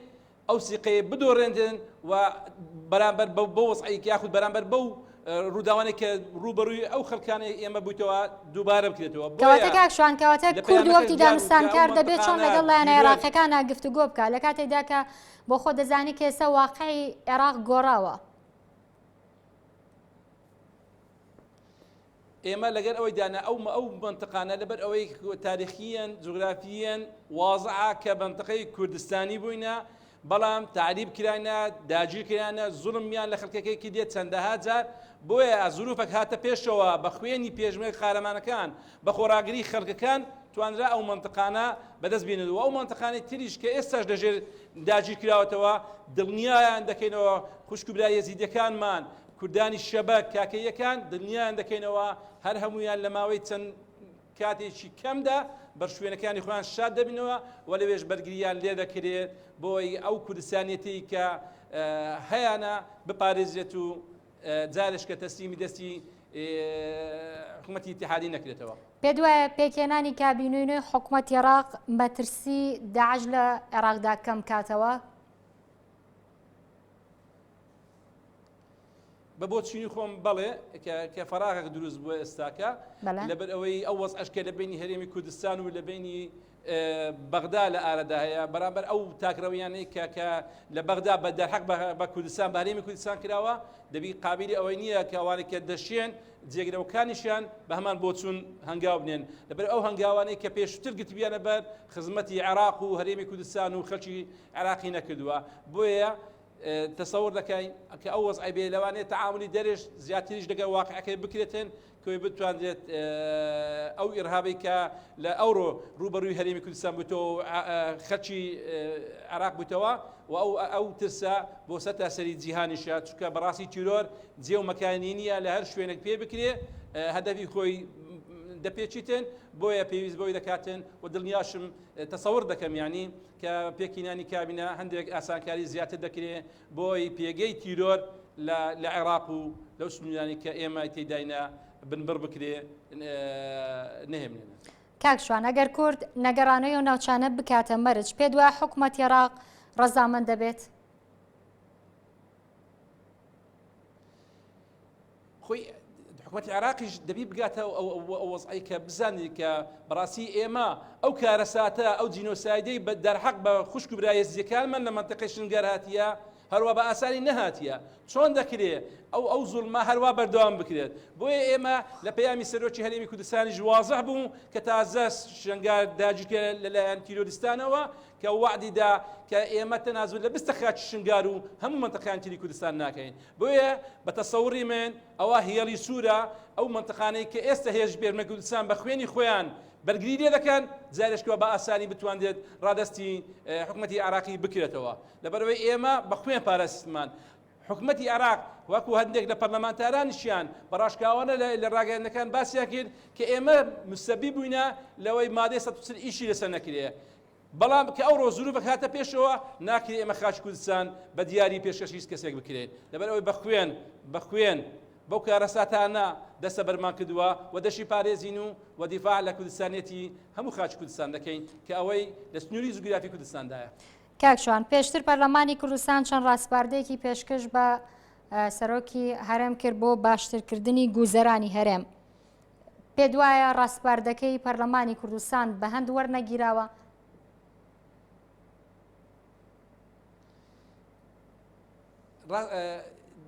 ئەو سیقەیە بدۆڕێنرێن و بەرامبەر بەو بەو وەزعەی یاخود بەرامبەر بەو ڕووداوانەی کە ڕووبەڕووی ئەو خەڵکانەی ئێمە بوویتەوە دووبارە بکرێتەوە کەواتە کاک شوان کەواتە کورد وەفدی دانوستانکار دەبێت چۆن لەگەڵ لایەنە عێراقیەکانا گفتوگۆ بکات لە کاتێکدا کە بۆ خۆ دەزانی کە ئێستا واقعی عێراق گۆڕاوە. ئێمە لەگەر ئەوەی دانا ئەو ئەو مەنتقانە لەبەر ئەوەی تاریخیەن جوگرافیەن وازعە کە مەنتقەی کوردستانی بووینە بەڵام تعریب کرانە داگیر کرانە زوڵمیان لە خەڵکەکەی کردێ چەندەها جار بۆیە زروفەک هاتە پێشەوە بە خوێنی پێشمەرگە قارەمانەکان بە خۆڕاگری خەڵکەکان توانرا ئەو مەنتقانە بەدەست بێنن و ئەو مەنتقانەی تریش کە ئێستاش لەژێر داگیر کراوەتەوە دڵنیایان دەکەینەوە خوشک و برا یەزیدەکانمان کوردانی شەبەک، کاکەییەکان دڵنیایان دەکەینەوە هەر هەموویان لە ماوەی چەند کاتێکی کەمدا بەر شوێنەکانی خۆیان شاد دەبنەوە و لەوێش بەرگریان لێ دەکرێت بۆی ئەو کوردستانیەتەی کە هەیانە بپارێزرێت و جارێش کە تەسلیمی دەستی حکوومەتی ئیتیحادی نەکرێتەوە. پێت وایە پێکهێنانی کابینەی نوێی حکومەتی عێراق مەترسی داعش لە عێراقدا کەم کاتەوە؟ بە بۆچوونی خۆم بەڵێ کە فەراغێک دروست بووە ئێستاکە لەبەر ئەوەی ئەو وەزعەش کە لە بینی هەرێمی کوردستان و لە بینی بەغدا لە ئارەدا هەیە بەرامبەر ئەو تاکڕەویانەی کە کە لە بەغدا بە دەرحەق بە کوردستان بە هەرێمی کوردستان کراوە دەبی قابلی ئەوەی نییە کە ئەوانەی کە دەشێن جێگرەوەکانیشیان بە هەمان بۆچوون هەنگاو بنێن لەبەر ئەو هەنگاوانەی کە پێشتر گرتبیانە بەر خزمەتی عێراق و هەرێمی کوردستان و خەلکی عێراقی نەکردووە بۆیە تەسەور دەکەین کە ئەو وەزعەی بێ لەوانەیە تەعامولی دەرێش زیاتریش لەگەڵ واقعەکەی بکرێتن کەوەی بتواندرێت ئەو ئیرهابەی کە لە ئەوڕۆ ڕووبەڕووی هەرێمی کوردستان بووتەوە خەلکی عێراق بووتەوە و ئەو ئەو ترسە بۆ سەرتاسەری جیهانیشە چونکە بەڕاستی تیرۆر جێ و مەکانی نییە لە هەر شوێنێک پێ بکرێ هەدەفی خۆی دەپێچیتن بۆیە پێویست بۆی دەکاتن و دڵنیاشم تەسەور دەکەم یانی کە پێکهینانی کابینە هەندێک ئاسانکاری زیاتر دەکرێ بۆی پێگەی تیرۆر لە عێراق و لەو سنوورانی کە ئێمە تێداینە بنبڕ بکرێ نەهێمنێنە. کاک شوان ئەگەر کورد نەگەڕانەوەی ئەو ناوچانە بکاتە مەرج پێت وایە حکومەتی عێراق ڕەزامەند دەبێت؟ خۆی حکومەتی عێراقیش دەبی بگاتە ئەو وەزعەی کە بزانێت کە بەڕاستی ئێمە ئەو کارەساتە ئەو جینۆسایدەی بە دەرحەق بە خوشک و برا ئێزدیەکانمان لە مەنتەقەی شنگار هاتیە هەروە بە ئاسانی نەهاتیە چۆن دەکرێ ئەو ئەو زوڵمە هەروا بەردەوام بکرێت بۆیە ئێمە لە پەیامی سەرۆکی هەرێمی کوردستانیش وازح بوو کە تازە شنگار داگیرکرا لەلایەن تیرۆریستانەوە کە وەعدی دا کە ئێمە تەنازول لە بستە خاکی شنگار و هەموو مەنتەقەکانی تری کوردستان ناکەین بۆیە بە تەسەوڕی من ئەوە هێڵی سوورە، ئەو مەنتقانەی کە ئێستا هێزی پێشمەرگەی کوردستان بە خوێنی خۆیان بەرگری لێ دەکەن، جارێکیشەوە بە ئاسانی بتواندرێت ڕادەستی حکومەتی عێراقی بکرێتەوە. لەبەرئەوەی ئێمە بە خوێن پاراستمان. حکومەتی عێراق وەکو هەندێک لە پەرلەمانتارانیشیان بە ڕاشکاوانە لە ڕاگەیاندنەکان باسیان کرد کە ئێمە مسەبی بووینە لەوەی مادەی 140 ئیشی لەسەر نەکرێ. بەڵام کە ئەوڕۆ زروفەک هاتە پێشەوە ناکرێ ئێمە خاکی کوردستان بە دیاری پێشکەش هیچ کەسێک بکرێین لەبەر ئەوەی بە خوێن بە خوێن بەو کارەساتانە دەستەبەرمان کردووە و دەشی پارێزین و و دیفاع لە کوردستانیەتی هەموو خاکی کوردستان دەکەین کە ئەوەی لە سنووری جوگرافی کوردستاندایە. کاک شوان، پێشتر پەرلەمانی کوردستان چەند ڕاسپاردەیەکی پێشکەش بە سەرۆکی هەرێم کرد بۆ باشترکردنی گوزەرانی هەرێم. پێت وایە ڕاسپاردەکەی پەرلەمانی کوردستان بە هەند وەرنەگیراوە؟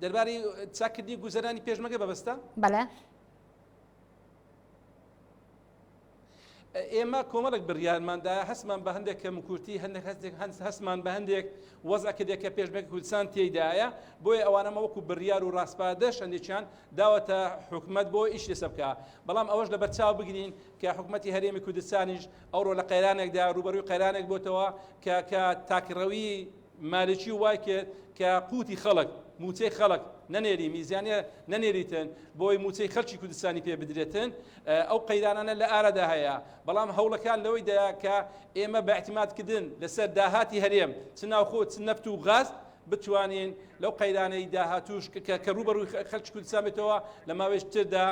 دەربارەی چاکردنی گوزەرانی پێشمەگە بەبەستە؟ بەڵێ. ئێمە کۆمەڵێک بڕیارماندا هەستمان بە هەندێک کەموکورتی هەندێک هەستێک هەستمان بە هەندێک وەزع کردێک کە پێشمەرگە کوردستان تێیدایە بۆیە ئەوانەمە وەکو بڕیار و ڕاسپاردەش هەندێکیان داوەتە حکومەت بۆ ئیش لەسەر بکا بەڵام ئەوەش لەبەرچاو بگرین کە حکومەتی هەرێمی کوردستانیش ئەوڕۆ لە قەیرانێکدا ڕووبەرووی قەیرانێک بۆتەوە کە کە تاکڕەوی مالکی وای کرد کە قوتی خەڵک موچەی خەڵک نەنێری میزانە نەنێریتن بۆی موچەی خەڵکی کوردستانی پێ بدرێتن ئەو قەیرانانە لە ئارادا هەیە بەڵام هەوڵەکان لەوەی دەیا کە ئێمە بە اعتمادکردن لەسەر داهاتی هەرێم چ ناوخۆ چ نەفت و غاز بتوانین لەو قەیرانەی داهاتووش کە کە ڕووبەڕووی خەڵکی کوردستان بێتەوە لە ماوەی تردا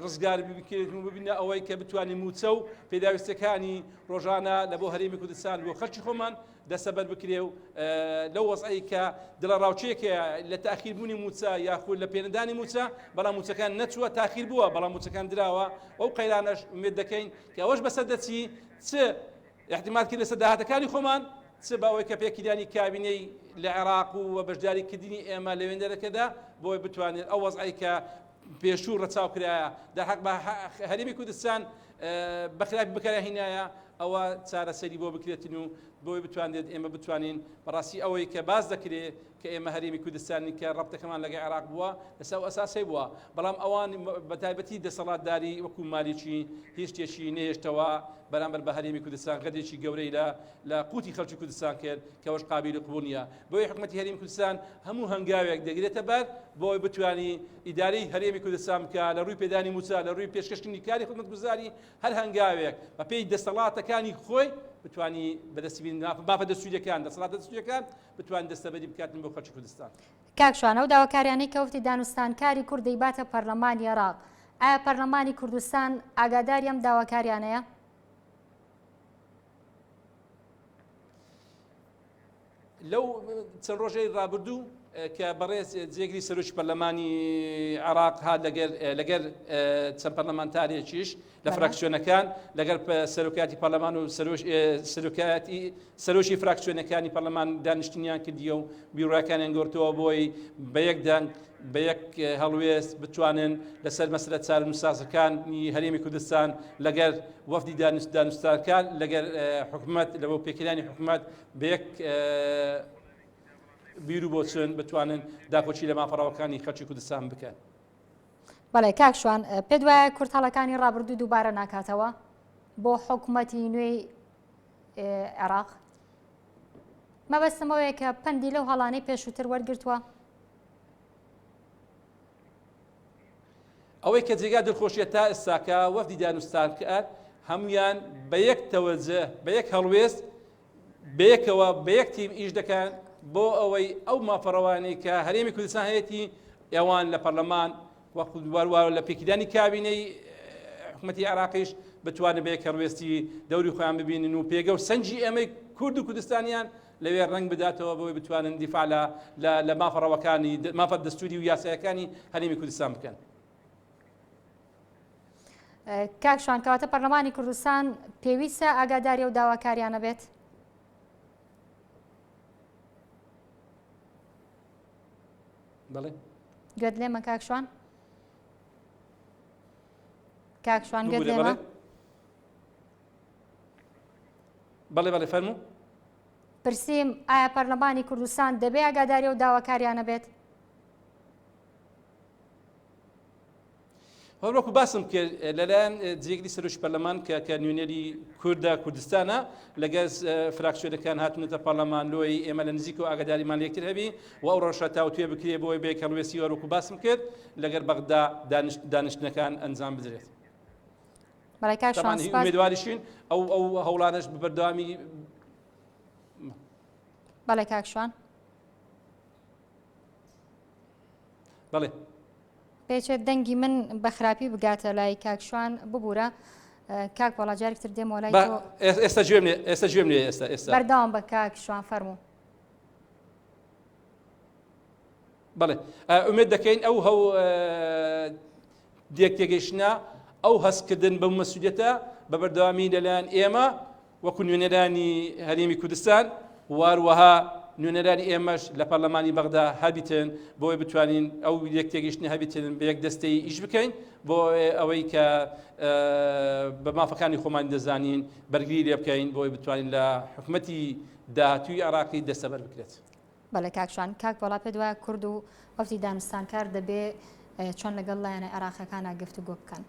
ڕزگار بکرێت و ببینە ئەوەی کە بتوانین مووچە و پێداویستەکانی ڕۆژانە لە بۆ هەرێمی کوردستان بۆ خەڵکی خۆمان دەسەبەر بکرێ و لەو وەزعی کە دڵەڕاوکێکە لە تاخیر بوونی مووچە یاخود لە پێنەدانی مووچە بەڵام مووچەکان نەچووە تاخیر بووە بەڵام مووچەکان دراوە ئەو قەیرانەش ئومێد دەکەین کە ئەوەش بەسەر دەچی چ ئیعتیماد کردن لەسەر داهاتەکانی خۆمان، چ بە ئەوەی کە پێکهێنانی کابینەی لە عێراق و و بەشداری کردنی ئێمە لە وێندەرەکەدا بۆی بتوانێت ئەو وەزعەی کە پێشوو ڕەچاو کرایە دەرحەق بە هەرێمی کوردستان بە خراپی بکارهینایە ئەوە چارەسەری بۆ بکرێتن و بۆی بتوانێت ئێمە بتوانین بەڕاستی ئەوەی کە باس دەکرێت کە ئێمە هەرێمی کوردستانین کە ڕەبتەکەمان لەگەڵ عێراق بووە لەسەر ئەو ئەساسەی بووە بەڵام ئەوان بە تایبەتی دەسەڵاتداری وەکو مالیکی هیچ شتێکی نەهێشتەوە بەرامبەر بە هەرێمی کوردستان غەدرێکی گەورەی لە لە قوتی خەڵکی کوردستان کرد کە ئەوەش قابیلی قبوڵ نییە بۆیە حکومەتی هەرێمی کوردستان هەموو هەنگاوێک دەگرێتە بەر بۆی بتوانی ئیدارەی هەرێمی کوردستان بکە لە ڕووی پێدانی مووچە لە ڕووی پێشکەشکردنی کاری خزمەتگوزاری هەر هەنگاوێک بەپێی دەسەڵاتەکانی خۆی بتوانی بەدەستی بێنی مافە دەستوریەکان دەسەڵاتە دەستوریەکان بتوانێت دەستەبەری بکاتن بۆ خەڵکی کوردستان. کاک شوان ئەو داواکاریانەی کە وەفدی دانوستانکاری کورد دەیباتە پەرلەمانی عێراق، ئایا پەرلەمانی کوردستان ئاگاداری ئەم داواکاریانەیە؟ لەو چەند ڕۆژەی ڕابردوو. کە بەڕێز جێگری سەرۆکی پەرلەمانی عێراق هات لەگەر لەگەر چەند پەرلەمانتارێکیش لە فراکسیۆنەکان لەگەر سەرۆکاتی پەرلەمان و سەرۆکایەتی سەرۆکی فراکسیۆنەکانی پەرلەمان دانیشتنیان کردیە و بیرڕاکانیان گۆرتەوە بۆی بە یەک دەنگ بە یەک هەڵوێست بتوانن لەسەر مەسەلە چارەنووسسازەکانی هەرێمی کوردستان لەگەر وەفدی دانوستانکار لەگەر حکومەت لەبۆ پێکهێنانی حکومەت بە یەک بیر و بۆچون بتوانن داکۆکی لە مافە ڕەواکانی خەڵکی کوردستان بکەن. بەڵێ کاک شوان پێت وایە کورد هەڵەکانی ڕابردوو دووبارە ناکاتەوە بۆ حکوومەتی نوێی عێراق؟ مەبەستم ئەوەیە کە پەندی لەو هەڵانەی پێشووتر وەرگرتووە؟ ئەوەی کە جێگا دڵخۆشیە تا ئێستاکە وەفدی دانوستانکار هەمویان بە یەک تەوەجە بە یەک هەڵوێست بەیەکەوە بە یەک تیم ئیش دەکەن بۆ ئەوەی ئەو مافە ڕەوانەی کە هەرێمی کوردستان هەیەتی ئەوان لە پەرلەمان وەخودواروا لە پێکیدانی کابینەی حکوومەتی عێراقیش بتوانن بە یەک هەڵوێستی دەوری خۆیان ببینن و پێگە و سەنجی ئێمەی کورد و کوردستانیان لەوێ ڕەنگ بداتەوە بۆی بتوانن دیفاع لە لە مافە ڕەوەکانی مافە دەستوری و یاسایەکانی هەرێمی کوردستان بکەن. کاک شوان کەواتە پەرلەمانی کوردستان پێویستە ئاگاداری ئەو داواکاریانە بێت؟ بەڵێ گوێت لێمە کاک شوان؟ کاک شوان گوێت لێمە؟ بەڵێ بەڵێ فەرموو پرسیم ئایا پەرلەمانی کوردستان دەبێ ئاگاداری ئەو داواکاریانە بێت؟ هەروەکو باسم کرد لەلایەن جێگری سەرۆکی پەرلەمان کە کە نوێنەری کوردە کوردستانە لەگەڵ فراکسیۆنەکان هاتونەتە پەرلەمان لۆی ئێمە لە نزیک و ئاگاداریمان لەیەکتر هەبی و ئەو ڕەوشە تاوتوێ بکرێ بۆی بێ کەڵوێستی وەروەکو باسم کرد لەگەر بەغدا دانیشتنەکان ئەنجام بدرێت. بەڵێ کاک شوان سپاس. ئومێدواریشین ئەو ئەو هەوڵانەش بە بەردەوامی بەڵێ کاک شوان. بەڵێ. پێچێت دەنگی من بە خراپی بگاتە لای کاک شوان ببوورە کاک وەڵا جارێک تر دێمەوە لای تۆ ئێستا گوێم لێ ئێستا گوێم لێ ئێستا ئێستا بەردەوام بە کاک شوان فەرموو بەڵێ ئومێد دەکەین ئەو هەو دێک تێگەیشتە ئەو هەستکردن بە مەسوولێتە بە بەردەوامی لەلایەن ئێمە وەکو نوێنەرانی هەرێمی کوردستان و هەروەها نوێنەرانی ئێمەش لە پەرلەمانی بەغدا هەبیتن بۆی بتوانین ئەو یەک تێگەیشتنە هەبیتن بە یەک دەستەی ئیش بکەین بۆ ئەوەی کە بە مافەکانی خۆمانی دەزانین بەرگری لێ بکەین بۆی بتوانین لە حکومەتی داهاتووی عێراقی دەستەبەر بکرێت. بەڵێ کاک شوان، کاک پۆڵا پێت وایە کورد و وەفدی دانوستانکار دەبێ چۆن لەگەڵ لایەنە عێراقیەکانا گفتوگۆ بکەن؟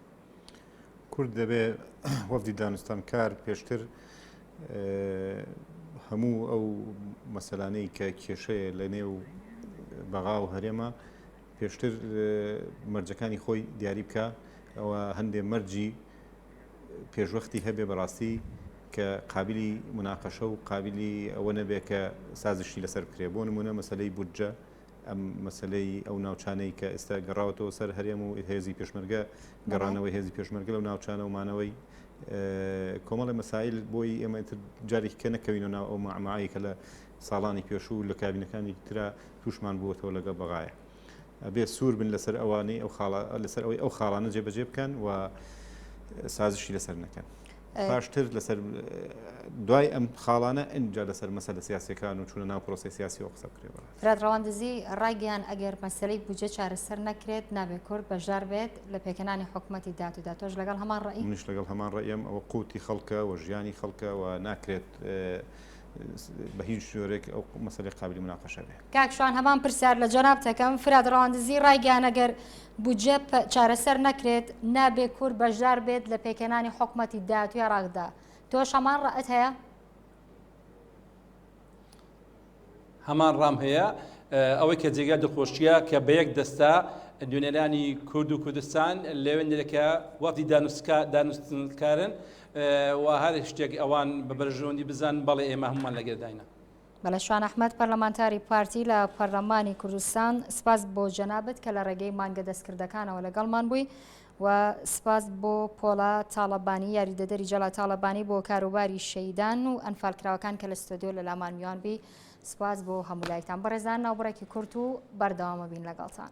کورد دەبێ وەفدی دانوستانکار پێشتر هەموو ئەو مەسەلانەی کە کێشەیە لە نێو بەغا و هەرێمە پێشتر مەرجەکانی خۆی دیاری بکە ئەوە هەندێ مەرجی پێشوەختی هەبێ بەڕاستی کە قابلی مناقەشە و قابلی ئەوە نەبێ کە سازشی لەسەر بکرێ بۆ نمونە مەسلەی بودجە ئەم مەسلەی ئەو ناوچانەی کە ئێستا گەڕاوەتەوە سەر هەرێم و هێزی پێشمەرگە گەڕانەوەی هێزی پێشمەرگە لەو ناوچانە و مانەوەی کۆمەڵی مەسایل بۆی ئێمە تر جارێکی کە نەکەوینەوە ناو ئەو مەعمەعەی کە لە ساڵانی پێشوو لە کابینەکانی ترا تووشمان بووەتەوە لەگەڵ بەغایە. ئەبێ سوور بن لەسەر ئەوانەی ئەو خاڵە لەسەر ئەوەی ئەو خاڵانە جێبەجێ بکەن و سازشی لەسەر نەکەن. پاشتر لەسەر دوای ئەم خاڵانە ئینجا لەسەر مەسەلە سیاسیەکان و چوونە ناو پرۆسەی سیاسیەوە قسە بکرێ بەڕاست. فرات ڕەواندزی ڕایگەیاند ئەگەر مەسەلەی بودجە چارەسەر نەکرێت نابێ کورد بەشدار بێت لە پێکهێنانی حکومەتی داهاتوودا تۆش لەگەڵ هەمان ڕەئی؟ منیش لەگەڵ هەمان ڕەئیم ئەوە قوتی خەڵکە و ژیانی خەڵکە و ناکرێت بە هیچ جۆرێک ئەو مەسەلەی قابلی مناقەشە بێ. کاک شوان هەمان پرسیار لە جەنابت ئەکەم، فرات ڕەواندزی ڕایگەیاند ئەگەر بودجە چارەسەر نەکرێت نابێ کورد بەشدار بێت لە پێکهێنانی حکومەتی داهاتووی عێراقدا، تۆش هەمان ڕەئت هەیە؟ هەمان ڕام هەیە، ئەوەی کە جێگای دڵخۆشییە کە بە یەک دەستە نوێنەرانی کورد و کوردستان لەوێندرێکە وەفدی دانوستنکارن و هەر شتێک ئەوان بە بەرژەوەندی بزانن بەڵێ ئێمە هەموومان لەگەرداینە. بەڵێ شوان ئەحمەد پەرلەمانتاری پارتی لە پەرلەمانی کوردستان سپاس بۆ جەنابت کە لە ڕێگەی مانگە دەستکردەکانەوە لەگەڵمان بووی. و سپاس بۆ پۆڵا تاڵەبانی یاریدەدەری جەلال تاڵەبانی بۆ کاروباری شەیدان و ئەنفالکراوەکان کە لە ستۆدیۆ لە لامان میوان بی سپاس بۆ هەموو لایەکتان بەڕێزان ناوبڕێکی کورت و بەردەوامە بین لەگەڵتان.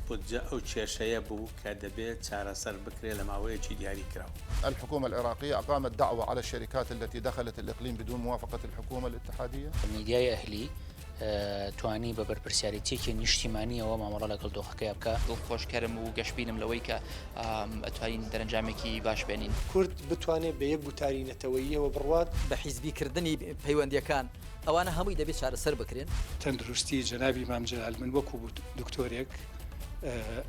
بودجە ئەو کێشەیە بوو کە دەبێت چارەسەر بکرێت لە ماوەیەکی دیاریکراو. الحكومة العراقية أقامت دعوى على الشركات التي دخلت الإقليم بدون موافقة الحكومة الاتحادية. میدیای ئەهلی توانی بە بەرپرسیارێتییەکی نیشتیمانییەوە مامەڵە لەگەڵ دۆخەکەیا بکا. دڵخۆشکەرم و گەشبینم لەوەی کە ئەتوانین دەرەنجامێکی باش بێنین. کورد بتوانێت بە یەک گوتاری نەتەوەییەوە بڕوات. بە حیزبی کردنی پەیوەندییەکان، ئەوانە هەمووی دەبێت چارەسەر بکرێن. تەندروستی جەنابی مام جەلال من وەکو دکتۆرێک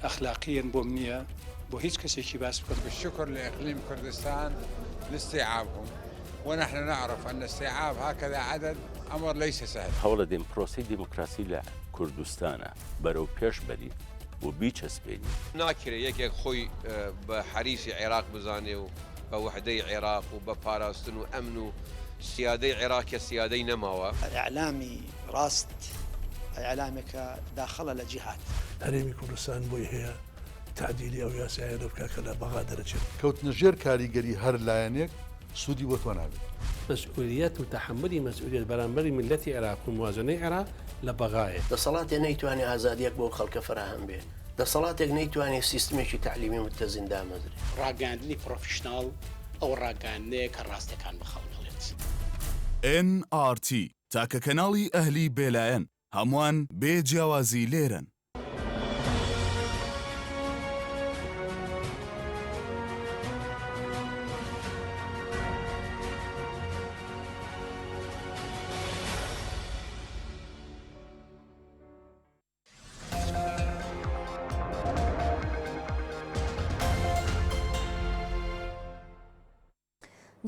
ئەخلاقیەن بۆم نییە بۆ هیچ کەسێکی باس بکەم. الشکر لإقليم كردستان لاستيعابهم ونحن نعرف أن استيعاب هكذا عدد أمر ليس سهل. هەوڵەدەین پرۆسەی دیموکراسی لە کوردستانا بەرەو پێش بەرین و بیچەسپێنین. ناکرێ یەکێک خۆی بە حەریسی عێراق بزانێ و بە وەحدەی عێراق و بە پاراستن و ئەمن و سیادەی عێراق کە سیادەی نەماوە. ئیعلامی ڕاست ئیعلامێکە داخڵە لە جیهاد. هەرێمی کوردستان بۆی هەیە تەعدیلی ئەو یاسایانە بکات کە لە بەغا دەرەچێت. کەوتنە ژێر کاریگەری هەر لایەنێک سوودی بۆ تۆ نابێت. مەسئولیەت و تەحەمولی مەسئولیەت بەرامبەری میللەتی عێراق و موازنەی عێراق لە بەغایە. دەسەڵاتێ نەیتوانێ ئازادیەک بۆ خەڵکە فەراهەم بێ، دەسەڵاتێک نەیتوانێ سیستمێکی تەعلیمی متەزین دامەزرێ. ڕاگەیاندنی پڕۆفیشناڵ ئەو ڕاگەیاندنەیە کە ڕاستیەکان بە خەڵک ئەڵێت. ئێن ئاڕ تی، تاکە کەناڵی ئەهلی بێلایەن، هەمووان بێ جیاوازی لێرەن.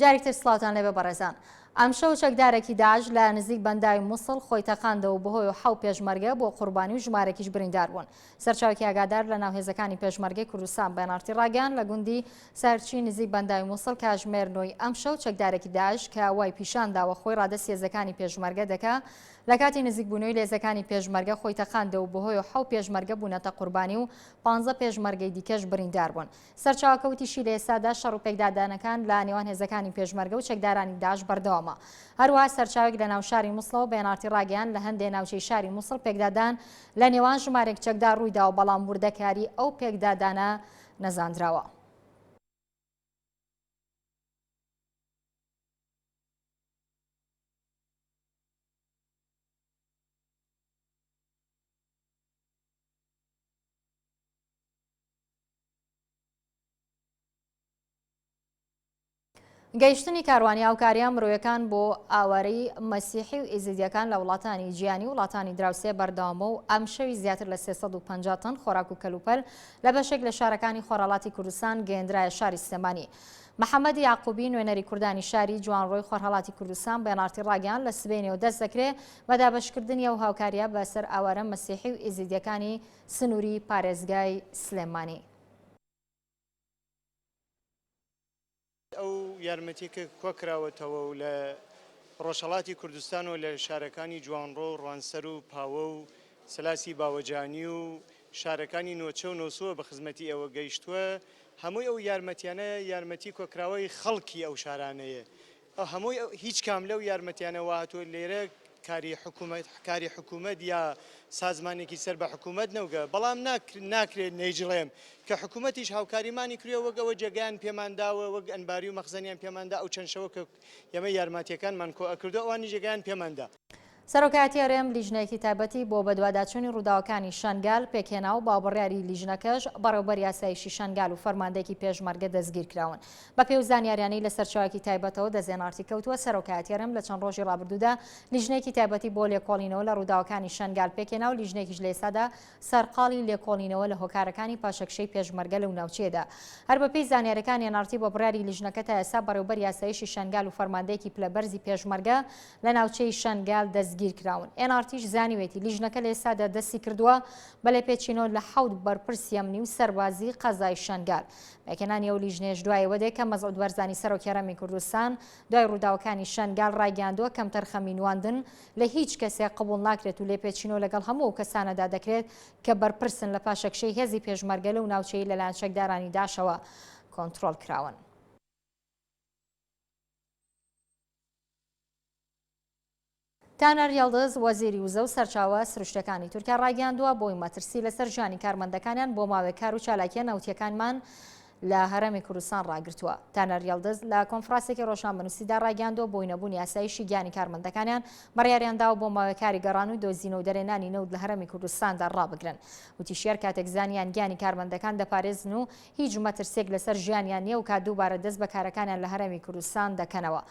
جارێکتر سڵاوتان لێبێ بەڕێزان. ئەمشەو چەکدارێکی داعش لە نزیک بەنداوی موسڵ خۆی تەقاندەوە بەهۆی و حەو پێشمەرگە بۆ قوربانی و ژمارێکیش بریندار بوون. سەرچاوێکی ئاگادار لە ناو هێزەکانی پێشمەرگەی کوردستان بە ئێن ئاڕ تی ڕاگەیاند لە گوندی سەرچی نزیک بەنداوی موسڵ کاژمێر نۆی ئەمشەو چەکدارێکی داعش کە وای پیشان داوە خۆی ڕادەستی هێزەکانی پێشمەرگە دەکا لە کاتی نزیکبوونەوەی لە هێزەکانی پێشمەرگە خۆی تەقاندەوە بەهۆی و حەو پێشمەرگە بوونەتە قوربانی و پانزە پێشمەرگەی دیکەش بریندار بوون. سەرچاوەکە وتیشی لە ئێستادا شەڕ و پێکدادانەکان لە نێوان هێزەکانی پێشمەرگە و چەکدارانی داعش بەردەوامە. هەروەها سەرچاوێک لە ناو شاری موسڵەوە بە ئێن ئاڕ تی ڕاگەیاند لە هەندێ ناوچەی شاری موسڵ پێکدادان لە نێوان ژمارێک چەکدار ڕوویداوە بەڵام وردەکاری ئەو پێکدادانە نەزاندراوە. گەیشتنی کاروانی هاوکارییە مرۆیەکان بۆ ئاوارەی مەسیحی و ئێزیدیەکان لە وڵاتانی جیانی و وڵاتانی دراوسێ بەردەوامە و ئەمشەوی زیاتر لە 350 تەن خۆراک و کەلوپەل لە بەشێک لە شارەکانی خۆرهەڵاتی کوردستان گەیەندرایە شاری سلێمانی. محەمەد یاقوبی نوێنەری کوردانی شاری جوانڕۆی خۆرهەڵاتی کوردستان بە ئێن ئاڕ تی ڕاگەیاند لە سبەینێوە دەست دەکرێ بە دابەشکردنی ئەو هاوکارییە بەسەر ئاوارە مەسیحی و ئێزیدیەکانی سنووری پارێزگای سلێمانی. ئەو یارمەتیە کە کۆکراوەتەوە و لە ڕۆژهەڵاتی کوردستان و لە شارەکانی جوانڕۆ و ڕوانسەر و پاوە و سەلاسی باوەجانی و شارەکانی نۆچە و نۆسووە بە خزمەتی ئێوە گەیشتووە، هەمووی ئەو یارمەتیانە یارمەتی کۆکراوەی خەڵکی ئەو شارانەیە. هەمووی هیچ کام لەو یارمەتیانە وا هاتووە لێرە کاری حکوومەت کاری حکوومەت یا سازمانێکی سەر بە حکوومەت نەوگە بەڵام ناکرێت نەیجڵێم کە حکوومەتیش هاوکاریمانی کردووە وەک ئەوە جێگایان پێمان داوە وەک ئەنباری و مەخزەنیان پێمان دا ئەو چەند شەوە کە ئێمە یارماتیەکانمان کۆ ئەکردو ئەوانیش جێگایان پێمان دا. سەرۆکایەتی هەرێم لیژنەیەکی تایبەتی بۆ بەدواداچوونی ڕووداوەکانی شەنگال پێکهێنا و بە بڕیاری لیژنەکەش بەڕێوەبەری ئاسایشی شەنگال و فەرماندەیەکی پێشمەرگە دەستگیرکراون. بەپێی ئەو زانیاریانەی لە سەرچاوەیەکی تایبەتەوە دەست ئێن ئاڕ تی کەوتووە، سەرۆکایەتی هەرێم لە چەند ڕۆژی ڕابردوودا لیژنەیەکی تایبەتی بۆ لێکۆڵینەوە لە ڕووداوەکانی شەنگال پێکهێنا و لیژنەیەکیش لە ئێستادا سەرقاڵی لێکۆڵینەوە لە هۆکارەکانی پاشەکشەی پێشمەرگە لەو ناوچەیەدا. هەر بەپێی زانیاریەکانی ئێن ئاڕ تی بە بڕیاری لیژنەکە تا ئێستا بەڕێوەبەری ئاسایشی شەنگال و فەرماندەیەکی پلەبەرزی پێشمەرگە لە ناوچەی شەنگال دەستگیر. دەستگیرکراون. ئێن ئاڕ تیش زانیوێتی، لیژنەکە لە ئێستادا دەستیکردووە بە لێپێچینەوە لە حەوت بەرپرسی ئەمنی و سەربازی قەزای شەنگال. پێکهێنانی ئەو لیژنەیەش دوای ئەوە دێ کە مەسعود بەرزانی سەرۆکی هەرێمی کوردستان دوای ڕووداوەکانی شەنگال ڕایگەیاندووە کەمتەرخەمی نواندن لە هیچ کەسێک قبوڵ ناکرێت و لێپێچینەوە لەگەڵ هەموو ئەو کەسانەدا دەکرێت کە بەرپرسن لە پاشەکشەی هێزی پێشمەرگە لەو ناوچەی لەلایەن چەکدارانی داعشەوە کۆنترۆڵ کراون. تانەر یڵدز، وەزیری وزە و سەرچاوە سروشتیەکانی تورکیا ڕایگەیاندووە، بۆی مەترسی لەسەر ژیانی کارمەندەکانیان بۆ ماوەیەک کار و چالاکیە نەوتیەکانمان لە هەرێمی کوردستان ڕاگرتووە. تانەر یڵدز لە کۆنفراسێکی ڕۆژنامەنووسیدا ڕایگەیاندووە، بۆی نەبوونی ئاسایشی گیانی کارمەندەکانیان بڕیاریان داوە بۆ ماوەیەک کاری گەڕان و دۆزینەوە و دەرهێنانی نەوت لە هەرێمی کوردستاندا ڕابگرن. وتیشی، هەر کاتێک زانیان گیانی کارمەندەکان دەپارێزن و هیچ مەترسیەک لەسەر ژیانیان نیە ئەوکات دووبارە دەست بە کارەکانیان لە هەرێمی کوردستان دەکەنەوە.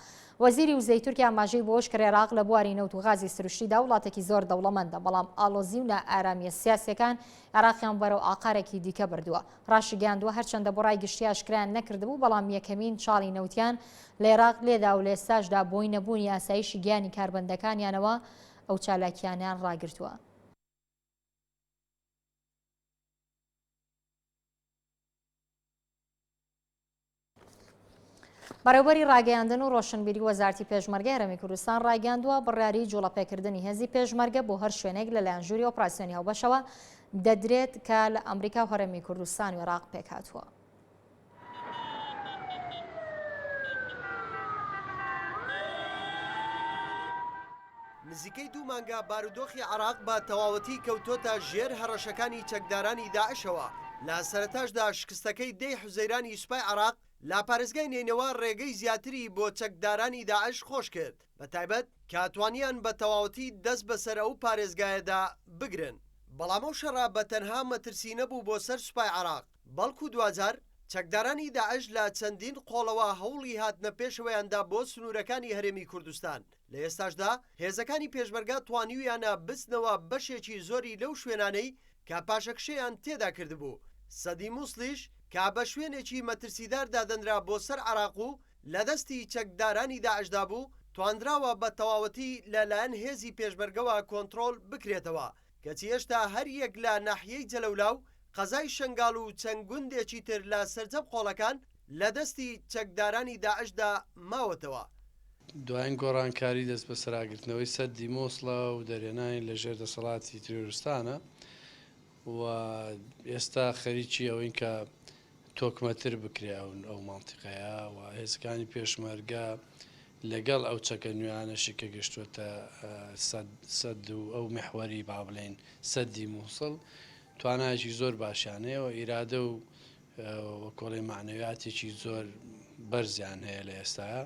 وەزیری وزەی تورکیا ئاماژەی بەوەشکرد، عێراق لە بواری نەوت و غازی سروشتیدا وڵاتێکی زۆر دەوڵەمەندە، بەڵام ئاڵۆزی و نائارامییە سیاسییەکان عێراقیان بەرەو ئاقارێکی دیکە بردووە. ڕاشیگەیاندووە، هەرچەندە بۆ ڕای گشتی ئاشکرایان نەکردبوو، بەڵام یەکەمین چاڵی نەوتیان لە عێراق لێدا و لە ئێستاشدا بۆی نەبوونی ئاسایشی گیانی کاربەندەکانیانەوە ئەو چالاکییانەیان ڕاگرتووە. بەڕێوبەری ڕاگەیاندن و ڕۆشنبیری وەزارتی پێشمەرگەی هەرێمی کوردستان ڕایگەیاندووە، بڕیاری جوڵەپێکردنی هێزی پێشمەرگە بۆ هەر شوێنێک لەلایەن ژووری ئۆپراسیۆنی هاوبەشەوە دەدرێت کە لە ئەمریکا و هەرێمی کوردستان و عێراق پێکهاتووە. نزیکەی دوو مانگە بارودۆخی عێراق بە تەواوەتی کەوتۆتە ژێر هەڕەشەکانی چەکدارانی داعشەوە، لە سەرەتاشدا شکستەکەی دەی حوزەیرانی سوپای عێراق لە پارێزگای نەینەوا ڕێگەی زیاتری بۆ چەکدارانی داعش خۆشکرد، بە تایبەت کە توانیان بە تەواوەتی دەست بەسەر ئەو پارێزگایەدا بگرن. بەڵام ئەو شەڕە بە تەنها مەترسی نەبوو بۆ سەر سوپای عێراق، بەڵکو دواجار چەکدارانی داعش لە چەندین قۆڵەوە هەوڵی هاتنە پێشەوەیاندا بۆ سنوورەکانی هەرێمی کوردستان، لە ئێستاشدا هێزەکانی پێشمەرگە توانیویانە بچنەوە بەشێکی زۆری لەو شوێنانەی کە پاشەکشەیان تێدا کردبوو، سەدی موسڵیش کە بە شوێنێکی مەترسیدار دادەنرا بۆ سەر عێراق و لە دەستی چەکدارانی داعشدا بوو، توانراوە بە تەواوەتی لە لایەن هێزی پێشمەرگەوە کۆنتڕۆڵ بکرێتەوە، کەچی هێشتا هەر یەک لە ناحیەی جەلەولا و قەزای شەنگال و چەند گوندێکی تر لە سەرجەم قۆڵەکان لە دەستی چەکدارانی داعشدا ماوەتەوە. دوایین گۆڕانکاری دەستبەسەراگرتنەوەی سەدی مۆسڵە و دەرهێنانی لە ژێر دەسەڵاتی تیرۆرستانە و ئێستا خەریکی ئەوەین کە تۆکمەتر بکرێ ئەو ئەو مەنتیقەیە و هێزەکانی پێشمەرگە لەگەڵ ئەو چەکە نوێیانەشی کە گەشتووەتە سەد سەد و ئەو میحوەری با بڵێین سەدی مووسڵ توانایەکی زۆر باشیان هەیە و ئیرادە و وەکۆڵی مەعنەویاتێکی زۆر بەرزیان هەیە لە ئێستایا.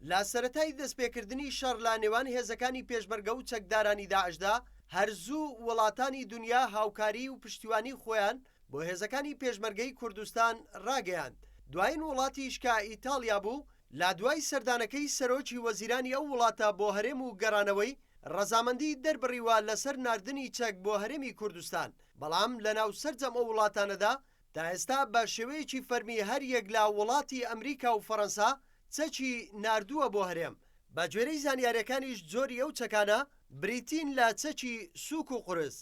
لە سەرەتای دەستپێکردنی شەڕ لە نێوان هێزەکانی پێشمەرگە و چەکدارانی داعشدا، هەر زوو وڵاتانی دونیا هاوکاری و پشتیوانی خۆیان بۆ هێزەکانی پێشمەرگەی کوردستان ڕاگەیاند. دوایین وڵاتیش کە ئیتاڵیا بوو، لە دوای سەردانەکەی سەرۆکی وەزیرانی ئەو وڵاتە بۆ هەرێم و گەڕانەوەی، ڕەزامەندی دەربڕیوە لەسەر ناردنی چەک بۆ هەرێمی کوردستان، بەڵام لەناو سەرجەم ئەو وڵاتانەدا تا ئێستا بە شێوەیەکی فەرمی هەر یەک لە وڵاتی ئەمریکا و فەرەنسا چەکی ناردووە بۆ هەرێم، بە گوێرەی زانیاریەکانیش جۆری ئەو چەکانە بریتین لە چەکی سووک و قورس.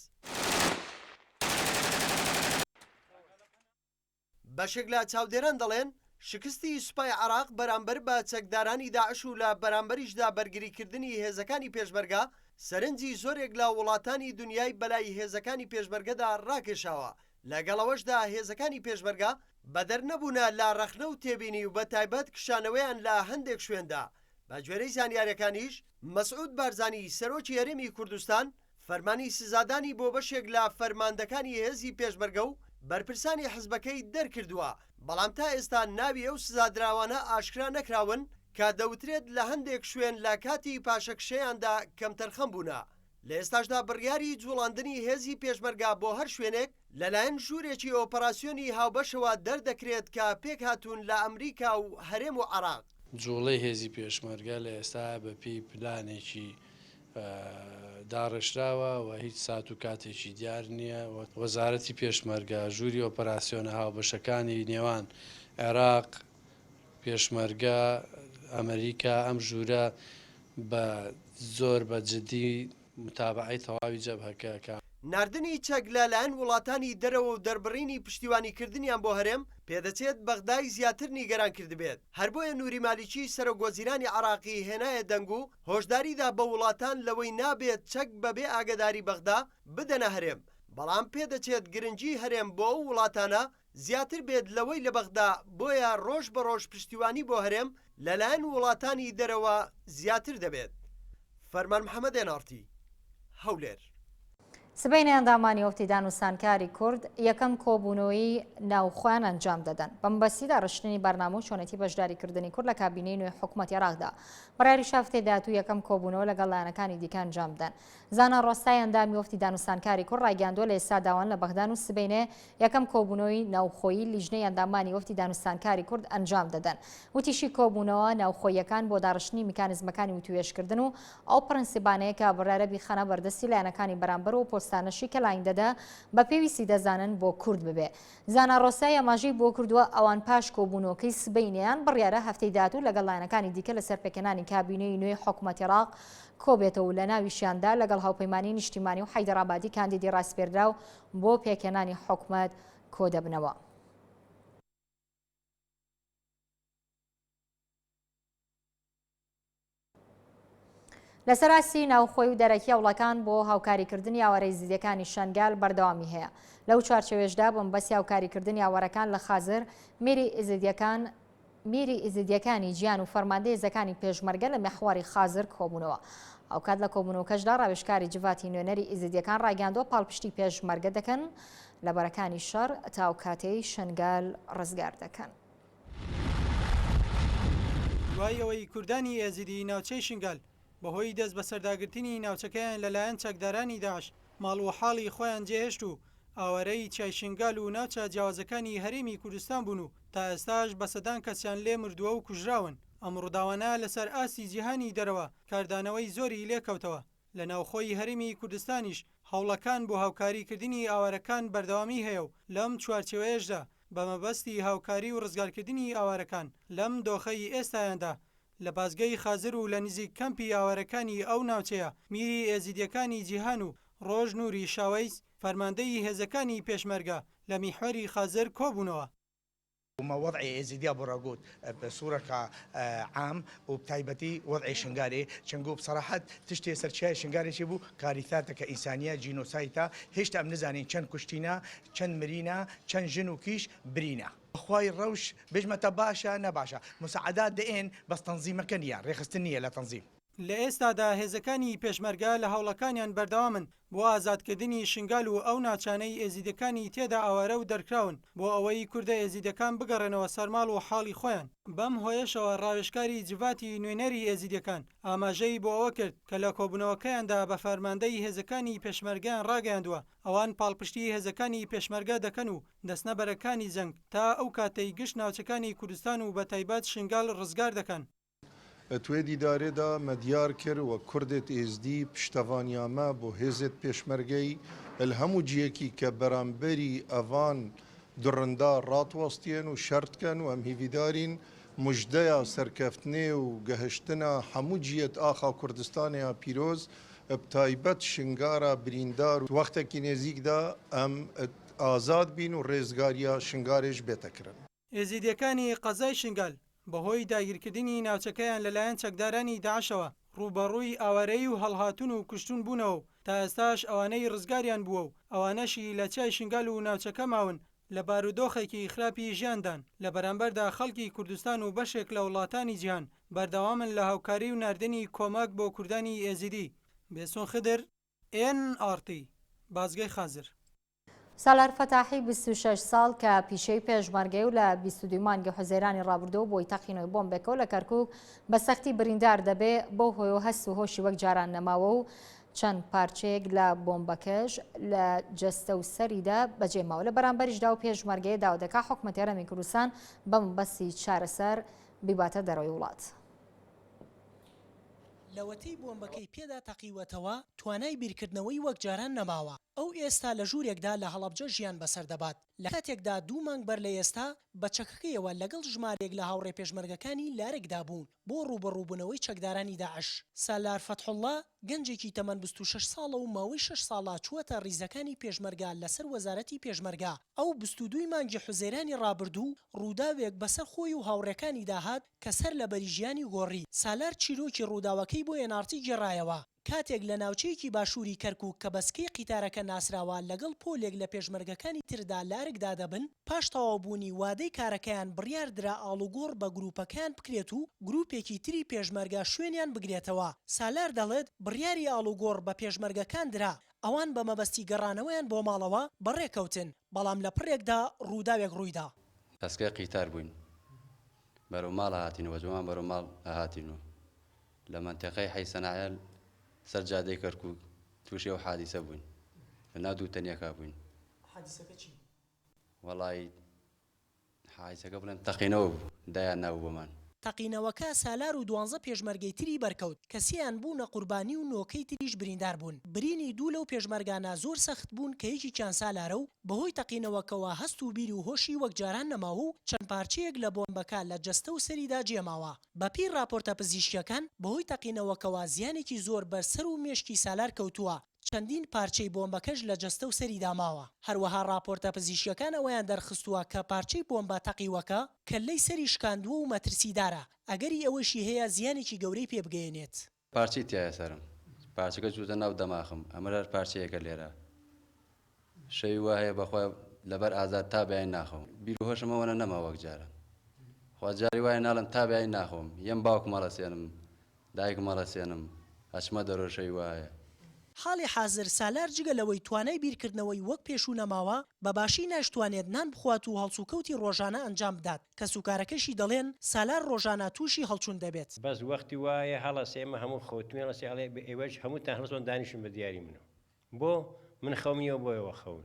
بەشێک لە چاودێران دەڵێن، شکستی سوپای عێراق بەرامبەر بە چەکدارانی داعش و لە بەرامبەریشدا بەرگریکردنی هێزەکانی پێشمەرگە، سەرنجی زۆرێک لە وڵاتانی دونیای بەلای هێزەکانی پێشمەرگەدا ڕاکێشاوە، لەگەڵ ئەوەشدا هێزەکانی پێشمەرگە بەدەر نەبوونە لە ڕەخنە و تێبینی و بەتایبەت کشانەوەیان لە هەندێک شوێندا، بەگوێرەی زانیاریەکانیش مەسعود بارزانی سەرۆکی هەرێمی کوردستان فەرمانی سزادانی بۆ بەشێک لە فەرماندەکانی هێزی پێشمەرگە و بەرپرسانی حزبەکەی دەرکردووە، بەڵام تا ئێستا ناوی ئەو سزادراوانە ئاشکرا نەکراون کە دەوترێت لە هەندێک شوێن لە کاتی پاشەکشەیاندا کەمتەرخەم بوونە. لە ئێستاشدا بڕیاری جوڵاندنی هێزی پێشمەرگە بۆ هەر شوێنێک لەلایەن ژوورێکی ئۆپەراسیۆنی هاوبەشەوە دەردەکرێت کە پێکهاتوون لە ئەمریکا و هەرێم و عێراق. جوڵەی هێزی پێشمەرگە لە ئێستایا بەپێی پلانێکی داڕێژراوە و هیچ سات و کاتێکی دیار نییە و وەزارەتی پێشمەرگە، ژووری ئۆپەراسیۆنە هاوبەشەکانی نێوان عێراق، پێشمەرگە، ئەمریکا، ئەم ژوورە بە زۆر بە جدی. متابەعەی تەواوی جەبهەکە ئەکا. ناردنی چەک لە لایەن وڵاتانی دەرەوە و دەربڕینی پشتیوانیکردنیان بۆ هەرێم، پێدەچێت بەغدای زیاتر نیگەران کردبێت، هەر بۆیە نوری مالیکی سەرۆک وەزیرانی عێراقی هێنایە دەنگ و هۆشداری دا بە وڵاتان لەوەی نابێت چەک بەبێ ئاگەداری بەغدا بدەنە هەرێم، بەڵام پێدەچێت گرنگی هەرێم بۆ ئەو وڵاتانە زیاتر بێت لەوەی لە بەغدا، بۆیە ڕۆژ بە ڕۆژ پشتیوانی بۆ هەرێم لەلایەن وڵاتانی دەرەوە زیاتر دەبێت. فەرمان محەمەد ئێن ئاڕ تی، هەولێر. سبەینێ ئەندامانی وەفدی دانوستانکاری کورد یەکەم کۆبوونەوەی ناوخۆیان ئەنجام دەدەن بە مەبەستی داڕشتنی بەرنامە و چۆنێتی بەشداریکردنی کورد لە کابینەی نوێی حکومەتی عێراقدا. بڕیاریشە هەفتەی داهاتوو یەکەم کۆبوونەوە لەگەڵ لایەنەکانی دیکە ئەنجام بدەن. زانا ڕۆستای ئەندامی وەفدی دانوستانکاری کورد ڕایگەیاندووە لە ئێستادا ئەوان لە بەغدان و سبەینێ یەکەم کۆبوونەوەی ناوخۆیی لیژنەی ئەندامانی وەفدی دانوستانکاری کورد ئەنجام دەدەن. وتیشی کۆبوونەوە ناوخۆییەکان بۆ داڕشتنی میکانزمەکانی وتووێژکردن و ئەو پرەنسیبانەیە کە بڕیارە بیخەنە بەردەستی لایەنەکانی بەرامبەر و پۆستانەشی کە لایندەدە بە پێویستی دەزانن بۆ کورد ببێ. زانا ڕۆستای ئاماژەی بۆ کردووە ئەوان پاش کۆبوونەوەکەی سبەینێیان بڕیارە هەفتەی داهاتوو لەگەڵ لایەنەکانی دیکە لەسەر پێکهێنانی کابینەی نوێی حکومەتی عێراق کۆبێتەوە و لەناویشیاندا لەگەڵ هاوپەیمانیی نیشتیمانی و حەیدەر عەبادی کاندیدی ڕاسپێردراو بۆ پێکهێنانی حکومەت کۆدەبنەوە. لەسەر ئاستی ناوخۆی و دەرەکی هەوڵەکان بۆ هاوکاریکردنی ئاوارە ئێزیدیەکانی شەنگال بەردەوامی هەیە. لەو چوارچێوەیەشدا بە مەبەستی هاوکاریکردنی ئاوارەکان لە خازر، میری ئێزیدیەکان میری ئێزیدیەکانی جیهان و فەرماندەی هێزەکانی پێشمەرگە لە میحوەری خازر کۆبوونەوە. هاوکات لە کۆبوونەوەکەشدا ڕاوێژکاری جڤاتی نوێنەری ئێزیدیەکان ڕایگەیاندووە پاڵپشتی پێشمەرگە دەکەن لە بەرەکانی شەڕ تا ئەو کاتەی شەنگال ڕزگار دەکەن. دوای ئەوەی کوردانی ئێزیدیی ناوچەی شنگال بەهۆی دەستبەسەرداگرتنی ناوچەکەیان لەلایەن چەکدارانی داعش ماڵ و حاڵی خۆیان جێهێشت و ئاوارەی چیای شنگال و ناوچە جیاوازەکانی هەرێمی کوردستان بوون و تا ئێستاش بە سەدان کەسیان لێ مردووە و کوژراون. ئەم ڕووداوانە لەسەر ئاستی جیهانی دەرەوە کاردانەوەی زۆری لێکەوتەوە. لە ناوخۆی هەرێمی کوردستانیش هەوڵەکان بۆ هاوکاری کردنی ئاوارەکان بەردەوامی هەیە و لەم چوارچێوەیەشدا بە مەبەستی هاوکاری و ڕزگارکردنی ئاوارەکان لەم دۆخەی ئێستایاندا لە بازگەی خازر و لە نزیک کەمپی ئاوارەکانی ئەو ناوچەیە میری ئێزیدیەکانی جیهان و ڕۆژ نوری شاوەیس فەرماندەی هێزەکانی پێشمەرگە لە میحوەری خازر کۆبوونەوە. مە وەزعێ ئێزیدیا بۆ را گوت ب سورەکا عام و بتایبەتی وەزعێ شنگالێ چنگو بسەراحەت تشتێ سەر چیای شنگالێ چێ بوو کاریثاتەکە ئینسانیە جینۆسایتە هێشتا ئەم نزانین چەند کوشتینە چەند مرینە چەند ژن و کیش برینە. بەخوای رەوش بێژمە تە باشە نەباشە مساعدات دەئێن بەس تەنزیمەکە نیە رێخستن نیە لە تەنزیم. لە ئێستادا هێزەکانی پێشمەرگە لە هەوڵەکانیان بەردەوامن بۆ ئازادکردنی شنگال و ئەو ناوچانەی ئێزیدەکانی تێدا ئاوارە و دەرکراون بۆ ئەوەی کوردە ئێزیدەکان بگەڕێنەوە سەر ماڵ و حاڵی خۆیان. بەم هۆیەشەوە ڕاوێژکاری جڤاتی نوێنەری ئێزیدەکان ئاماژەی بۆ ئەوە کرد کە لە کۆبوونەوەکەیاندا بە فەرماندەی هێزەکانی پێشمەرگەیان ڕاگەیاندووە ئەوان پاڵپشتی هێزەکانی پێشمەرگە دەکەن و دەچنە بەرەکانی جەنگ تا ئەو کاتەی گشت ناوچەکانی کوردستان و بەتایبەت شنگال ڕزگار دەکەن. توێ دیدارێدا مە دیار کرد وەک کوردێت ئێزدی پشتەڤانیا مە بۆ هێزێت پێشمەرگەی ال هەموو جیەکی کە بەرامبەری ئەڤان دڕندا ڕاتوەستیەن و شەر دکەن و ئەم هیڤیدارین مژدەیا سەرکەفتنێ و گەهشتنا هەموو جیەت ئاخا کوردستانێا پیرۆز بتایبەت شنگارا بریندار و وەختەکی نێزیکدا ئەم ئازاد بین و ڕێزگاریا شنگارێش بێتە کرن. ئێزیدیەکانی قەزای شنگال بەهۆی داگیرکردنی ناوچەکەیان لەلایەن چەکدارانی داعشەوە ڕووبەڕووی ئاوارەیی و هەڵهاتن و کوشتن بوونەوە و تا ئێستاش ئەوانەی ڕزگاریان بووە و ئەوانەشی لە چیای شنگال و ناوچەکە ماون لە بارودۆخێکی خراپی ژیاندان، لە بەرامبەردا خەڵکی کوردستان و بەشێک لە وڵاتانی جیهان بەردەوامن لە هاوکاری و ناردنی کۆمەک بۆ کوردانی ئێزیدی. بێستون خدر، ئێن ئاڕ تی، بازگەی خازر. سالار فەتاحی 26 ساڵ کە پیشەی پێشمەرگەیە و لە 22 مانگی حوزەیرانی ڕابردوو بۆی تەقینەوەی بۆمبێکەوە لە کەرکوک بە سەختی بریندار دەبێ، بەو هۆیەوە هەست و هۆشی وەک جاران نەماوە و چەند پارچەیەک لە بۆمبەکەش لە جەستە و سەریدا بەجێ ماوە. لە بەرامبەریشدا ئەو پێشمەرگەیە داوا دەکا حکومەتی هەرێمی کوردستان بە مەبەستی چارەسەر بیباتە دەرەوەی وڵات. لەوەتەی بۆمبەکەی پێدا تەقیوەتەوە، توانای بیرکردنەوەی وەک جاران نەماوە. ئەو ئێستا لە ژوورێکدا لە هەڵەبجە ژیان بەسەر دەبات. لە کاتێکدا دوو مانگ بەر لە ئێستا بە چەکەکەیەوە لەگەڵ ژمارەیەک لە هاوڕێ پێشمەرگەکانی لارکدا بوون بۆ ڕووبەڕووبوونەوەی چەکدارانی داعش. سالار فەتحوڵڵا، گەنجێکی تەمەن 26 ساڵە و ماوەی شەش ساڵە چووەتە ڕیزەکانی پێشمەرگە لەسەر وەزارەتی پێشمەرگە. ئەو 22 ی مانگی حوزەیرانی ڕابردوو ڕووداوێک بەسەر خۆی و هاوڕێکانیدا هات کە سەر لەبەری ژیانی گۆڕی. سالار چیرۆکی ڕووداوەکەی بۆ ئێن ئاڕ تی گێڕایەوە. کاتێک لە ناوچەیەکی باشووری کەرکووک کە بە سکەی قیتارەکە ناسراوە لەگەڵ پۆلێک لە پێشمەرگەکانی تردا لە ئەرکدا دەبن، پاش تەواوبوونی وادەی کارەکەیان بڕیار درا ئاڵوگۆڕ بە گرووپەکەیان بکرێت و گرووپێکی تری پێشمەرگە شوێنیان بگرێتەوە. سالار دەڵێت، بڕیاری ئاڵوگۆڕ بە پێشمەرگەکان درا، ئەوان بە مەبەستی گەڕانەوەیان بۆ ماڵەوە بەڕێکەوتن، بەڵام لە پڕێکدا ڕووداوێک ڕوویدا. لە سکەی قیتار بووین بەرەو ماڵ هاتینەوە، جۆمان بەرەو ماڵ هاتین و لە مەنتیقەی حەی سەنایە سەر جادەی کەرکوک توشی ئەو حادیسە بووین لە ناو دوو تەنیەکا بووین. حادیسەکە چی بوو؟ وەڵایی حادیسەکە بڵێم تەقینەوە بوو دایان نابوو بۆمان. تەقینەوەکە سالار و دوانزە پێشمەرگەی تری بەرکەوت کە سێیان بوونە قوربانی و نۆکەی تریش بریندار بوون. برینی دوو لەو پێشمەرگانە زۆر سەخت بوون کە یەکێکیان سالارە و بەهۆی تەقینەوەکەوە هەست و بیر و هۆشی وەک جاران نەماوە و چەند پارچەیەک لە بۆمبەکە لە جەستە و سەریدا جێماوە. بەپێی راپۆرتە پزیشکییەکان، بەهۆی تەقینەوەکەوە زیانێکی زۆر بەر سەر و مێشکی سالار کەوتووە، چەندین پارچەی بۆمبەکەش لە جەستە و سەریدا ماوە. هەروەها راپۆرتە پزیشکییەکان ئەوەیان دەرخستووە کە پارچەی بۆمبە تەقیوەکە، کەللەی سەری شکاندووە و مەترسیدارە، ئەگەری ئەوەیشی هەیە زیانێکی گەورەی پێ بگەیەنێت. پارچەی تیایە سەرم پارچەکە چووتە ناو دەماخم ئەمە هەر پارچەیەکە لێرە شەوی وا هەیە بەخوا لەبەر ئازار تا بەیانی ناخەوم بیر و هۆشم ئەوەنە نەما وەک جاران خوا جاری وایە ناڵێم تا بەیانی ناخەوم یەم باوکم هەڵەسێنم دایکم هەڵەسێنم ئەچمە دەرۆ شەوی وا هەیە. حاڵی حازر سالار جگە لەوەی توانای بیرکردنەوەی وەک پێشوو نەماوە، بە باشی ناشتوانێت نان بخوات و هەڵسوکەوتی ڕۆژانە ئەنجام بدات، کەسوکارەکەشی دەڵێن سالار ڕۆژانە تووشی هەڵچوون دەبێت. بەس وەختی وایە هەڵەسێ ئێمە هەموو خەوتوین هەڵەسێ ئەڵێ ئێوەش هەمووتان هەڵسۆن دانیشن بە دیاری منەوە بۆ من خەوم نییە بۆ ئێوە خەون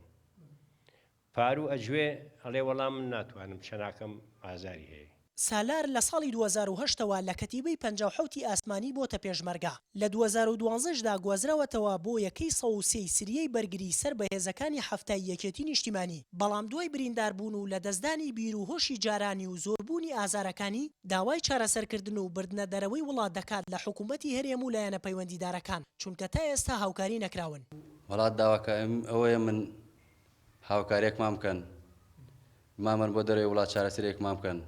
پاروو ئەجوێ ئەڵێ وەڵا من ناتوانم چەناکەم ئازاری هەیە. سالار لە ساڵی 2008 ەوە لە کەتیبەی 57 ی ئاسمانی بۆتە پێشمەرگە، لە 2012 شدا گوازراوەتەوە بۆ یەکەی 103 ی سریەی بەرگری سەر بە هێزەکانی حەفتای یەکێتی نیشتیمانی، بەڵام دوای برینداربوون و لەدەستدانی بیر و هۆشی جارانی و زۆربوونی ئازارەکانی، داوای چارەسەرکردن و بردنە دەرەوەی وڵات دەکات لە حکومەتی هەرێم و لایەنە پەیوەندیدارەکان، چونکە تا ئێستا هاوکاری نەکراون. وەڵا داواکاریم ئەوەیە من هاوکاریەکمان بکەن بمانبەن بۆ دەرەوەی وڵات چارەسەریەکمان بکەن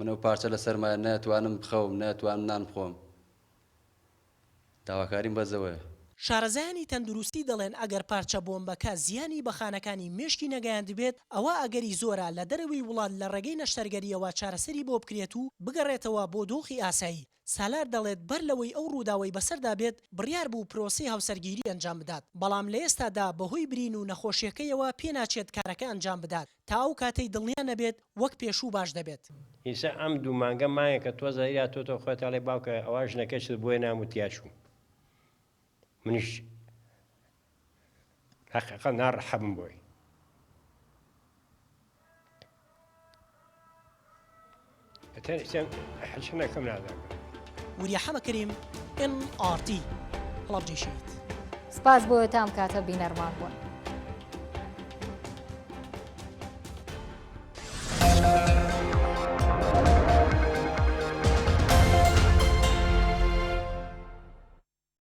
من ئەو پارچە لەسەرمایە نەتوانم بخەوم نەتوانم نان بخۆم داواکاریم بەس ئەوەیە. شارەزایانی تەندروستی دەڵێن ئەگەر پارچە بۆمبەکە زیانی بە خانەکانی مێشکی نەگەیاندبێت ئەوا ئەگەری زۆرە لە دەرەوەی وڵات لە ڕێگەی نەشتەرگەرییەوە چارەسەری بۆ بکرێت و بگەڕێتەوە بۆ دۆخی ئاسایی. سالار دەڵێت بەر لەوەی ئەو ڕووداوەی بەسەردا بێت بڕیار بوو پرۆسەی هاوسەرگیری ئەنجام بدات، بەڵام لە ئێستادا بەهۆی برین و نەخۆشیەکەیەوە پێناچێت کارەکە ئەنجام بدات تا ئەو کاتەی دڵنیا نەبێت وەک پێشوو باش دەبێت. ئیسا ئەم دوو مانگە مانگێکە تۆزە هاتۆتەوە خۆت ئەڵێ باوکە ئەوا ژنەکەشت بۆیە نام و تیاچووم منیش حەقیقەت ناڕەحەبم بۆی. وریا حەمە کەریم، ئێن ئاڕ تی، هەڵەبجەی شەهید. سپاس بۆ تام کاتە بینەرمان بوون.